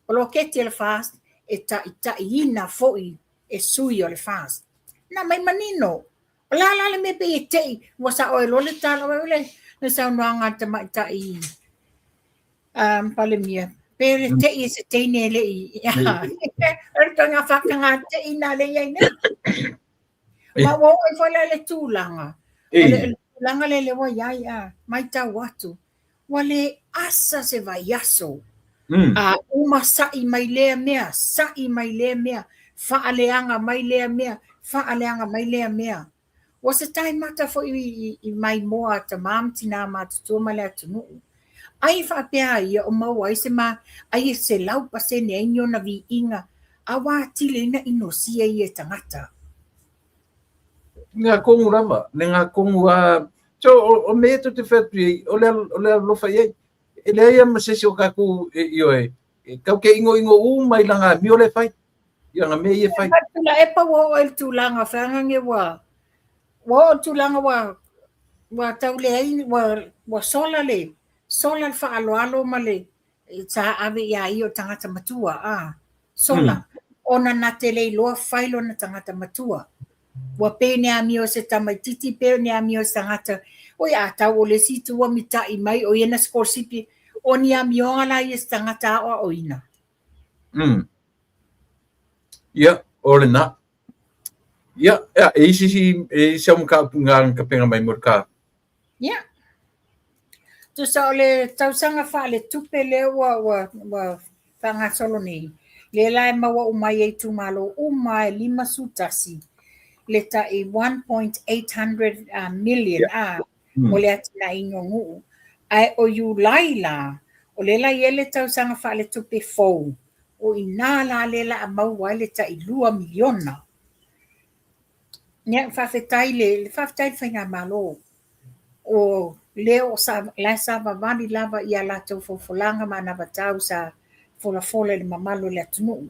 poloketi a le FAST e taitaiina foi e sui o le FAST. Na aumai manino. O le a la le mea pei e tei, ua sao ai loa le tala, o le, le saunoaga a le tamaitai Palemia, pe le tei e se teine e le i, o le toga whakanga tei nā le iai nei. Ma ua oo ai foi la le tulaga, o le tulaga lea le ua iai a, maitau atu, ua le asa se vaiaso, a uma sa'i mai lea mea, sa'i mai lea mea, faaleaga mai lea mea, faaleaga mai lea mea. Ua se taimata foi i maimoa a tamā ma tinā matutua ma le atunuu. Ai e faapea a ia o maua ai se ma, ai e 100% ai ni ona viiga, a ua atili ai na inosia ia e tagata.
Le ngā kongu lava, le ngā kongu a... So, o, o mea tou te whai atu i ai, o le, o le alofa i ai. E leai a ma se isi o kākou e, i oe, e kau ke ingo ingo u mai la ngā mio le whai. Ia ngā mea i e whai.
Tula e pa ua o e tulaga whangange ua, ua o tulaga ua, ua tau le ai, ua, ua sola le, sola le whaaloalo ma le, sa ave iā ia o tagata matua, a, sola. Ona na te le iloa fai lona tagata matua. Ua pei ni amio se tamaititi, pei ni amio se tagata, oi a tau o le isi itu ua mita'i mai o ia na sikolasipi, o ni amioga la ia se tagata aoaoina.
Ia, o lena. Ia, ia, e isi si, e isi au mataupu nga kapenga mai mo le ka.
Ia. Tusa o le tausaga faaletupe lea ua, ua, ua faagasolo nei, lea la e maua uma ai e itumalo uma e 51. le tai 1.800 million a mo le atinaeina o nuu. Ae o Iulai la, o lea la e i ai le tausaga faaletupe fou, o i ina la lea la a maua ai le tai $2 miliona. Ia, faafetai le faafetai i le faigamalo o lea o la e savavali lava i a latou folafolaga ma anavatau sa folafola i le mamalu o le atunuu.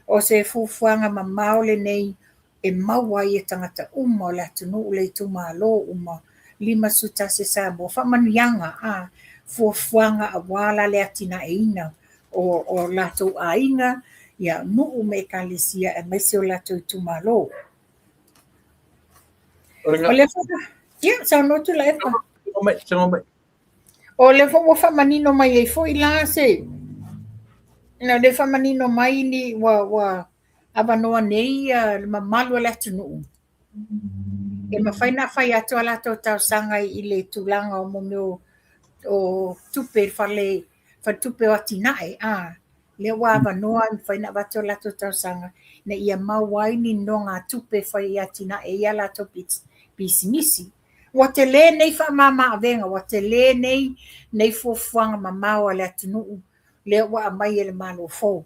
O se fuafuaga mamao lenei e maua ai e tagata uma o le atunuu le itumalo uma 51 Samoa faamanuiaga a fuafuaga aua la le atinaeina o latou aiga, ia nuu ma ekalesia aemaise o latou itumalo.
O
lea foi, ia, saunoa Tuilaepa.
Saunoa mai.
O lea foi ua faamanino mai ai foi la se, na lea faamanino mai ni ua avanoa nei le mamalu o le atunuu e mafai ona fai atu a latou talosaga i le tulaga o mea o tupe i le faletupe o atinae, a lea ua avanoa e mafai ona avatu a latou talosaga ina ia maua ai ni nonogatupe e fai ai atinae ai a latou pisinisi. Ua tele nei faamama-avega, ua tele nei fuafuaga mamao a le atunuu lea ua aumai e le Malo fou.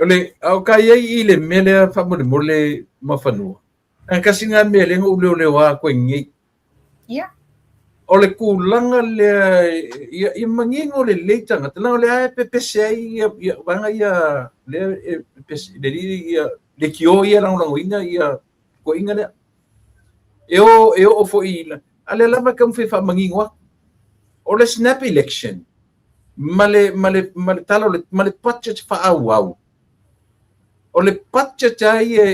O le, a o ka i ai i le mea lea faamolemole Mafanua, e tasi lena mea lea na ou leoleoa atu ai nei.
Ia.
O le tulaga lea, ia manino lelei tagata, leaga o lea e pepese ai ia vaega ia, lea e pepese, le alii ia, leitio ia e lagolagoina ia toeaiina lea. E o, e oo foi i, a lea lava e taumafai e faamanino atu. O le snap election ma le, ma le, ma le tala o le, ma le budget faaauau, o le budget lava ia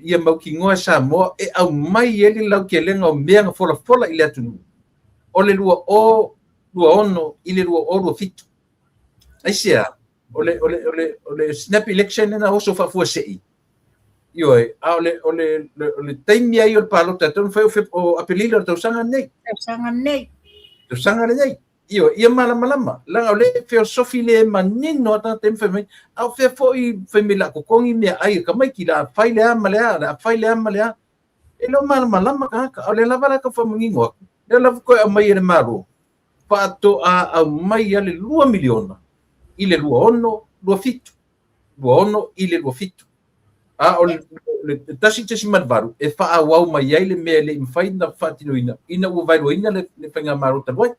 ia mautinoa e Samoa e aumai ai le lautelega o mea na folafola i le atunuu, o le 2026 i le 2027. Aisea? O le, o le, o le, o le snap election lena oso faafuasei. Ioe, a o le, o le, o le taimi ai o le palota e tatau ona fai o Aperila o le tausaga lenei.
Tausaga lenei.
Tausaga lenei. Ioe, ia malamalama. Leaga o le feosofi le manino a tagata e fai mai, a o fea foi fai mai o le a totogi meaai a tamaiti, o le a fai le a ma le a, o le a fai le a ma le a. E le o malamalama tagata, a o lea lava la e tau faamanino atu, lea lava toe aumai e le Malo, faatoa aumai lava le $2 miliona i le 26, 27. 26 i le 27. A o le 1.8 e faaauau mai ai le mea e le i mafai ona faatinoina ina ua vaeluaina le faigamalo talu ai.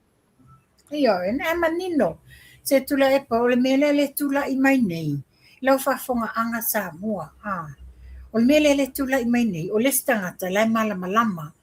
Ioe, na e manino se Tuilaepa o le mea lea le tulai mai nei, lau faafofogaaga Samoa, a o le mea lea le tulai mai nei, o le isi tagata la e malamalama,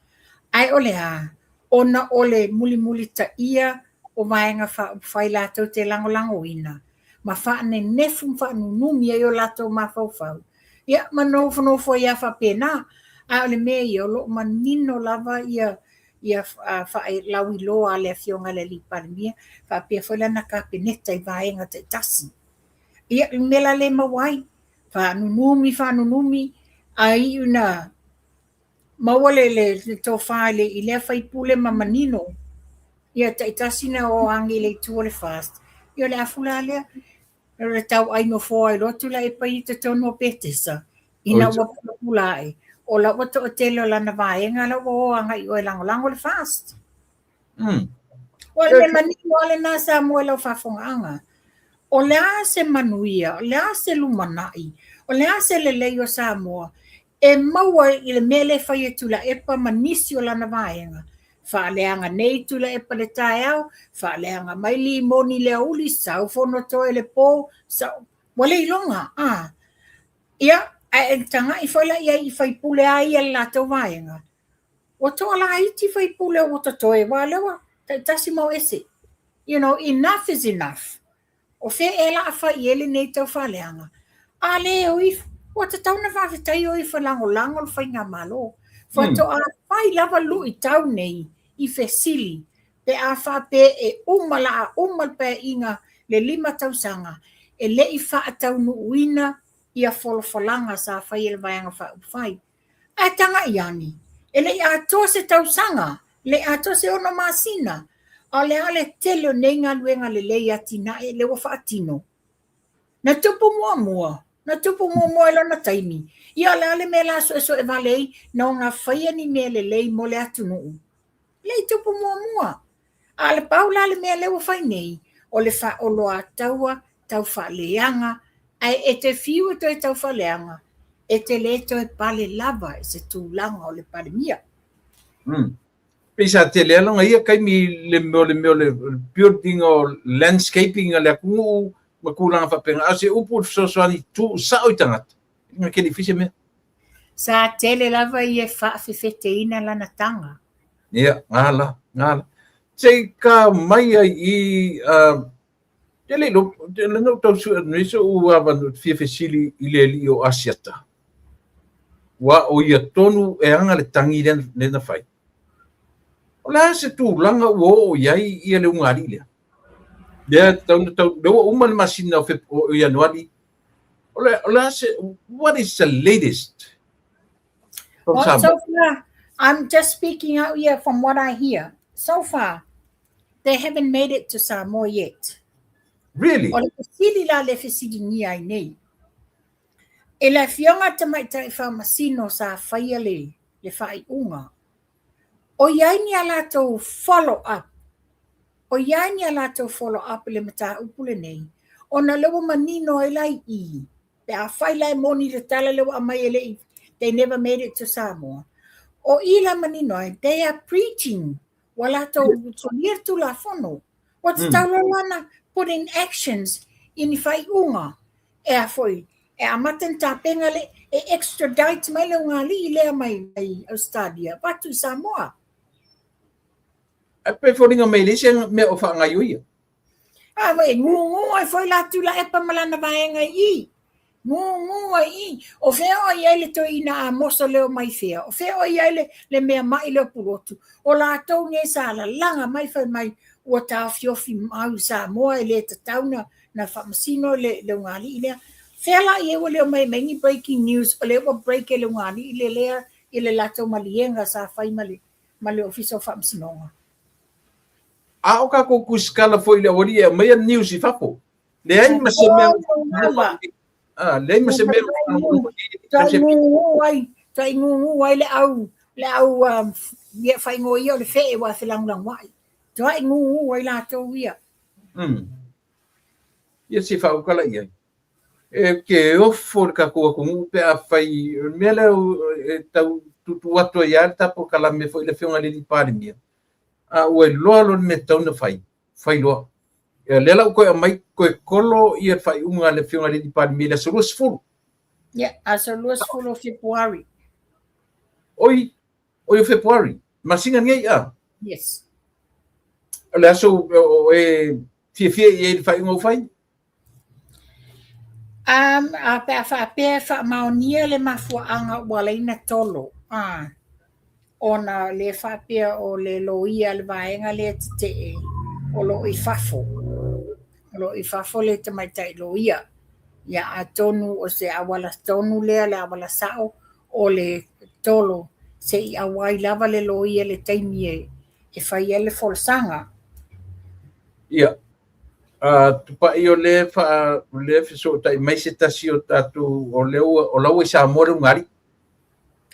ae o le a? Ona o le mulimulitaia o Vaega Faaupufai latou te lagolagoina ma faanenefu ma faanunumi ai o latou mafaufau, ia ma nofonofo ai lava faapena. A o le mea ia, o lo o manino lava ia ia faalauiloa a le Afioga i le Alii Palemia faapea foi lana Kapeneta i vaega taitasi. Ia, le mea la lea e maua ai, faanunumi, faanunumi, a iu ina maua le tofa i lea faipule ma manino, ia taitasi na o age i le itu o le FAST, ia o le afu la lea, o le tauai nofoa ai loa Tuilaepa i totonu o Petesa, ina ua pulapula ae, o la ua toatele o lana vaega la ua o agai i o e lagolago le FAST. O le mea manino lava lena Samoa i lau faafofogaaga. O le a se manuia, o le a se lumanai, o le a se lelei o Samoa e maua i le mea lea e fai e Tuilaepa ma nisi o lana vaega. Faaleaga nei Tuilaepa i le taeao, faaleaga mai Limoni i le aoauli, sau Fonotoe i le po, sau, ua le iloga, a. Ia, ae e tagai foi la i ai i faipule lava ia i le latou vaega, ua toalaiti faipule ua totoe, aua o lea ua taitasi ma o ese. You know, enough is enough. O fea ea la a fai i ai lenei tau faaleaga? A lē o ifo, ua tatau ona faafetai o ifo e lagolago le faigamalo. Faatoa fai lava luitau nei i fesili pe a faapea e uma la a uma le paeaiga le 5 tausaga e le i faataunuuina ia folafolaga sa fai e le Vaega Faaupufai. Ae tagai ane, e le i atoa se tausaga, e le i atoa se 6 masina, a o le a le tele o nei galuega lelei atinae lea ua faatino? Na tupu muamua, na tupu muamua i lona taimi. Ia o le a le mea la suesue vale ai na ona faia ni mea lelei mo le atunuu. Le i tupu muamua. A o le pau la le mea lea ua fai nei, o le faaoloataua tau faaleaga, ae e te fiu e toe tau faaleaga, e te le toe pale lava i se tulaga o le Palemia.
Pei sa tele lava lona ia taimi i le mea o le mea o le building o landscaping a le atunuu ma tulaga faapena, a o se upu i le fesoasoani tuusao i tagata, na te le i fai se mea.
Sa tele lava ia e faafefeteina lana taga.
Ia, gala, gala. Se i ka mai ai i te le lo, te le no tau sue nei so u ava no fia fesili i le alii o Asiata. Ua o ia tonu e aga le tagi lea lea na fai. O le a se tulaga ua oo i ai ia le ugaalii lea? Lea tau na tau, lea ua uma le masina o Feb, o Ianuari. O le, o le a se, what is the latest?
From Well, so far, I'm just speaking out here from what I hear. So far, they haven't made it to Samoa yet.
Really?
O le fesili la le fesiligia ai nei. E le afioga a Tamaitai Faamasino sa faia le, le faaiuga, o i ai ni a latou follow up, o i ai ni a latou follow up i le mataupu lenei, ona lea ua manino ai la i i, pe afai la e moni le tala lea ua aumai e le i, they never made it to Samoa. O i la manino ai, they are preaching, ua latou solia le Tulafono, ua tatau loa la ona put in actions i ni faaiuga e a foi, e amata ni tapena le, e extradite mai le ugaalii lea mai mai Australia, avatu i Samoa.
Ae pei foliga mai e leai se mea o faagaioia.
A e gūgū ai foi la Tuilaepa ma lana vaega i i. Gūgū ai i. O fea o i ai le toeaina Amosa lea o mai fea? O fea o i ai le, le mea ma'i lea o Pulotu? O latou nei sa lalaga mai fai mai ua taofiofi mau i Samoa e le tatau na, na faamasino le, le ugaalii lea. Fea la i ai ua le omai mai ni breaking news o lea ua break e le ugaalii le lea i le latou maliega sa fai ma le, ma le Ofisa o Faamasinoga.
A o tatou tusikala foi i le aualii e aumaia news i fafo. Leai ma se mea Ah, leai ma se mea
Tuai ai, tuai gugu ai le au, le au um, ia faaigoa ia o le fee ua felagolagoai. Tuai gugu ai latou ia.
Ia se faautala i ai. E ke ofo le tatou atunuu pe afai, o le mea lea e tau tuutuu atu ai lava le ta polokalame foi i le Afioga i le Alii Palemia, a ua iloa loa le mea e tatau ona fai, fai loa. Ia, lea la ua toe aumai, toe kolo ia le faaiuga a le Afioga i le Alii Palemia i le aso 20.
Ia, aso 20 o Fepuari.
Oi, oi o Fepuari, masina nei a?
Yes.
O le aso o e fiafia i ai i le faaiuga ua fai?
Um, a pe a faapea e faamaonia le mafuaaga ua ala ai ona tolo, a, ona le faapea o le loia a le vaega lea tetee o lo o i fafo. O lo o i fafo le tamaitai loia. Ia atonu o se auala tonu lea, le auala sao o le tolo se i auai lava le loia i le taimi e, e fai ai le folasaga.
Ia, a Tupai o lea fa o lea fesootai mai se tasi o tatou o lea ua o la ua i Samoa le ugaalii.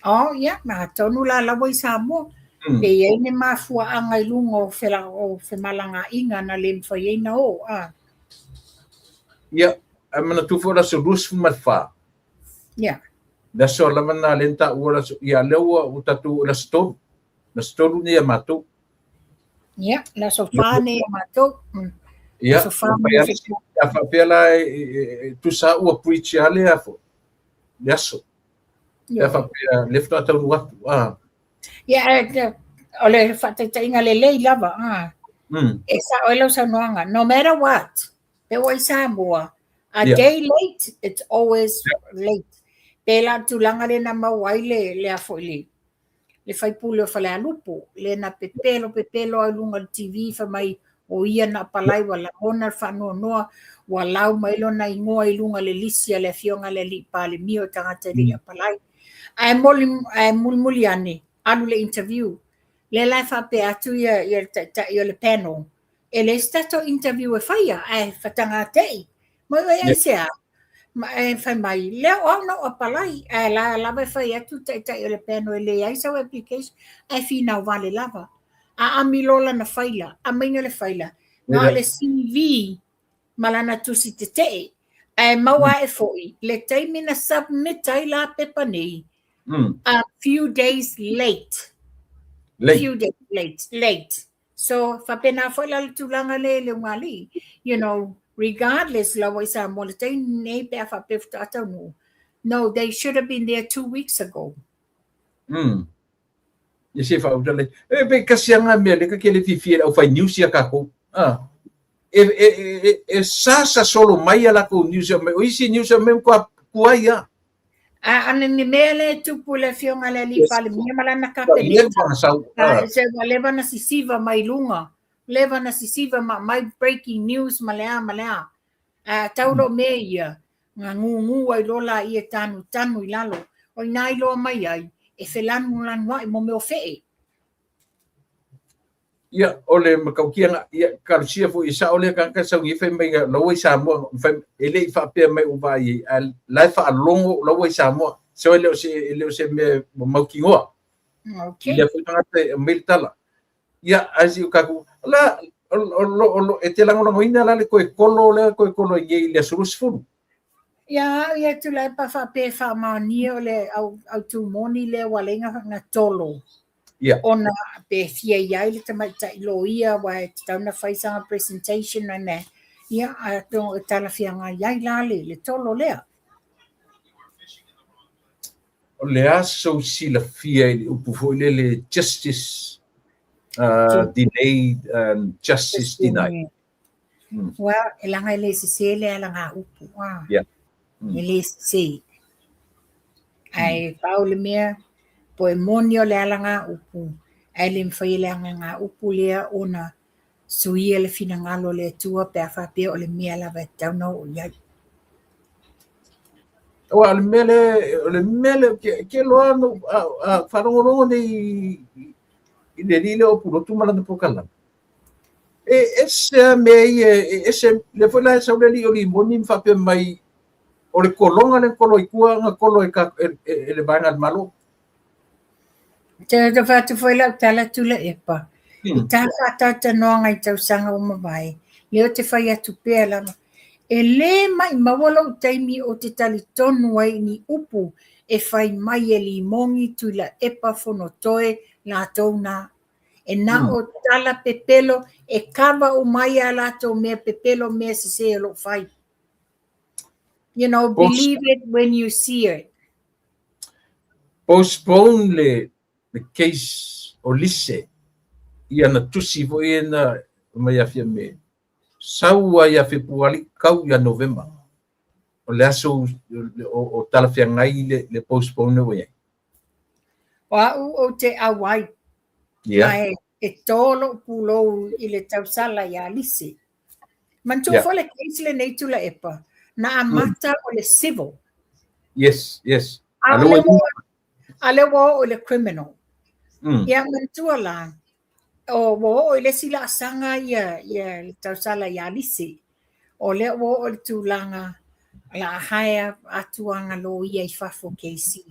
Oh, ia, atonu la la ua i Samoa. Pe i ai ni mafuaaga i luga o fela o femalagaaiga na le mafai ai na oo, a.
Ia, ae manatua foi o le aso 24.
Ia.
Le aso lava lena lea na taua le aso, ia lea ua ua tatou oo i le aso 3. Le aso 3 nei a matou.
Ia, le aso 4 nei a matou.
Ia, aso 4 nei. A faapea la e tusa ua breach lava le a foi, le aso. Pe a faapea lea faatoa taunuu atu. Ah.
Ia, o le faataitaiga lelei lava. Ah. E sao ai lau saunoaga. No matter what, pe ua i Samoa, a day late, it's always late. Pe la tulaga lea na maua ai le, le a foi le, le faipule o Falealupo, lea na pepelo pepelo ai luga o le TV fai mai o ia na apalai ua lagona le faanoanoa ua lau mai lona igoa i luga le lisi a le afioga i le alii Palemia o tagata e le i apalai. Ae moli ae mulimuli ane alu le interview. Lea la e faapea atu ia ia le taitai o le panel e leai se tatou interview e faia ae fatagate'i. Mai oe aisea? Ma e fai mai, lea o au na ou apalai, ae la lava e fai atu le taitai o le panel e leai sau application, ae finau vale lava. A ami loa lana faila, amaiga le faila, na o le CV ma lana tusi tetee, ae maua ae foi le taimi na submit ai la pepa nei, a few days late.
Late.
Few days late, late. So, faapena foi la le tulaga lea i le ugāliʻi. You know, regardless la ua i Samoa le taimi nei pe a faapea faatoa taunuu, no, they should have been there 2 weeks ago.
Ia se faauta le. E pe kasi anga mea le ka ke le fifi le au fai news ia kākou. Ah. E sa solo mai a lākou news ia mai. O isi news ia mai kua kuai ia.
A ana ni mea le tupu le afioga le alii Palemia ma lana Kapeneta.
Leva na sau.
A, se ua leva na sisiva mai luga. Leva na sisiva ma mai breaking news ma le a ma le a. A tau lo mea ia, nga gūgū ai loa laia e tanutanu i lalo. O ina iloa mai ai, e felanulanuai mo mea o fe'e.
Ia, o le matautia, ia, talosia foi e sao lea tagata sau nei fai mai laua i Samoa, fai, e le i faapea mai ua vaai ai, ae la e faalogo laua i Samoa. So e le o se mea mautinoa. Lea foi tagata e aumai le tala. Ia, ae si o tatou, la, o, e te lagolagoina la le toe kolo lea toe kolo ai nei i le aso 20.
Ia au ia Tuilaepa faapea e faamaonia o le au, au tūmoni lea ua leiga na tolo. Ona pe fia i ai le tamaitai loia aua e tatau ona fai sana presentation ane ia atonu e talafeagai ai la le tolo lea.
O le aso silafia i le upu foi lele justice delayed and justice denied.
Well, e laga e le sesē le alagaupu. Ah. E le sesē. Ae pau le mea, po e moni o le alagaupu, ae le mafai e le alagaupu lea ona suia le finagalo o le Atua pe a faapea o le mea lava e tatau ona oo i ai.
Aua o le mea le, o le mea le, ke loa no, a faalogologo nei i le alii lea o Pulotu ma lana polokalame. E ese a mea ia, e ese, lea foi la e sau le alii o Limoni ma faapea mai, o le kologa le kolo i tua na kolo e le vaega a le Malo.
Te te whatu foi lau tala Tuilaepa. I tā whātauta i tausaga o mavae, lea o te whai atu pea lava. E lē maʻimau lou taimi o te talitonu ai i ni upu e fai mai e Limoni Tuilaepa Fonotoe latou na. E na o tala pepelo e kava uma ai a latou mea pepelo mea sesē o loo fai. Believe it when you see it.
Postpone le case o Lise ia na tusi foi e na mai afia me sau ai ia Fepuari kau ia Novema. O le aso o talafeagai le postpone ua iai.
O au ou te auai. Ae e tō lou pulou i le tausala iā Lise. Manatua foi le case lenei Tuilaepa, na amata o le civil.
Yes.
A a lea ua oo i le criminal. Ia manatua la, o ua oo i le isi laasaga ia, ia le tausala iā Lise. O lea ua oo i le tulaga la hire atu ana loia i fafo KC.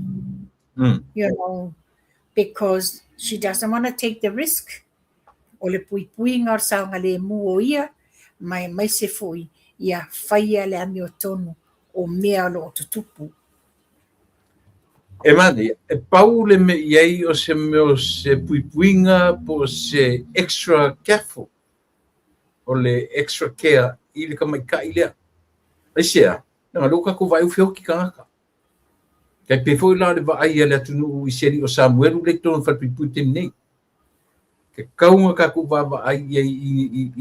Because she doesn't want to take the risk o le puipuiga o le saogalemu o ia, ma aemaise foi ia faia le amiotonu o mea o loo tutupu.
E manaia, e pau le mea i ai o se mea o se puipuiga po o se extra careful, o le extra care i le tamaitai lea. Aisea, leaga lea ua tatou vaai ua feoti tagata. Tai pei foi la o le vaai a le atunuu i se alii o Samuelu lea i totonu o le falepuipui i le taimi nei. Tatau ona tatou vaavaai i ai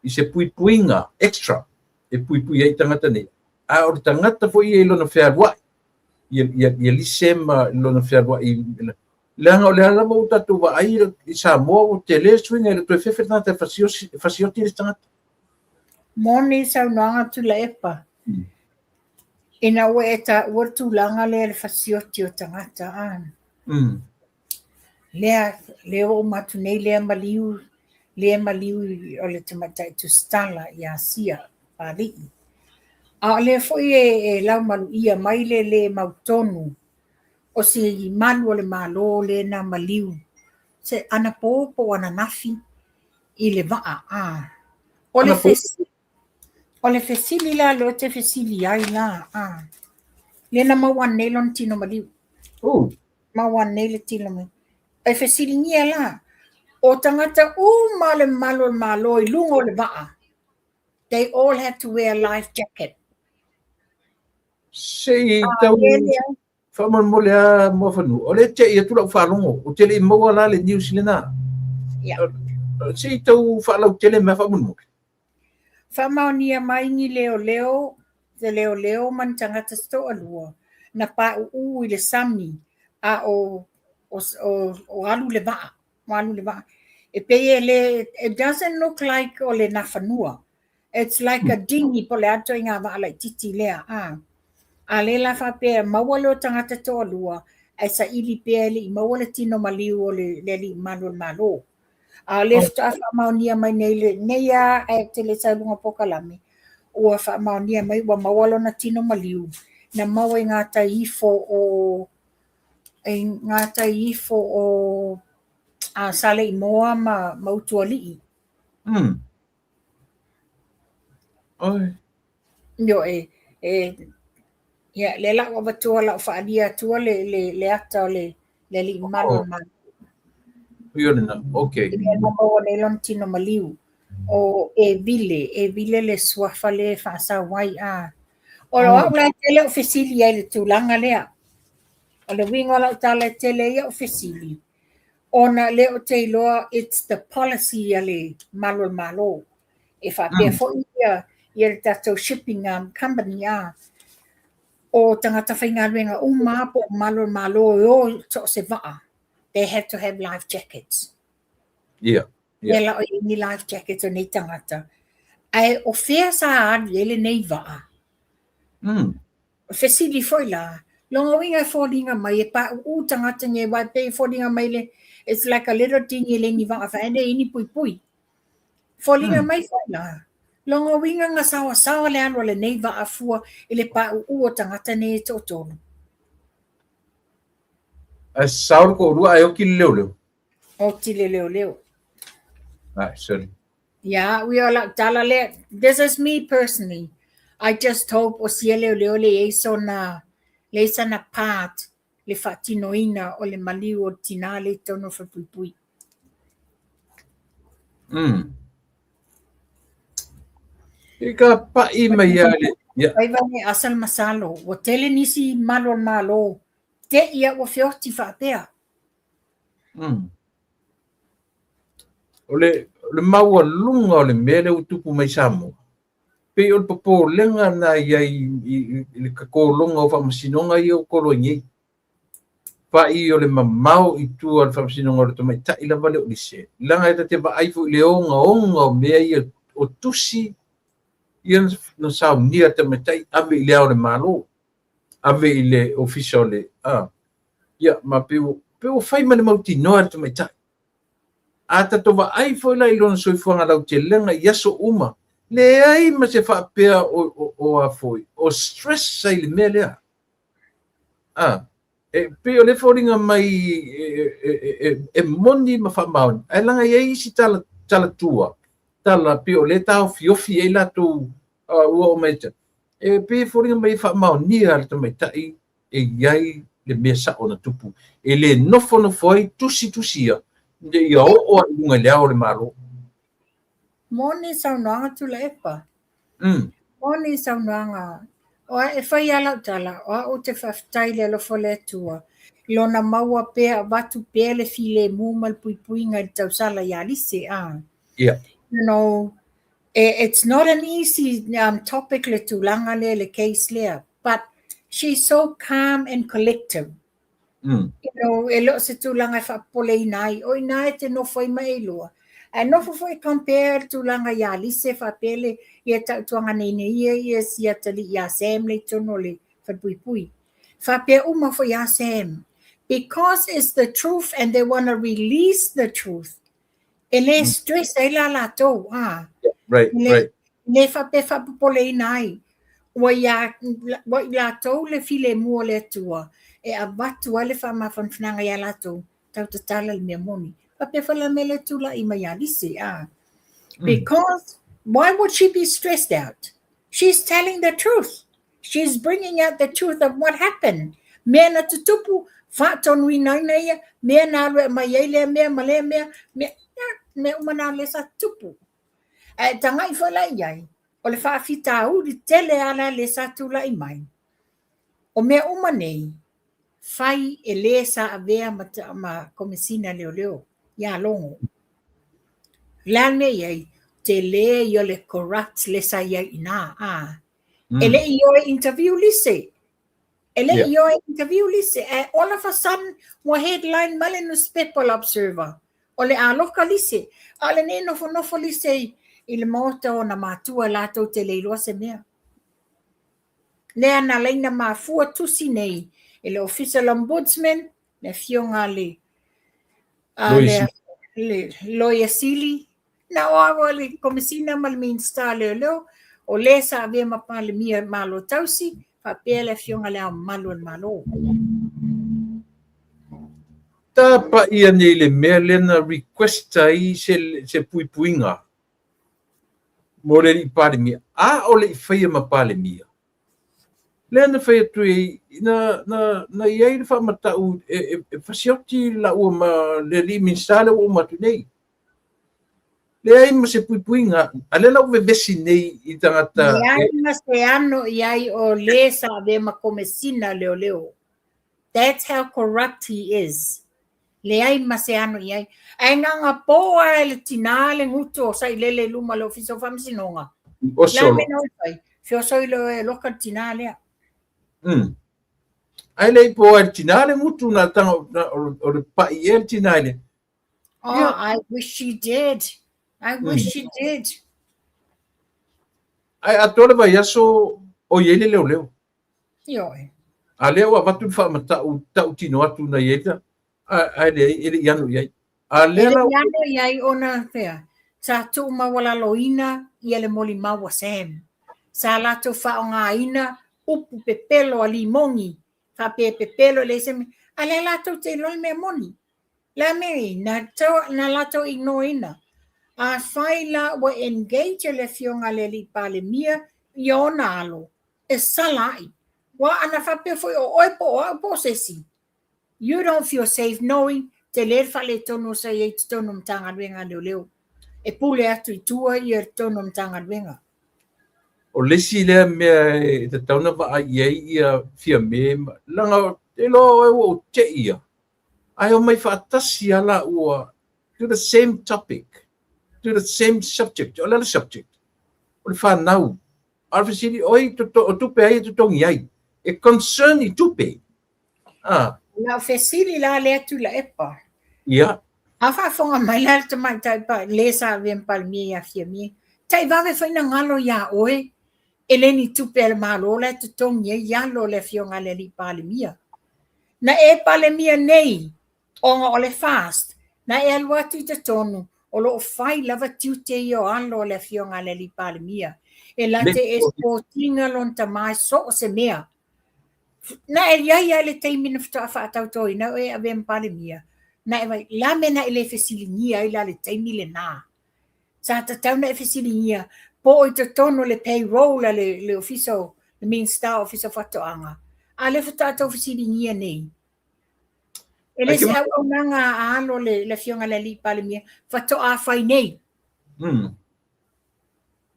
i se puipuiga extra e puipui ai tagata nei. A o le tagata foi ia i lona fealuai, ia Lise ma lona fealuai, leaga o lea lava ua tatou vaai i Samoa ua tele le suiga e le toe fefe le tagata e fasioti le tagata.
Moni saunoaga Tuilaepa. Ina ua e taua le tulaga lea i le fasioti o tagata a. Lea, lea ua uma atu nei lea maliu, lea maliu o le tamaitai tusitala ia Sia Papali'i. A o lea foi e laumaluia mai le lē mautonu o si malu o le Malo lea na maliu se anapo po o ananafi i le vaa. A o le fesili, o le fesili la lea ou te fesili ai la, a lea na maua nei lona tino maliu. Maua nei le tino maliu. E fesiligia la, o tagata uma le mamalu o le Malo i luga o le vaa, they all had to wear life jacket.
Se i tau faamolemole a Muafanua, o lea e te i atu lau faalogo, ou te le i maua la le news lena. Se i tau faalautele mai faamolemole.
Faamaonia mai ni leoleo, se leoleo ma ni tagata se toalua, na pauu i le sami a o alu le vaa, o alu le vaa. E pei e le, it doesn't look like o le Nafanua. It's like a dinghy po o le a le ituaiga vaa laitiiti lea. A, a lea la faapea maua lea o tagata toalua, ae saili pea e le i maua le tino maliu o le alii mamalu o le Malo. A o lea faatoa faamaonia mai nei lenei lava ae ou te le sau i luga o polokalame, ua faamaonia mai ua maua lona tino maliu, na maua i gatai ifo o i gatai ifo o Saleimoa ma Utualii.
Oi.
Ioe, e ia lea la ua avatua lau faaalia atua le ata o le alii mamalu o le Malo.
Io lena, okay.
Lea na maua nei lona tino maliu. O Evile, Evile le suafa le faasau ai a. O au la e tele o fesili ai le tulaga lea. O le uiga o lau tala e tele ia o fesili. Ona lea ou te iloa it's the policy a le malu o le Malo. E faapea foi ia le tatou shipping company a. O tagata faigaluega uma po o malu o le Malo e o i so o se vaa. They have to have life jackets.
Yeah.
E la o i ni life jackets o nei tagata. Ae o fea sa alu ai lenei vaa. Fesili foi la, lona uiga e foliga mai e pauu tagata nei aua e pei e foliga mai le, it's like a little dinghy e le ni vaa vae nei ni puipui. Foliga mai foi la, lona uiga na saoasaoa le alu a lenei vaa fua i le pauu o tagata nei e toatolu.
Ae sao le toalua ae oti le leoleo.
Oti le leoleo.
Ai, sorry.
Yeah, we are lau tala lea. This is me personally. I just hope o sia leoleo le iai sona, le sana part le faatinoina o le maliu o le tina le i totonu o falepuipui.
I ka pa'i mai ia le... Yeah.
Fai vale asa le masalo. Ua tele nisi malu o le Malo. Te ia ua feoti faapea.
O le maualuga o le mea lea ua tupu mai Samoa, pei o le popolega na i ai i le kakologa o faamasinoga ia ua tolo ai nei. Fa'i o le mamao i tua o le faamasinoga o le tamaitai lava le o lise. Leaga e ta te vaai foi i le ogaoga o mea ia o tusi ia na saunia le tamaitai ave i le ao o le Malo, ave i le ofisa o le... Ia, ma pei ua fai ma le mautinoa le tamaitai. A tatou vaai foi la i lona soifuaga lautelega i aso uma, leai ma se faapea o a foi, o stress ai le mea lea. E pei o le foliga mai e moni ma faamaoni, ae leaga e i ai isi tala tua, tala pei o lea taofiofi ai latou ua oo mai e pei e foliga mai e faamaonia le tamaitai e i ai le mea sao na tupu. E le nofonofo ai tusitusia ia oo ai i luga i le ao o le Malo.
Moni saunoaga Tuilaepa. Moni saunoaga. O a e fai a lau tala, o au te faafetai le alofa o le Atua. I lona maua pea, avatu pea le filemu ma le puipuiga i le tausala ia Lise.
Yeah.
You know, it's not an easy topic le tulaga lea, le case lea, but she's so calm and collective. You know, e le o se tulaga e faapopoleina ai. O ina e te nofo ai ma e iloa. Ae nofo foi compare le tulaga ia Lise faapea le ia tautuaga nei nei ia ia si atalii ia Sam le i totonu o le falepuipui. Faapea uma foi ia Sam. Because it's the truth and they want to release the truth. E le stress ai la latou.
Yeah, right, right.
Le faapea faapopoleina ai. Ua ia ua i latou le filemu o le Atua e avatu ai le faamafanafanaga ia latou, tau tatala le mea moni. Faapea foi la mea lea tulai mai ia Lise, a. Because why would she be stressed out? She's telling the truth. She's bringing out the truth of what happened. Mea na tutupu, faatonuina ia, mea na alu e aumai ai lea mea ma lea mea, mea, mea uma na lea sa tutupu. Ae tagai foi la i ai, o le faafitauli tele lava la lea sa tulai mai. O mea uma nei, fai e le sa avea ma, ma komesina leoleo ia Logo. Le a le mea i ai, tele ia o le corrupt le sa i ai i ina. A. E le i o e interview Lise. E le i o e interview Lise. Ae all of a sudden, ua headline mai le newspaper le Observer. O le aloka Lise. A o lenei nofonofo Lise i le maota o ona matua latou te le iloa se mea. Lea na laina mafua tusi nei e le Ofisa o le Ombudsman, le afioga le le, le Loia Sili, na o au le Komesina ma le Minisita o Leoleo, o le sa avea ma Palemia Malo Tausi, faapea le afioga Le Ao Mamalu o le Malo.
Tapaia nei le mea lea na request ai se, se puipuiga mo le alii Palemia, a o le i faia ma Palemia. Lea na fai atu ai, na, na, na i ai le faamatau e, e, e fasioti laua ma le alii Minisita lea ua uma atu nei. Leai ma se puipuiga, a lea la ua vevesi nei i tagata.
Leai ma se ano i ai o le sa avea ma komesina leoleo. That's how corrupt he is. Leai ma se ano i ai. Ae gagapō lava e le tinā le gutu o Sailele i luma o le Ofisa o Faamasinoga.
O
Le a
solo.
mea na oe fai? Feosoi loa e loka le tinā lea.
Ae le i pō ai le tinā le gutu na tanga na, o le pa'i ea le tinā i le.
Oh,
Ia.
I wish she did. I wish she did.
Ae atoa le vaiaso o i ai le leoleo.
Ioe.
A lea ua avatu le faamatau tautino atu na i ai ta, ae leai, e le i ano i ai. A
E
lea
le
la
i ano i ai ona fea, sa tuumaualaloina ia le molimau a Sam. Sa latou faaaogaina upu pepelo a Limogi, faapea e pepelo e leai se mea, a lea latou te iloa le mea moni. Le a mea i, na, tau, na latou ignoreina. Afai la ua engage le afioga a le alii Palemia i ona alo, e sala ai. Ua ana faapea foi o oe po o au po o se isi. You don't feel safe knowing tele le faaletonu o sa i ai i totonu o Matagaluega a Leoleo. E pule atu i tua ia totonu o Matagaluega.
O le isi lea mea e tatau ona vaai i ai ia Fiame, leaga e iloa oe ua ou te i ia, ae omai faatasi lava laua to the same topic, to the same subject. O le a le subject? O le fanau. A o le fesili, oi, o tupe ai e totogi ai? E concern i tupe. Ah.
Na o fesili la lea Tuilaepa.
Ia.
A faafofoga mai la le tamaitai pa, le sa avea ma Palemia ia Fiamē. Tai vave foi na galo iā oe, e le ni tupe a le Malo la e totogi ai alo o le afioga a le alii Palemia. Na e Palemia nei, ona o le FAST, na e alu atu i totonu, o lo o fai lava tiute ia o alo o le afioga a le alii Palemia. E la te escortinga lona tama i so o se mea. Na e iai lava i le taimi na faatoa faatautoina ai oe e avea ma Palemia, na e vaai, la mea na e le fesiligia ai la le taimi lena. Sa tatau na e fesiligia po o i totonu o le payroll a le, le ofisa o le Minista o Ofisa o Faatoaga. A lea faatoa tau fesiligia nei. E le se auaunaga a alo le, le afioga i le alii Palemia, faatoa fai nei.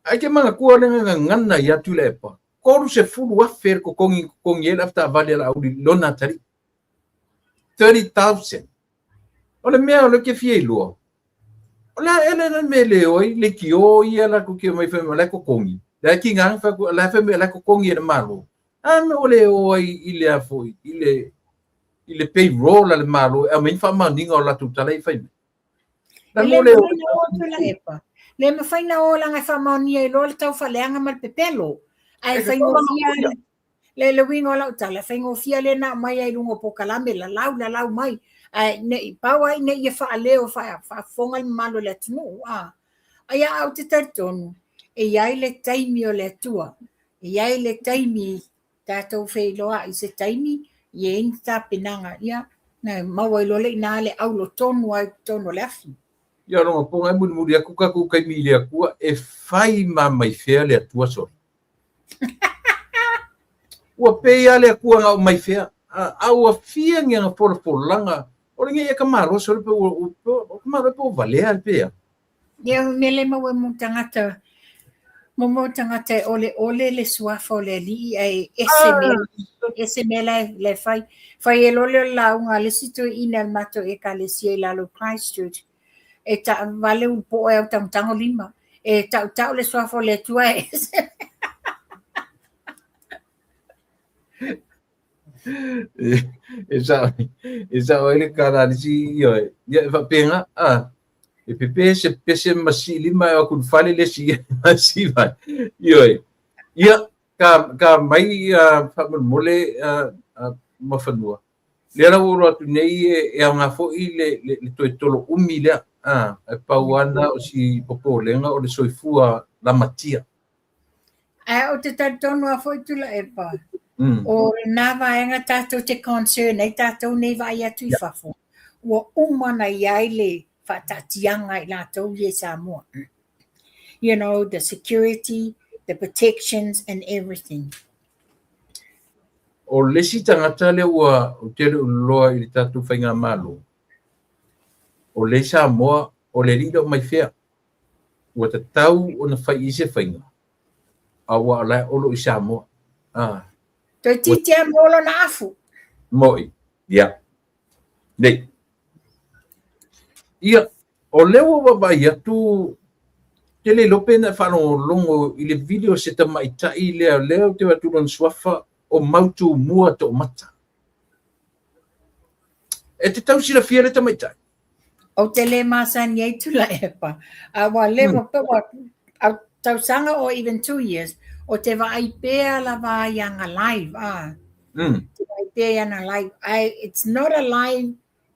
Ae ke manatua le gagana ia Tuilaepa, 30,000 le totogi na totogi ai le avetaavale a Laauli i lona atalii. 30,000. O le mea o lea ou te fia iloa, o le a ea le mea e le o ai leitio ia latou te omai fai mai o la e totogi. La e tiga ona fai atu, la e fai mai o la e totogi e le Malo. A mea ua le o ai i le a foi, i le i le payroll a le Malo e aumai ni faamaoniga o latou tala ia e fai mai.
E le mafai na o Tuilaepa. Le mafai na o leaga e faamaonia ai loa le taufaaleaga ma le pepelo. Ae faigofie le le uiga o lau tala, faigofie lea na aumai ai i luga o polokalame, lalau lalau mai. Ae ne i pau ai ne i ia faaleo faafofoga le mamalu o le atunuu. A, ae ia au te talitonu, e i ai le taimi o le Atua. E i ai le taimi tatou feiloai i se taimi, i ai ni tapenaga, ia, na maua ai loa lea i ina le aulo tonu lava i totonu o le afi.
Ia lona poga e mulimuli atu tatou taimi i le Atua e fai ma mai fea le Atua sole. Ua pei lava le Atua na o mai fea, a ua fia ni ana folafolaga, o lenei e ka malo sole pe ua, o ka malo pe ua valea pe a.
Ia, o mea le maua mo tagata, mo mo tagata e oleole le suafa o le Alii ae ese mea, ese mea la e fai. Fai e loa lea o le lauga a le isi toeaina o le matou ekalesia i lalo o Christchurch, e taavale ulupoe e autagotago lima, e tautau le suafa o le Atua ae ese.
E sao, e sao ai le tala a le isi, ioe, ia e faapena, a, e pepe se pese ma sii lima e o atu i le fale le isi ma sii mai. Ioe, ia, ka, ka mai faamolemole Muafanua, lea la ua ou iloa atu nei e aoga foi le toe tolo umi lea, a, ae pau lava lena o si popolega o le soifua lamatia.
Ae ou te talitonu lava foi Tuilaepa, o lena vaega tatou te concern ai tatou nei vaai atu i fafo, ua uma ona i ai le faataatiaga i latou ia i Samoa. You know, the security, the protections and everything.
O le isi tagata lea ua ou te le o iloa i le tatou faigamalo, o le Samoa, o le alii lea o Maifea. Ua tatau ona fai i ai se faiga, aua o la e olo i Samoa. Ah.
Toeitiiti lava maua lona afu.
Mo'i, ia. Nei. Ia, o lea ua vaavaai atu, te le iloa pe na e faalogologo i le video se tamaitai lea, lea ou te vaai atu lona suafa o Mautumua Toomata. E te tau silafia le tamaitai?
Ou te le masani ai Tuilaepa, a ua leva pe ua au tausaga or even 2 years, o te vaai pea lava i ana live, ah. Te vaai pea i ana live. It's not a live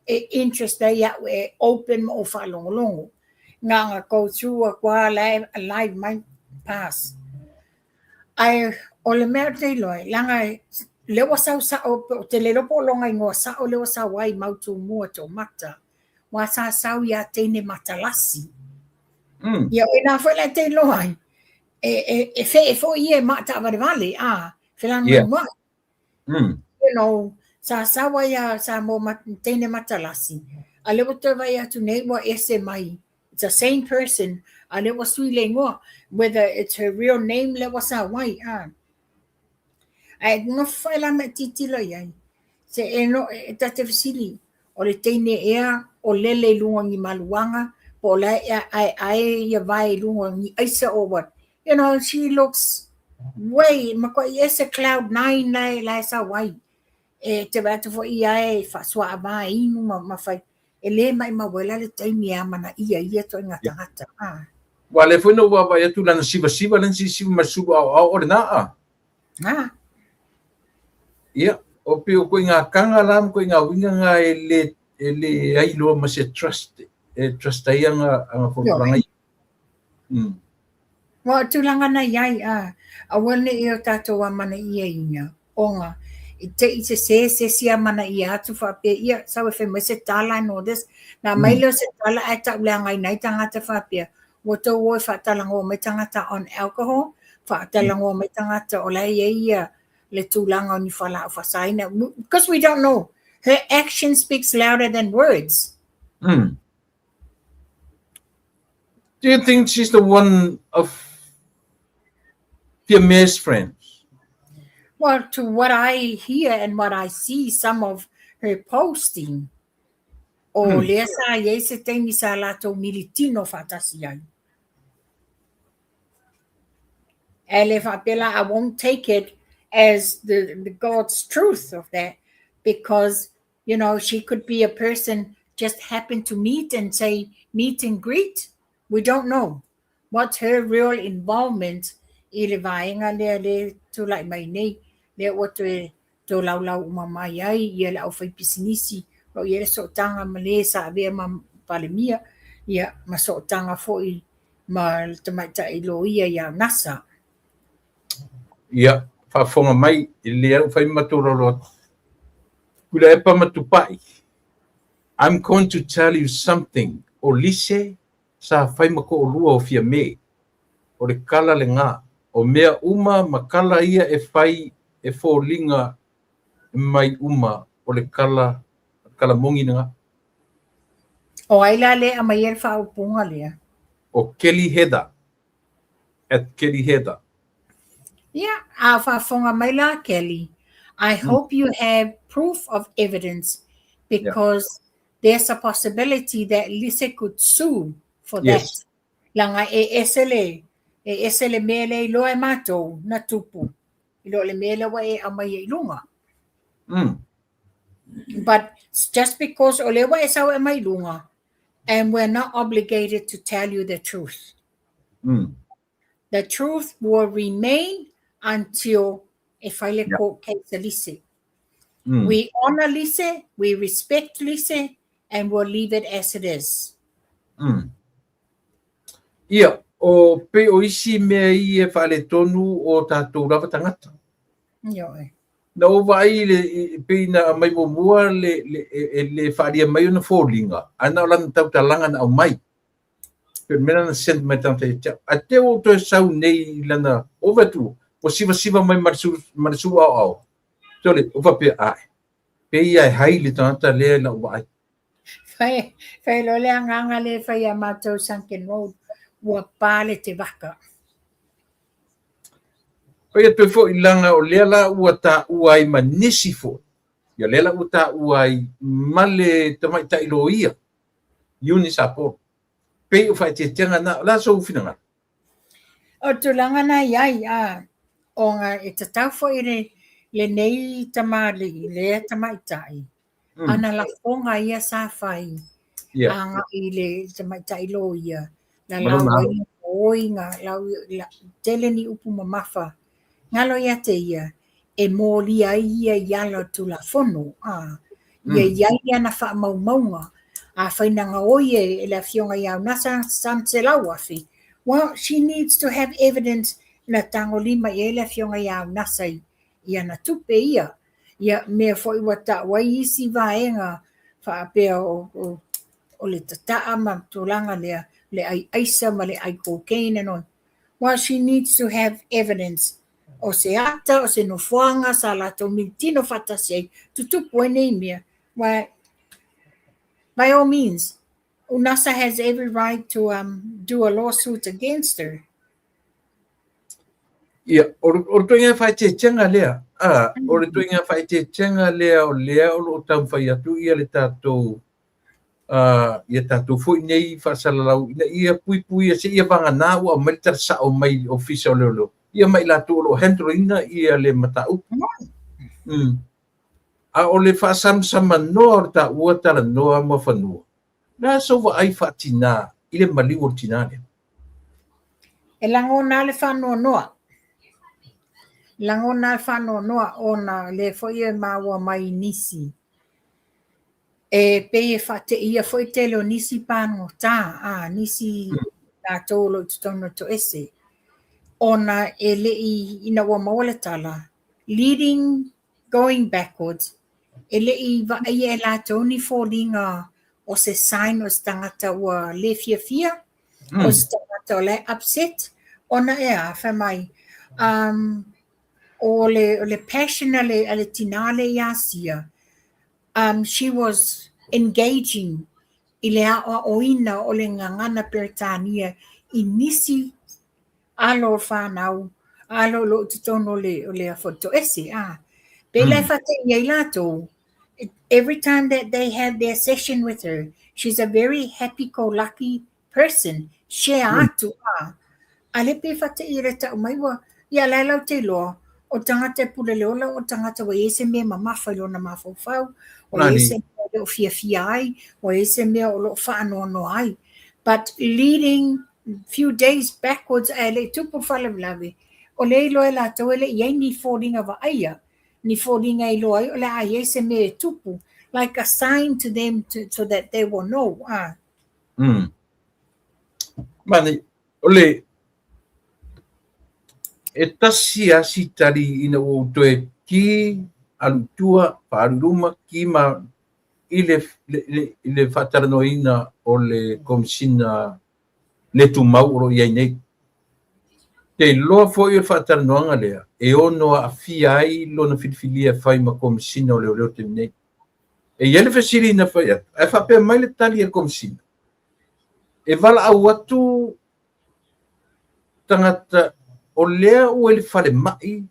e interest ai au e open ma ou faalogologo. Na ona go through atu lava la e live mai, pass. Ae o le mea ou te iloa ai, leaga lea ua sau sao, ou te le iloa po o lona igoa sao lea ua sau ai Mautumua Toomata, aua sa sau ia teine matalasi. Ia o i ina foi la e te iloa ai, e fee foi ia e maataavalevale, a, felagolagomai. You know, sa sau ai a Samoa teine matalasi, a lea ua toe vaai atu nei ua ese mai. It's the same person, a lea ua sui le igoa, whether it's her real name lea ua sau ai, a. Ae nofo foi la ma e tilotilo i ai, se e no, e ta te fesili, o le teine ea o lele i luga o ni maluaga, po o la e aeae ia vae i luga o ni aisa or what. You know, she looks way, matuai ese cloud nine la e sau ai. E te vaai atu foi ia e faasuaava e inu ma fai. E le maumau ai la le taimi e amanaia ia ituaiga tagata. Ah.
Ua lea foi na ou vaavaai atu lana sivasiva lea na sivasiva mai le sulu aoao o lena a.
Ah.
Ia, o pei o ituaiga taga la ma ituaiga uiga na e leai loa ma se trust e trust ai ana folafolaga ia.
Ua o tulaga na i ai, a, aua ne i o tatou amanaiaina, ona i te i sesē se isi amanaia atu faapea, ia, sau e fai mai se tala and all this, na aumai lea o se tala ae tauleagaina ai tagata faapea, ua tou o e faatalanoa mai tagata on alcohol, faatalanoa mai tagata o la e i ai ia le tulaga o ni fualaau faasaina, because we don't know. Her action speaks louder than words.
Do you think she's the one of Fiame's friends?
Well, to what I hear and what I see, some of her posting, o lea sa i ai se taimi sa latou militino faatasi ai. Ae le faapea la, I won't take it as the God's truth of that because, she could be a person just happen to meet and say, meet and greet. We don't know what's her real involvement i le vaega lea le tulai mai nei, lea ua toe tolaulau uma mai ai ia le aufaipisinisi, o lo o i ai le sootaga ma le sa avea ma Palemia, ia ma sootaga foi ma le tamaitai loia ia NASA.
Ia, faafofoga mai, e lelei lava lou fai ma tolaulauina atu. Tuilaepa ma Tupai, I'm going to tell you something, o Lise sa fai ma toalua o Fiame. O le kala lena. O mea uma ma kala ia e fai e foliga mai uma o le kala, kala moni lena.
O ai la lea e aumaia le faaupuga lea?
O Kelly Heather. At Kelly Heather.
Ia, a o faafofoga mai la Kelly, I hope you have proof of evidence because there's a possibility that Lise could sue for that. Leaga e ese le, e ese le mea lea iloa e matou na tupu i lo le mea lea ua e aumaia i luga. But just because o lea ua e sau e aumai i luga, and we're not obligated to tell you the truth. The truth will remain until e fai le court case a Lise. We honour Lise, we respect Lise, and we'll leave it as it is.
Ia, o pei o isi mea ia e faaletonu o tatou lava tagata.
Ioe.
Na ou vaai i le, pei na aumai muamua le, le, e le faaalia mai ona foliga, ae na o lana tautalaga na aumai. Pei o le mea lena na send mai le tagata ia te au. Ae te i ua ou toe sau nei i lana ova atu, ua sivasiva mai ma le sulu, ma le sulu aoao. Sole, ua faapea, ae, pei lava e hai le tagata lea i lau vaai.
Fai, fai loa le agaga lea e fai ia matou Sunken Road, ua pa le tevaka.
Fai atu ai foi leaga o lea la ua taua ai ma nisi foi, ia lea la ua taua ai ma le tamaitai loia, Eunice Apolo. Pei o faaeteetega na, o le a sou finagalo?
O tulaga na i ai, a, ona e tatau foi le, lenei tamalii, lea tamaitai, ana lafoga ia sa fai, agai i le tamaitai loia, lalau ai gaoiga, lau, la, tele ni upu mamafa, galo ia te ia, e molia ai ia i ala o le Tulafono, a, ia i ai ana faamaumauga, afai na gaoi e le Afioga ia Unasa sana 100,000, well, she needs to have evidence na tagolima i ai le Afioga ia Unasa i ana tupe ia. Ia, mea foi ua tau ai isi vaega faapea o le tataa ma tulaga lea, le ai aisa ma le ai cocaine and all. Well, she needs to have evidence o se ata, o se nofoaga sa latou militino faatasi ai, tutupu ai nei mea. Well, by all means, Unasa has every right to do a lawsuit against her.
Ia, o le ituaiga faaeteetega lea, a, o le ituaiga faaeteetega lea o lea o lo o taumafai atu ia le tatou, ia tatou foi nei faasalalau ina ia puipuia seia vagana ua aumai le tala sao mai le Ofisa o Leoleo, ia ma i latou o lo o handle ina ia le mataupu. A o le faasamsamanoa o le taua talanoa ma fanua, o le a sou vaai faatina i le maliu o le tina lea?
E lagona le faanoanoa. Lagona le faanoanoa ona lea foi e maua mai i nisi. E pei e faateia foi tele o nisi pagota, a nisi latou o lo o i totonu o le toese, ona e le i, ina ua maua le tala, leading going backwards, e le i vaaia e latou ni foliga o se sign o se tagata ua le fiafia, o se tagata o la e upset, ona e a, fai mai, o le passion a le tina lea ia Sia, she was engaging i le aoaoina o le gagana Peretania i nisi alo o fanau, alo o lo o i totonu o le toese. A. Pei la e faateia ai latou, every time that they have their session with her, she's a very happy-go-lucky person, share atu, a. A lea pei e faateia le tau mai ua, ia la e latou te iloa, o le tagata e pule le ola, o le tagata ua i ai se mea mamafa i lona mafaufau, ua i ai se mea o lo o fiafia ai, ua i ai se mea o lo o faanoanoa ai. But leading few days backwards ae le i tupu le faalavelave, o lea e iloa e latou e le i i ai ni foliga vaaia, ni foliga e iloa ai o le a i ai se mea e tupu, like a sign to them to, so that they will know. Ah.
Mani, o le. E tasi lava si tali ina ua ou toe ki alu i tua, faaalu i luma, ki ma i le, le, i le faatalanoaina o le Komesina le tumau o lo o i ai nei. Te iloa foi o le faatalanoaga lea e ono aafia ai lona filifilia e fai ma Komesina o Leoleo taimi nei. E i ai le fesili na fai atu, ae faapea mai le tali a le Komesina, e valaau atu tagata o lea ua i le falemai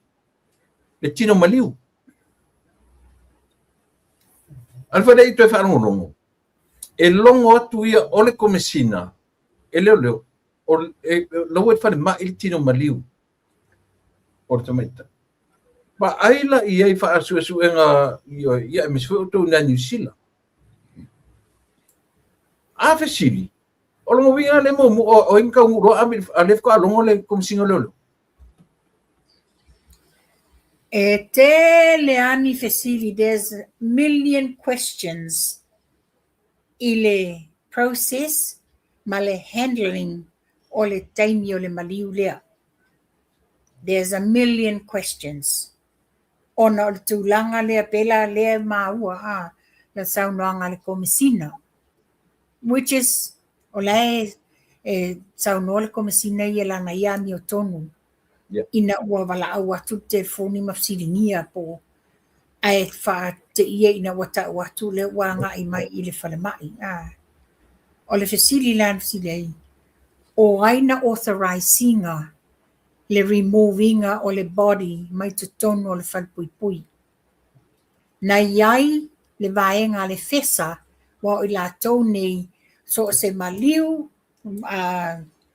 le tino maliu. Alu fai lea i toe faalogologo, e logo atu ia o le Komesina e leoleo, o la ua i le falemai le tino maliu o le tamaitai. Vaai la i ai faasuesuega, ia aemaise foi outou i ina i Niu Sila. A fesili, o lona uiga lea muamua o ai na taunuu loa ave a lea faatoa logo le Komesina o Leoleo.
E tele lava ni fesili, there's million questions i le process ma le handling o le taimi o le maliu lea. There's a million questions. Ona o le tulaga lea, pei la lea e maua a le saunoaga a le Komesina, which is o la e e saunoa le Komesina ia lana ia amiotonu ina ua valaau atu le telefoni ma fesiligia po ae faateia ina ua tau atu lea ua agai mai i le falemai. A. O le fesili la na fesili ai, o ai na authorize ina le remove ina o le body mai totonu o le falepuipui? Na i ai le vaega a le FESA aua o i latou nei so o se maliu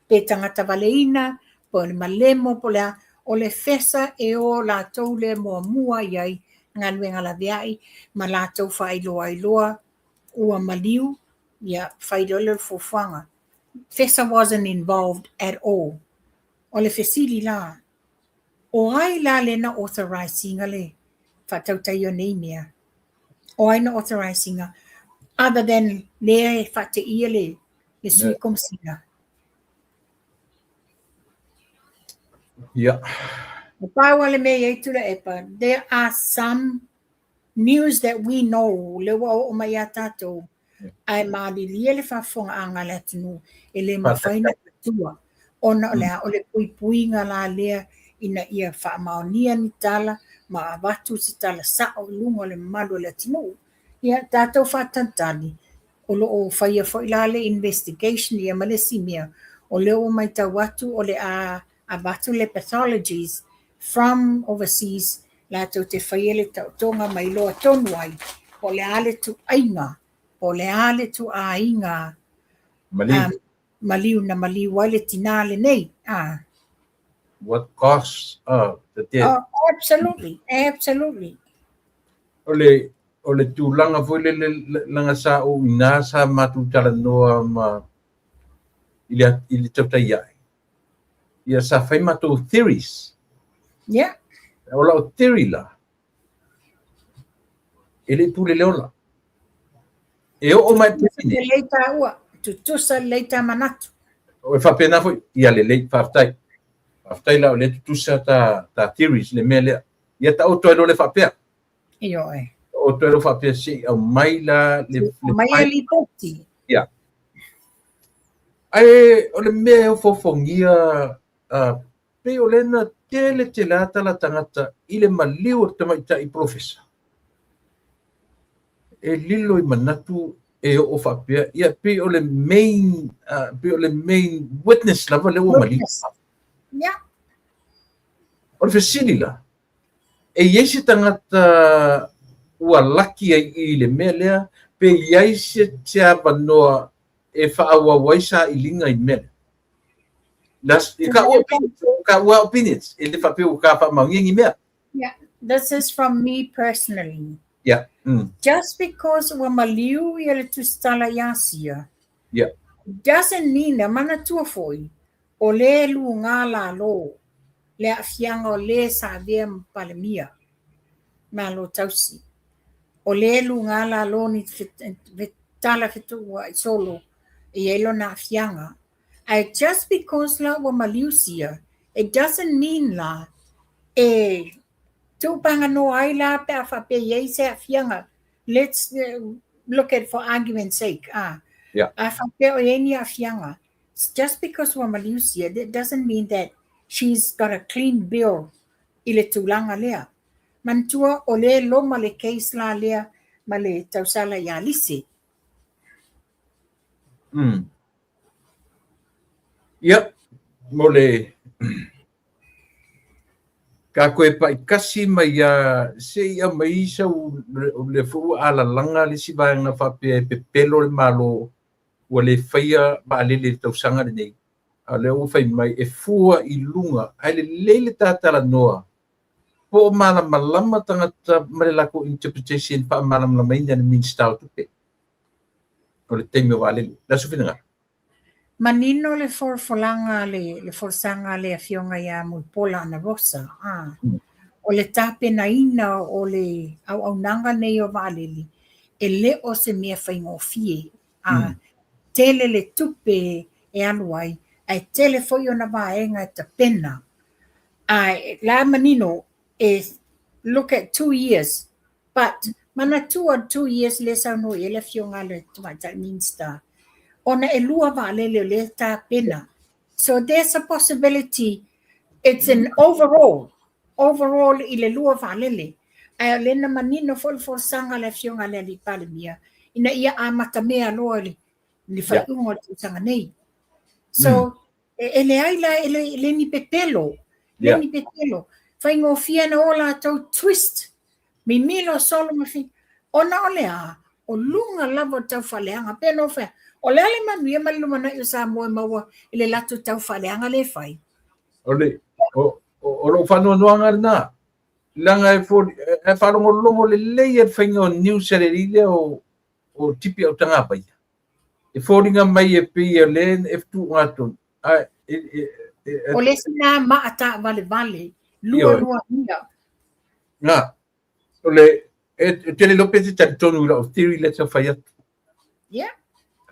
pe tagata valeina po o le malemo po o le a, o le FESA e o latou lea muamua i ai galuega laveai ma latou faailoa ai loa ua maliu, ia fai loa lea o le fuafuaga. FESA wasn't involved at all. O le fesili la, o ai la lea na authorize ina le faatautaia o nei mea? O ai na authorize ina other than lea e faateia le Sui Komesina?
Ia.
Na pau lava le mea e i ai Tuilaepa, there are some news that we know, lea ua oo mai ia tatou, ae malilie le faafofogaaga a le atunuu, e le mafai ona avatua ona o le a? O le puipuiga la lea ina ia faamaonia ni tala ma avatu se tala sao i luga o le mamalu o le atunuu. Ia tatou faatalitali, o lo o faia foi la le investigation ia ma le isi mea, o lea ua matau atu o le a avatu le pathologies from overseas latou te faia le taotoga ma iloa tonu ai po o le a le tuaiga, po o le a le tuaiga
maliu,
maliu na maliu ai le tinā lenei. Ah.
What caused the death?
Oh, absolutely, absolutely.
O le tulaga foi lele leaga sa ou i ina sa matou talanoa ma i le tautai ae. Ia sa fai matou theories. O lau theory la, e le i pule le ola. E oo mai
Tutusa lelei taua, tutusa lelei ta manatu.
O e faapena foi, ia lelei, faafetai. Faafetai la o lea tutusa ta theories le mea lea. Ia taoto ai loa le faapea.
Ioe.
Taoto ai loa faapea se i aumai la le
Aumai le lipoti.
Ia. Ae o le mea e ofoofogia pei o lea na tele tele lava tala tagata i le maliu o le tamaitai polofesa. E lilo i manatu e oo faapea, ia pei o le main witness lava lea ua maliu. O le fesili la, e i ai se tagata ua laki ai i le mea lea, pe i ai se avanoa e faaauau ai sailiga i le mea lea? Ka ua opinions, e le faapea ua ka faamaonia ni mea.
Yeah, this is from me personally. Just because ua maliu ia le tusitala i Asia, doesn't mean na manatua foi o le luga lalo le aafiaga o le sa avea ma Palemia Malo tausi. O le luga lalo ni tala fetuua'i solo e i ai lona aafiaga. Ae just because la ua maliu sia, It doesn't mean la e tuupaganoa ai la pe a faapea e i ai se aafiaga. Let's look at for argument's sake, ah. A faapea o i ai ni aafiaga, just because ua maliusia, that doesn't mean that she's got a clean bill i le tulaga lea. Manatua o lea e loma le case la lea ma le tausala ia Lise.
Ia, mo le ka koe paikasi mai ia se i aumai sau o lea foi ua alalaga le isi vaega faapea e pepelo le Malo ua le faia vaalele i le tausaga lenei, a o lea ua fai mai e fua i luga ae lelei le tatalanoa po o malamalama tagata ma le latou interpretation faamalamalamaina e le Minisita o Tupe o le taimi o vaalele. Le aso finagalo.
Manino le folafolaga le le folasaga a le Afioga ia Mulipola Anarosa, a o le tapenaina o le auaunaga nei o vaalele, e le o se mea faigofie, a tele le tupe e alu ai, ae tele foi ona vaega e tapena. A la manino e look at 2 years, but manatua 2 years lea saunoa i ai le Afioga a le Tamaitai Minista, ona e lua vaalele o lea e tapena. So there's a possibility it's an overall i le lua vaalele. Ae o lea na manino foi le folasaga a le Afioga a le Alii Palemia, ina ia amatamea loa i le faaiuga o le tausaga nei. So e leai la, e le ni pepelo, le ni pepelo. Faigofie na o latou twist, mimilo solo ma fi, ona o le a, o luga lava o le taufaaleaga. Pe no fea, o le a le manuia ma le lumanai o Samoa e maua i le latou taufaaleaga le fai.
O le o lou faanoanoaga lena, leaga e faalogologo lelei e le faiga o news a le alii lea o Tipi Autagavaia. E foliga mai e pei o lea e tuuga tonu. Ae
O le isi na maa taavalevale, lua lua mia.
Na, o le e te le iloa pe te talitonu i lau theory lea e fai atu.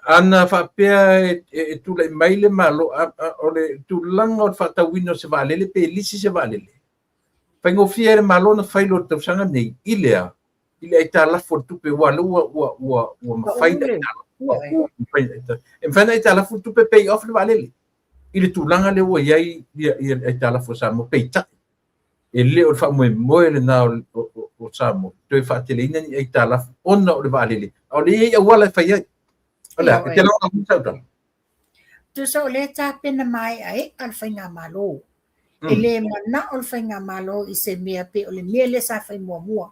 Ana faapea e tulai mai le Malo, o le tulaga o le faatauina o se vaalele pe lisi se vaalele. Faigofie ai le Malo na fai loa le tausaga nei i lea i le aitalafu o le tupe ua lea ua mafai na e mafai na aitalafu le tupe pay off le vaalele i le tulaga lea ua i ai ia le aitalafu o Samoa. Peitai e le o le faamoemoe lena o Samoa toe faateleina ni aitalafu ona o le vaalele, a o le i ai auala e fai ai. O le a, e te lagolagoina sau tala?
Tusa o lea tapena maeaea le faigamalo. E le manao le faigamalo i se mea pe o le mea lea sa fai muamua.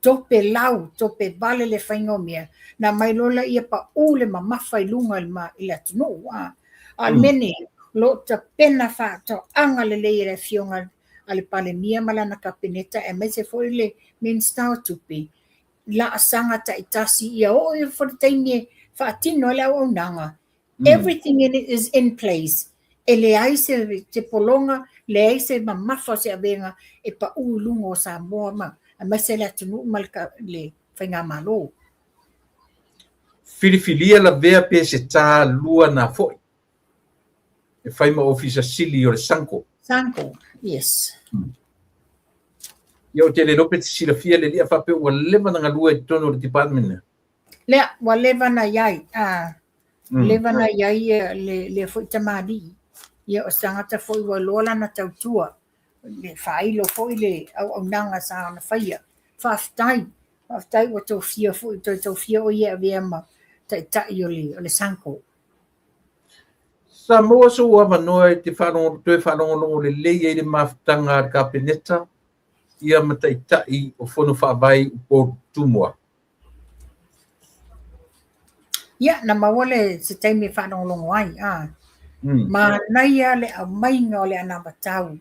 Tope lau, tope vale le faiga o mea, na mai loa laia pau le mamafa i luga i le atunuu. A o le mea nei, o lo o tapena faatoaga lelei e le Afioga a le Palemia ma lana Kapeneta aemaise foi le Minisita o Tupe, laasaga taitasi ia oo ifo le taimi e faatino ai le auaunaga. Everything in it is in place. E leai se pologa, leai se mamafa o se avega e pau i luga o Samoa ma aemaise le atunuu ma le faigamalo.
Filifilia lavea pe se tā lua na foi e fai ma Ofisa Sili o le SANCO.
SANCO, yes.
Ia, o te le iloa pe te silafia le alii a faapea ua leva na galue i totonu o le department lea.
Lea, ua leva na i ai. Leva na i ai lea foi tamalii. Ia o se tagata foi ua iloa lana tautua, le faailo foi le auaunaga sa ona faia. Faafetai, faafetai ua tofia foi, toe tofia o ia e avea ma taitai o le SANCO.
Sa maua sou avanoa e te toe faalogologo lelei ai le mafutaga a le Kapeneta ia ma taitai o Fono Faavae i Upolu Tumua?
Ia, na maua le se taimi e faalogologo ai, a. Manaia le aumaiga o le anavatau.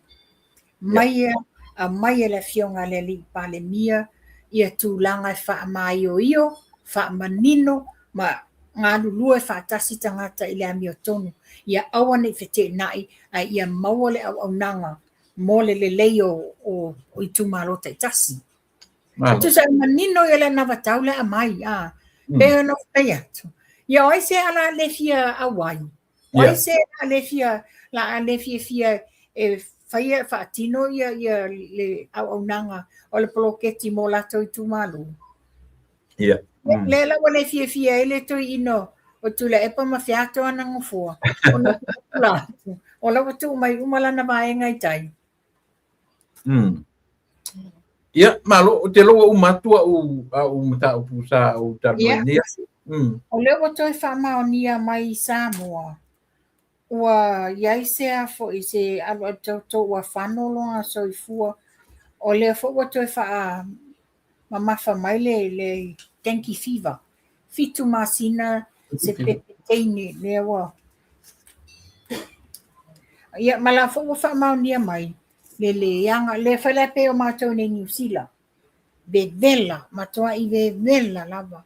Mai aumai e le Afioga a le Alii Palemia ia tulaga e faamaioio, faamanino ma galulue faatasi tagata i le amiotonu, ia aua ne i feteenai ae ia maua le auaunaga mo le lelei o itumalo taitasi. Tusa e manino ia le anavatau le aumai, a. Pe ona fai atu, ia o ai se ala le fia auai? O ai se ala le fia la le fiafia e faia faatino ia ia le auaunaga o le poloketi mo latou itumalo.
Ia.
Lea la ua le fiafia ai le toeaina o Tuilaepa ma Fiato ana nofoa, ona ua atu, o la ua tuu mai uma lana vaega i tai.
Ia, malo, ou te iloa ua uma atu au, au mataupu sa ou talanoa
nei. O lea ua toe faamaonia mai i Samoa, ua i ai se a foi se alualu tautau ua fano lona soifua, o lea foi ua toe faamamafa mai le, le dengue fever. 7 masina se pepe teine lea ua. Ia, ma la foi ua faamaonia mai le leaga, lea foi la pei o matou nei Niu Sila, vevela, matuai vevela lava.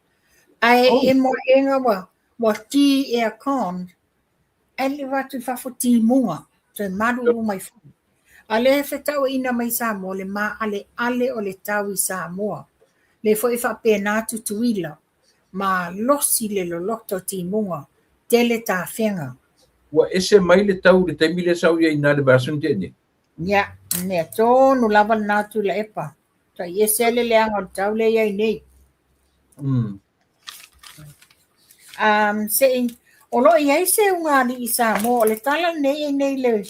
Ae emo aʻega ua, ua ki aircon, ae le o atu i fafo timuga, toe malulu mai foi. A lea e fetauaiina mai Samoa le maaleale o le tau i Samoa. Lea foi e faapena Tutuila, malosi le loloto o timuga, tele tafega.
Ua ese mai le tau i le taimi lea sa ou i ai i ina i le vaiaso na tea nei.
Ia, mea tonu lava lena Tuilaepa. Tai ese le leaga o le tau lea e i ai nei. Se i, o lo o i ai se ugaalii i Samoa, o le tala lenei e i nei le,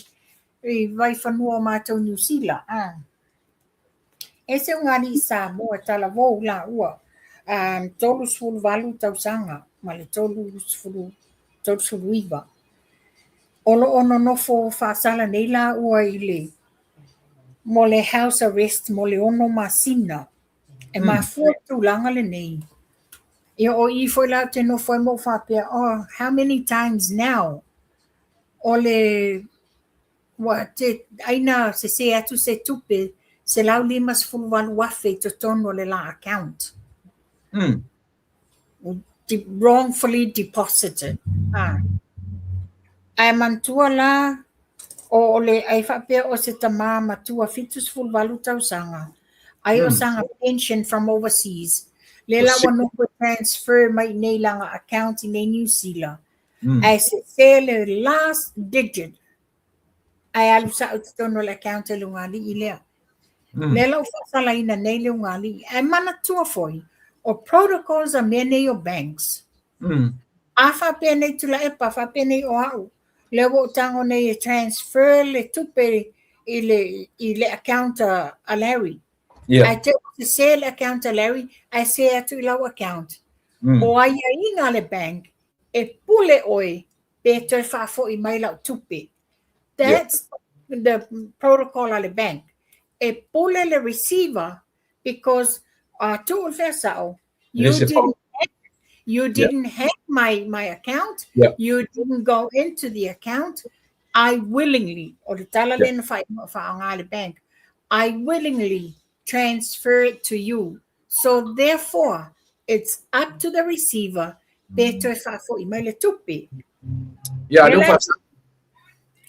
i vaifanua o matou Niu Sila. E se ugaalii i Samoa e talavou laua, 38 tausaga ma le 30, 39. O lo o nonofo faasala nei laua i le, mo le house arrest mo le 6 masina. E mafua le tulaga lenei. Ia o i foi la ou te nofo ai ma ou faapea, oh, how many times now? O le ua te ai na sesē atu se tupe $158,000 i totonu o le la account. Wrongfully deposited. Ah. Ae manatua la, o le ai faapea o se tama matua 78 tausaga, ai o sana pension from overseas, le la ua nofo e transfer mai i nei lana account i nei Niu Sila, ae sesē le last digit, ae alu sa'o i totonu o le account a le ugaalii lea. Lea la ua faasalaina nei le ugaalii. Ae manatua foi, o protocols a mea nei o banks. A faapea nei Tuilaepa, faapea nei o au, lea ua ou tago nei e transfer le tupe i le, i le account a Larry. Ae te ua sesē le account a Larry, ae sē atu i lau account. O aiaiga a le bank, e pule oe pe toe faafoi mai lau tupe. That's the protocol a le bank. E pule le receiver because a tuu le feasao, you didn't hack, you didn't hack my, my account, you didn't go into the account, I willingly, o le tala lena whaonga le bank, I willingly transfer it to you. So therefore, it's up to the receiver pe toe faafoi mai le tupe.
Ia, lea ua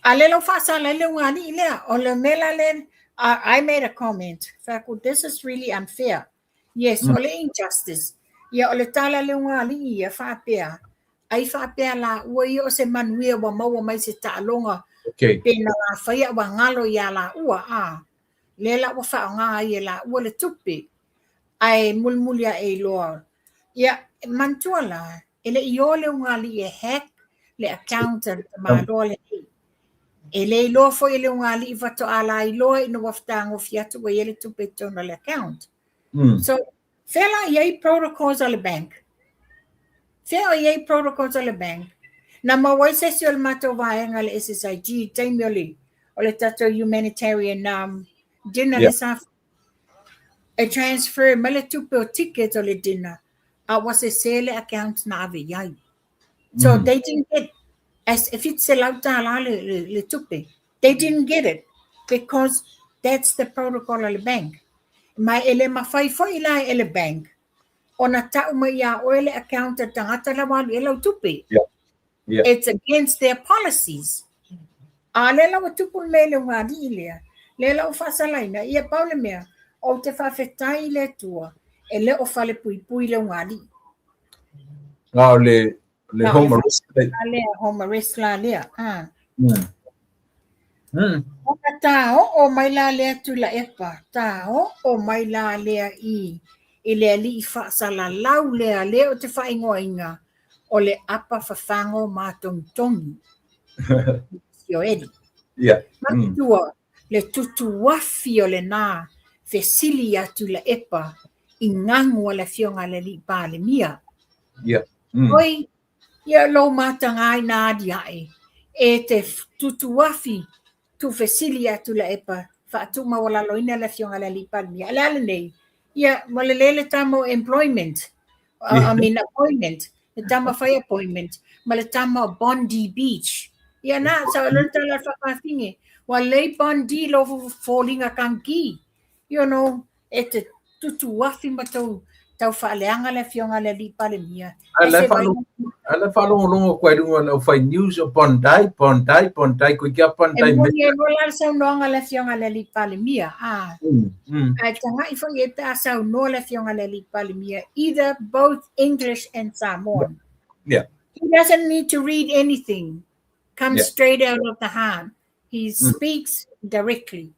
A lea la ua faasala ai le ugaalii lea. O le mea la lea, I made a comment. Fai this is really unfair. Yes, o le injustice. Ia, o le tala le ugaalii ia faapea. Ai faapea la ua ia o se manuia ua maua mai se taaloga. Pe na la faia ua galo ia la ua a. Lea la ua faaaoga ai e laua le tupe, ae mulimuli aʻe iloa. Ia, manatua la, e le i o le ugaalii e hack le account a le tamaloa lenei. E le iloa foi e le ugaalii faatoa la iloa ina ua fetagofi atu ua i ai le tupe i totonu o le account. So, fea la i ai protocols a le bank? Fea o i ai protocols a le bank? Na maua ai se isi o le matou vaega le SSIG i taimi o le, o le tatou humanitarian dinner le sa e transfer mai le tupe o ticket o le dinner a ua sesē le account na ave i ai. So they didn't get as e $700 le, le, le tupe. They didn't get it because that's the protocol a le bank. Ma e le mafai foi la e le bank ona tau mai iā oe le account a le tagata la ua alu i ai lau tupe. It's against their policies. A lea la ua tupu le mea i le ugaalii lea, lea la ua faasalaina, ia pau le mea, ou te faafetai i le Atua e le o falepuipui le ugaalii.
A o le, le home arrest.
Lea, home arrest la lea. Ah. Ona taoo mai la lea Tuilaepa, taoo mai la lea i i le alii faasalalau lea, lea ou te faaigoaina o le apa fafago matogitogi. Sioeli. Manatua le tutuafi o lena fesili ia Tuilaepa i gagu a le Afioga i le Alii Palemia. Oi, ia lou mataga ina aliae e te tutuafi tuufesili ia Tuilaepa faatumaualaloina le Afioga i le Alii Palemia. A o le a lenei? Ia, ua lelei le tama o employment, I mean appointment, le tama fai appointment, ma le tama o Bondi Beach. Ia na, sa o le tala al faafafine, ua lelei Bondi lo foliga kanki. You know, e te tutuafi ma tou tau faaleaga le Afioga i le Alii Palemia.
A la e faalogologo atu ai i luga o le aufai news o Bondi, Bondi, Bondi, koe kia Bondi.
E moni ai loa la le saunoaga a le Afioga i le Alii Palemia, a. Ae tagai foi i ai pe a saunoa le Afioga i le Alii Palemia, either both English and Samoan. He doesn't need to read anything. Comes straight out of the heart. He speaks directly.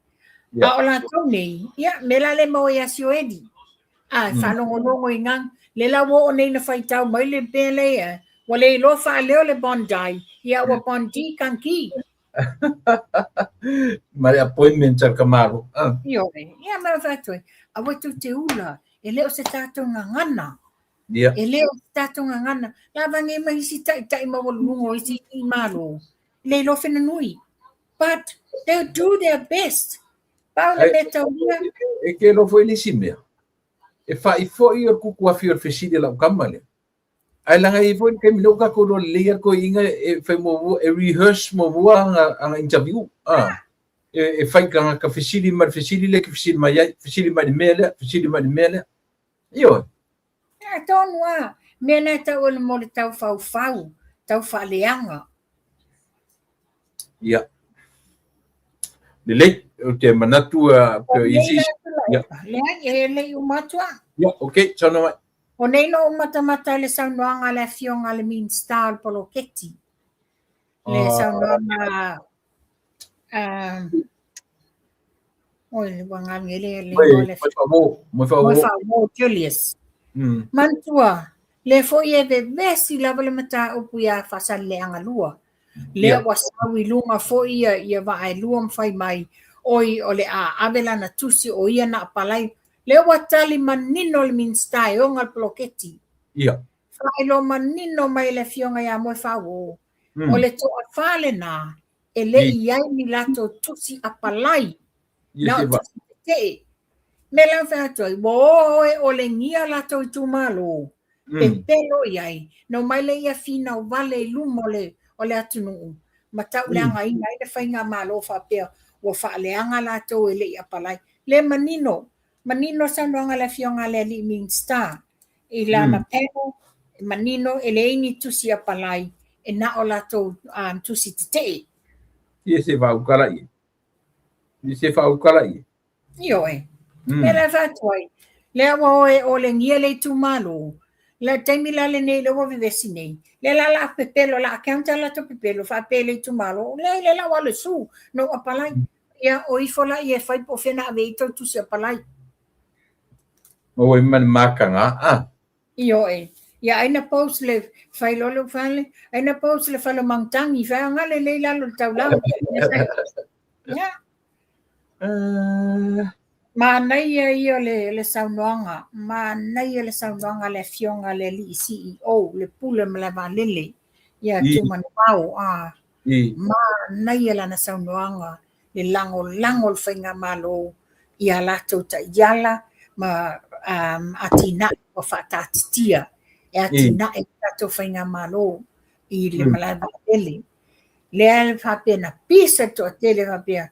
A o latou nei, ia, me la le maua ia Sioeli. A, faalogologo i ngang, le la ua oo nei na faitau mai le mea lea, ua le iloa faaleo le Bondi, ia ua Bondi kanki.
Ma le appointment a le kamalo.
Ioe, ia ma fai atu ai, aua tou te ula, e le o se tatou gagana. E le o se tatou gagana. Lava nei ma isi taitai maualuluga o isi malo, le iloa fenanui. But they'll do their best. Pau le mea taulia.
E te iloa foi le isi mea, e fa'i foi o le tutuafi o le fesili a lau tama lea. Ae leaga e i ai foi le taimi lea ua tatou iloa lelei lava le toeaina e fai muamua, e rehearse muamua ana interview. E fai i tagata fesili ma le fesili lea e te fesili mai ai, fesili mai i le mea lea, fesili mai i le mea lea. Ioe.
Ia, tonu lava. Mea na e tau o le mo le tau faufau, tau faaleaga.
Ia. Lelei, ou te manatu
pe o isi. Ia. Leai, e le i uma atu a.
Ia, okei, saunoa mai.
O nei na ou matamata i le saunoaga a le Afioga a le Minisita o le Poloketi. Le saunoaga Oi, ua galue le le
Moe, Moefaauo,
Moefaauo. Moefaauo Julius. Manatua, le foi e vevesi lava le mataupu ia Faasaleleaga 2. Lea ua sau i luga foi ia, ia vaa e lua ma fai mai, oi o le a ave lana tusi o ia na apalai. Lea ua tali manino le Minisita e ona le poloketi. Faailoa manino mai e le Afioga ia Moefaauo, o le toafa lena e le i i ai ni latou tusi apalai, na o tusi tetee. Me la fai atu ai, ua o e olegia latou itumalo, pepelo i ai, na omai lea ia finau vale i luma o le, o le atunuu, ma tauleagaina ai le faigamalo faapea ua faaleaga latou e le i apalai. Le manino, manino saunoaga a le Afioga a le Alii Minisita i lana panel, e manino e leai ni tusi apalai, e na o latou tusi tetee.
Ia se faaukala i. Ia se faaukala i.
Ioe. Me la fai atu ai, lea ua o e olegia le itumalo, le taimi la lenei lea ua vevesi nei, lea la la pepelo, la counter latou pepelo, faapea le itumalo, leai lea la ua alu e sue, na ou apalai. Ia, o ifo la ia e fai po o fea na ave i ai tou tusi apalai.
Maua ai ma le mataga, a.
Ioe. Ia ai na post le fai loa le fale, ai na post le fale o Magutangi, fai o gale le i lalo o le taulaga. Ia. Manaia ia o le saunoaga, manaia le saunoaga a le Afioga a le Alii CEO, le Pule o Malaevaalele, ia Tumanuvao. Manaia lana saunoaga, le lagolago o le faigamalo i a latou taiala ma atinae ua faataatitia e atinae le tatou faigamalo i le malae vaalele. Lea e faapea na pisa le toatele faapea,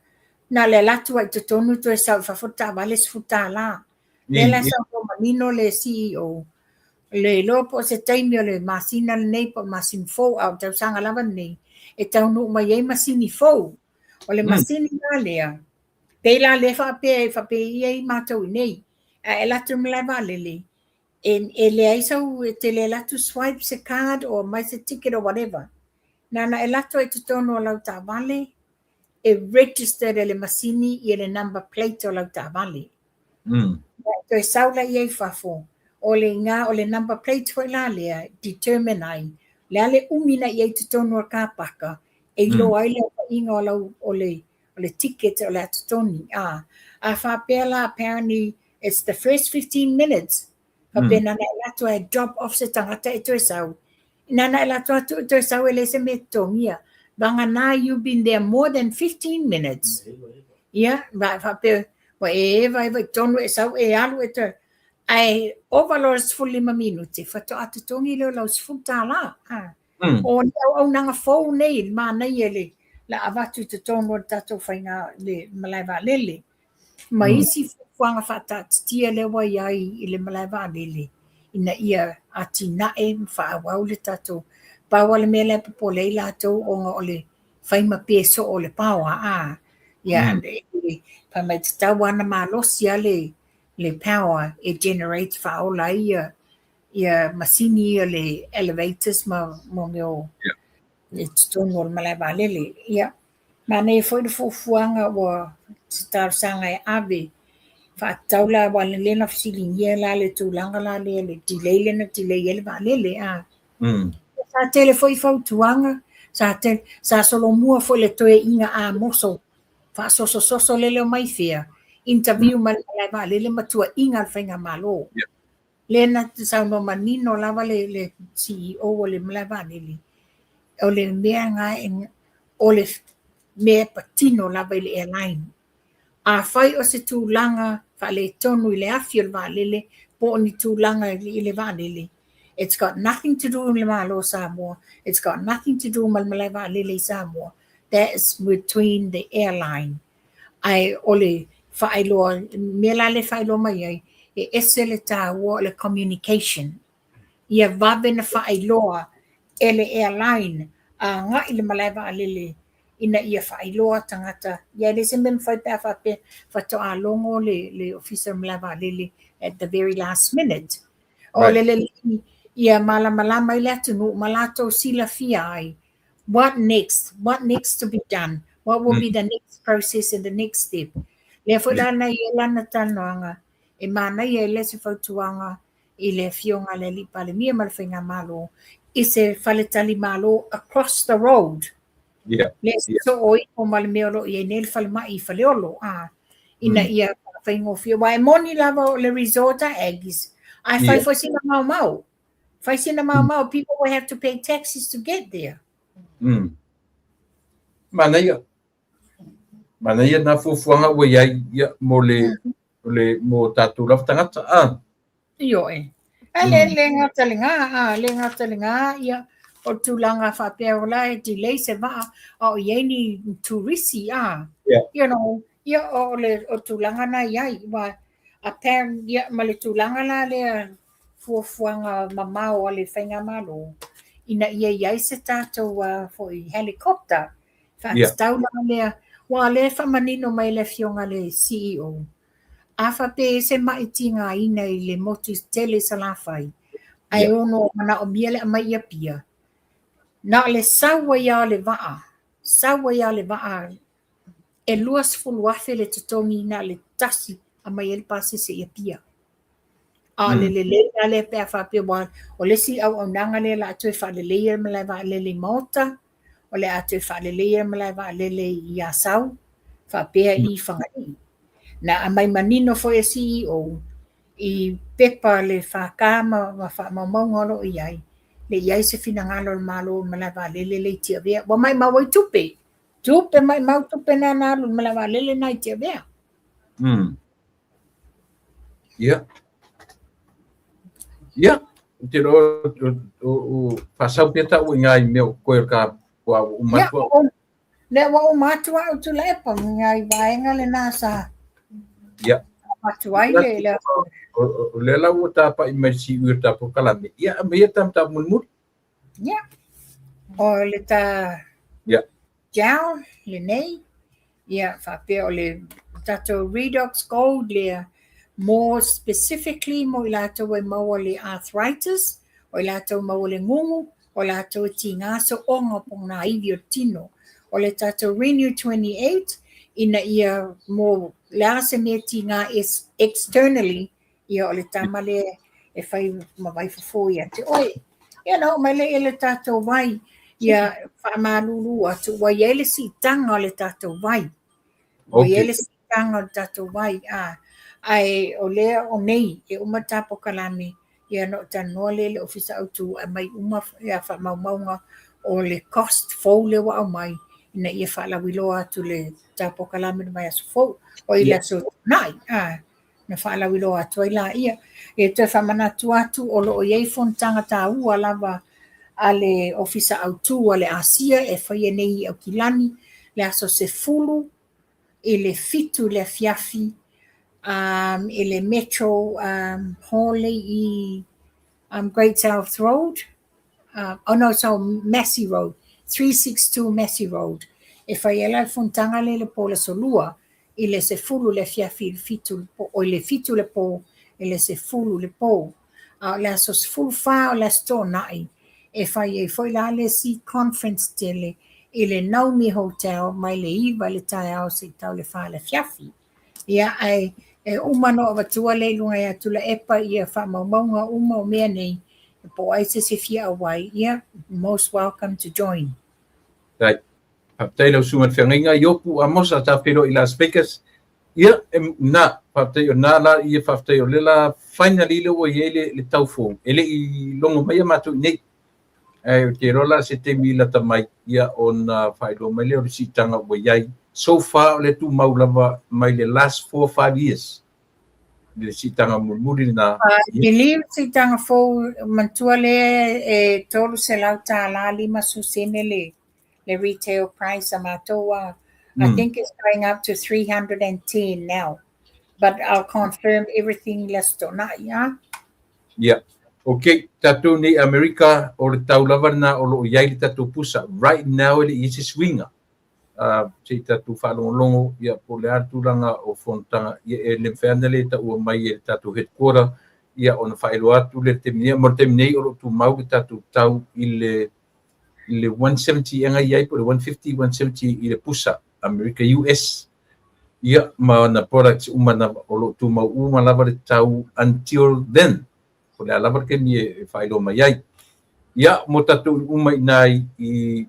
na o le alu atu lava i totonu toe sau i fafo le taavale $10. Lea la saunoa manino le CEO, le iloa po o se taimi o le masina lenei po o le masina fou, a o le tausaga lava lenei, e taunuu mai ai masini fou. O le masini la lea, pei la lea faapea e faapei ai matou i nei, a e alu atu i le malae vaalele, e leai sau, e te le alu atu swipe se card or aumai se ticket or whatever. Na ona e alu atu lava i totonu o lau taavale, e registered e le masini ia le number plate o lau taavale. Ia e toe sau laia i fafo, o le iga o le number plate foi la lea e determine ai le a le umi na i ai i totonu o le car paka e iloa ai le aofaiga o lau o le o le ticket o le a totogi. A a faapea la apparently it's the first 15 minutes faapea na ona e alu atu lava e drop off se tagata e toe sau. Na ona e alu atu e toe sau e leai se mea e totogia. Vagana you've been there more than 15 minutes. Ia, faapea ua e eva eva i totonu e sau e alu e toe ae ova loa le 15 minute faatoa totogi lea o lau $10. O ni auaunaga fou nei le manaia le la avatu i totonu o le tatou faiga le malae vaalele. Ma isi fuafuaga faataatitia lea ua i ai i le malae vaalele ina ia atinae ma faaauau le tatou. Pau lava le mea lea e popole ai latou ona o le fai ma pe soo o le paoa a. Ia, fai mai e tatau lava ona malosi lava le power e generate faaola ai ia ia masini ia le elevators ma mo mea o i totonu o le malae vaalele. Ia, manaia foi le fuafuaga ua se talosaga e ave faatatau la aua lea na fesiligia la le tulaga la lea le delay lea na delay ai le vaalele a. Sa tele foi fautuaga, sa tele, sa solomua foi le toeaiina Amoso faasosososo lele o mai fea, interview ma le malae vaalele ma tuuaiga a le faigamalo. Lea na saunoa manino lava le le CEO o le malae vaalele, o le mea na o le mea e patino lava i le airline. Afai o se tulaga faaletonu i le afi o le vaalele po o ni tulaga i le vaalele, it's got nothing to do le Malo o Samoa, it's got nothing to do ma le malae vaalele i Samoa, that is between the airline. Ae o le faailoa, mea la lea e faailoa mai ai, e ese le taua o le communication. Ia vave na faailoa e le airline agai i le malae vaalele ina ia faailoa tagata. Ia e leai se mea e mafai pe a faapea faatoa logo le, le ofisa o le malae vaalele at the very last minute. O le lelei ia malamalama ai le atunuu ma latou silafia ai what next, what next to be done, what will be the next process and the next step. Lea foi la na i ai lana talanoaga e manaia ai lea se fautuaga i le Afioga a le Alii Palemia ma le Faigamalo i se faletalimalo across the road. Lea sosoo ifo ma le mea o lo o i ai nei le falemai i Faleolo, a ina ia faigofie. Aua e moni lava o le resort a Aggies, ae fai foi sina maomao. Fai sina maomao, people will have to pay taxes to get there.
Manaia. Manaia nā fuafuaga ua i ai ia, mo le, le, mo tātou lava tagata. Ah.
Ioe. Ae le le gata i lena, a le gata i lena, ia, o le tulaga faapea o la e delay se vaa, a o i ai ni turisi, a, you know, ia, o le o tulaga na i ai, aua apparent, ia, ma le tulaga la lea fuafuaga mamao a le faigamalo, ina ia i ai se tatou foi helicopter, faatatau la lea, aua o lea e faamanino mai e le Afioga i le CEO, A faapea e i ai se mai tigaina i le motu tele i Salafai, ae ono manaomia le aumai i Apia, na o le sau ai lava o le vaa, sau ai lava o le vaa e 20,000 le totogi na o le tasi aumai ai le pasese i Apia. A o le lelei la lea pe a faapea aua o le isi auaunaga lea o le a toe faaleleia le malae vaalele i Maota, o le a toe faaleleia le malae vaalele i Asau, faapea i Fagalii. Na aumai manino foi e CEO i pepa le FK ma faamaumauga o lo o i ai, le i ai se finagalo o le Malo i le malae vaalele lea i Tiavea. Ua maumau ai tupe, tupe maumau tupe na na alu i le malae vaalele na i Tiavea.
Ia. Ia, ou te iloa o faasau pea taua i ngai mea o koe o ka ua uma atu au.
Lea ua uma atu au Tuilaepa, ngai vaega lena sa avatu ai le le
O lea la ua tapa'i mai le siui o le ta polokalame, ia aumaia ta mataupu mulimuli.
Ia, o le ta gel lenei, ia faapea o le tatou Redox Gold lea, more specifically mo i latou e maua le arthritis, o i latou e maua le gugu, o latou e tiga so'oga po o nā ivi o le tino. O le tatou Renew 28 ina ia mo le a se mea tiga externally, ia o le tama lea e fai ma vaifofo ia te oe. Ia na oo mai lea i le tatou vai, ia faamalulu atu ua i ai le siitaga o le tatou vai. Ua i ai le siitaga o le tatou vai, a ae o lea o nei e uma le ta polokalame, ia ona ou talanoa lea i le Ofisa Autu e aumai uma ia faamaumauga o le cost fou lea ua aumai ina ia faalauiloa atu i le ta polokalame i le vaiaso fou, oi le aso Toonai, a na faalauiloa atu ai laia. E toe faamanatu atu o lo o i ai fonotaga taua lava a le Ofisa Autu a le Asia e faia nei i Aukilani le aso 10 i le 7 i le afiafi i le Metro Hall i Great South Road, oh no, so Massey Road, 362 Massey Road. E fai ai la le fonotaga lea i le po o le aso Lua i le 10 i le afiafi i le 7 i le po, oi le 7 i le po i le 10 i le po. A o le aso 14 o le Aso Toonai e fai ai foi la le isi conference tele i le Naumi Hotel mai le 9 i le taeao seia tau i le 4 i le afiafi. Ia, ae e uma ona ou avatua lea i luga ia Tuilaepa ia faamaumauga uma o mea nei, po o ai se isi e fia auai, ia, most welcome to join.
Right. Faafetai lau susuga i le feagaiga Iopu Amosa ta feiloai i Las Vegas. Ia, e, na, faafetai o na la ia faafetai o le la finally le ua i ai le, le tau fou. E le i logo mai ia matou i nei. Ae ou te iloa la se taimi lata mai, ia ona faailoa mai lea o le siitaga ua i ai. So far o lea e tumau lava mai le last 4 or 5 years le siitaga mulimuli lena.
I believe siitaga fou manatua lea e $300 50 sene le retail price a matou a. I think it's going up to 310 now. But I'll confirm everything le Aso Toonai, ah.
Ia. Okay, tatou nei Amerika, o le tau lava lena o lo o i ai le tatou pusa. Right now e le i ai se suiga. Se i tatou faalogologo, ia, po o le a le tulaga o fonotaga, ia, e le mafai lava ona le taua mai e le tatou headquarter, ia, ona faailoa atu lea i le taimi nei. Mo le taimi nei o lo o tumau le tatou tau i le 170 ea i ai, po o le 150, 170 i le pusa, Amerika US. Ia, ma ona products uma na o lo o tumau uma lava le tau until then. Po o le a lava le taimi e faailoa mai ai. Ia, mo tatou uma i ina i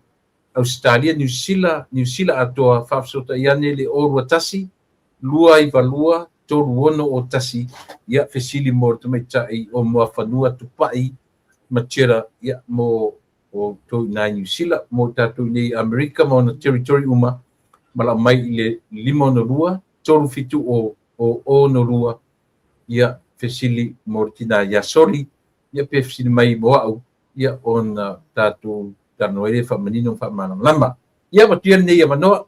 Ausetalia, Niu Sila, Niu Sila atoa, faafesootai ane le 021 292 3601, ia, fesili mo le tamaitai o Muafanua Tupai Matera, ia, mo o tou i Niu Sila, mo tatou nei Amerika ma ona territory uma, malaga mai i le 502 37 o o 62, ia, fesili mo le tina ia Soli, ia, pe fesili mai mo au, ia, ona tatou talanoa ai lea faamanino ma faamalamalama. Ia, avatua lenei avanoa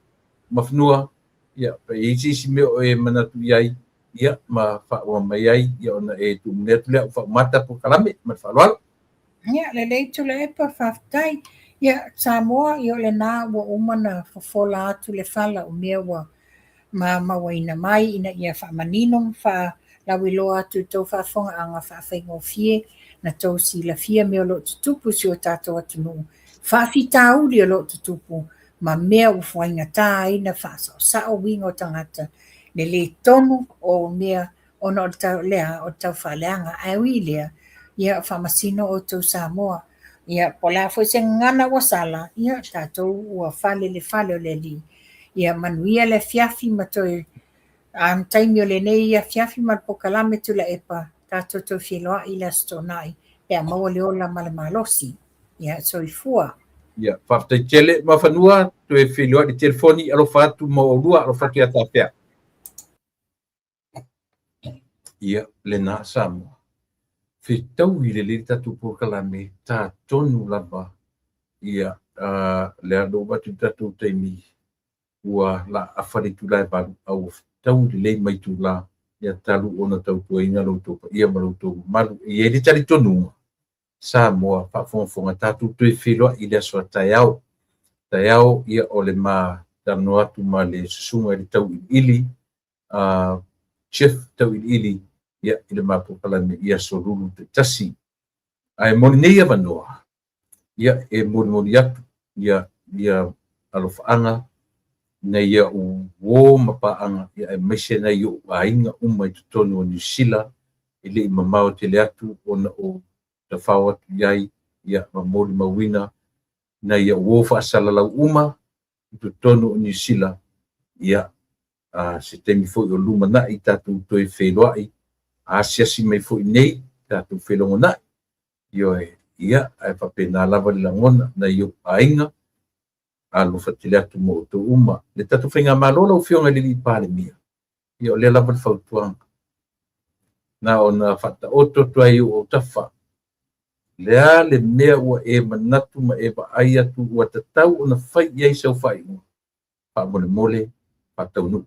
Muafanua, ia, pe i ai se isi mea o e manatu i ai, ia, ma faauma mai ai, ia, ona e tuumuli atu lea ua faaumata polokalame ma le faaaloalo.
Ia, lelei Tuilaepa, faafetai. Ia, Samoa, ia o lena ua uma na fofola atu le fala o mea ua ma mauaina mai ina ia faamanino ma faalauiloa atu i tou faafofogaaga faafaigofie na tou silafia mea o lo o tutupu i si o tatou atunuu, faafitauli o lo o tutupu ma mea ua faigata ai na faasaosao uiga o tagata, le le tonu o mea ona o le tau, lea, o le taufaaleaga. Ae ui i lea, ia faamasino outou Samoa. Ia, po o le a foi se gagana ua sala, ia, tatou ua fale i le fale o le Alii. Ia manuia le afiafi ma toe um, taimi o lenei afiafi ma le polokalame Tuilaepa, tatou toe feiloai i le Aso Toonai pe a maua le ola ma le malosi. Ia, soifua.
Ia, faafetai tele Muafanua, toe feiloai i le telefoni, alofa atu mo oulua, alofa atu ia Tafea. Ia, lena Samoa. Fetaui lelei le tatou polokalame, ta tonu lava ia le alo atu i le tatou taimi ua la afa le itula e 8, a ua fetaui lelei mai itula ia talu ona tautuaina lo outou paia ma lo outou mamalu. E i ai le talitonuga Samoa faafogafoga tatou toe feiloai i le aso a taeao. Taeao, ia, o le ma talanoa atu ma le susuga i le tauiliili Jeff Tauiliili, ia, i le ma polokalame i aso lulu taitasi. Ae mo lenei avanoa, ia, e molimoli atu ia Alofaaga nai a'u uō ma paaga, ia aemaise nai o'u aiga uma i totonu o Niu Sila e le i mamao tele atu ona ou tafao atu i ai, ia ma molimauina nai a'u uō faasalalau uma i totonu o Niu Sila. Ia, a se taimi foi o lumanai tatou toe feiloai, asiasi mai foi nei tatou felogonai. Ioe, ia, ae faapena lava le lagona nai o'u aiga, alofa tele atu mo outou uma. Le tatou faigamalo lau Afioga i le alii Palemia, ia o lea lava le fautuaga, na ona faataoto atu ai i ou autafa, le a le mea ua e manatu ma e vaai atu ua tatau ona fai i ai sau faaiuga, faamolemole faataunuu.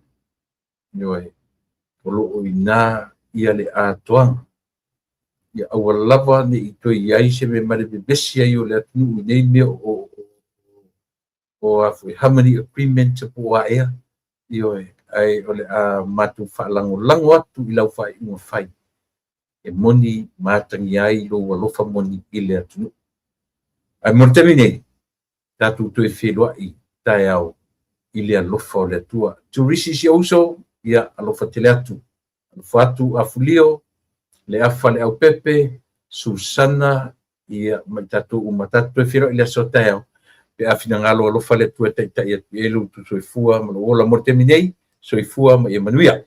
Ioe, o lo o i ina ia le atoaga. Ia aua lava ne i toe i ai se mea ma le vevesi ai o le atunuu i nei mea o a foi harmony agreement po o a ea. Ioe, ae o le a matou faalagolago atu i lau faaiuga fai e moni ma atagia ai lou alofa moni i le atunuu. Ae mo le taimi nei, tatou toe feiloai taeao i le alofa o le Atua. Turisi si ou uso, ia alofa tele atu. Alofa atu Afulio, Leafa Leaupepe, Susana, ia ma i tatou uma. Tatou toe feiloai i le aso a taeao pe a finagalo alofa le Atua e taitai atu i ai lo outou soifua ma lou ola. Mo le taimi nei, soifua ma ia manuia.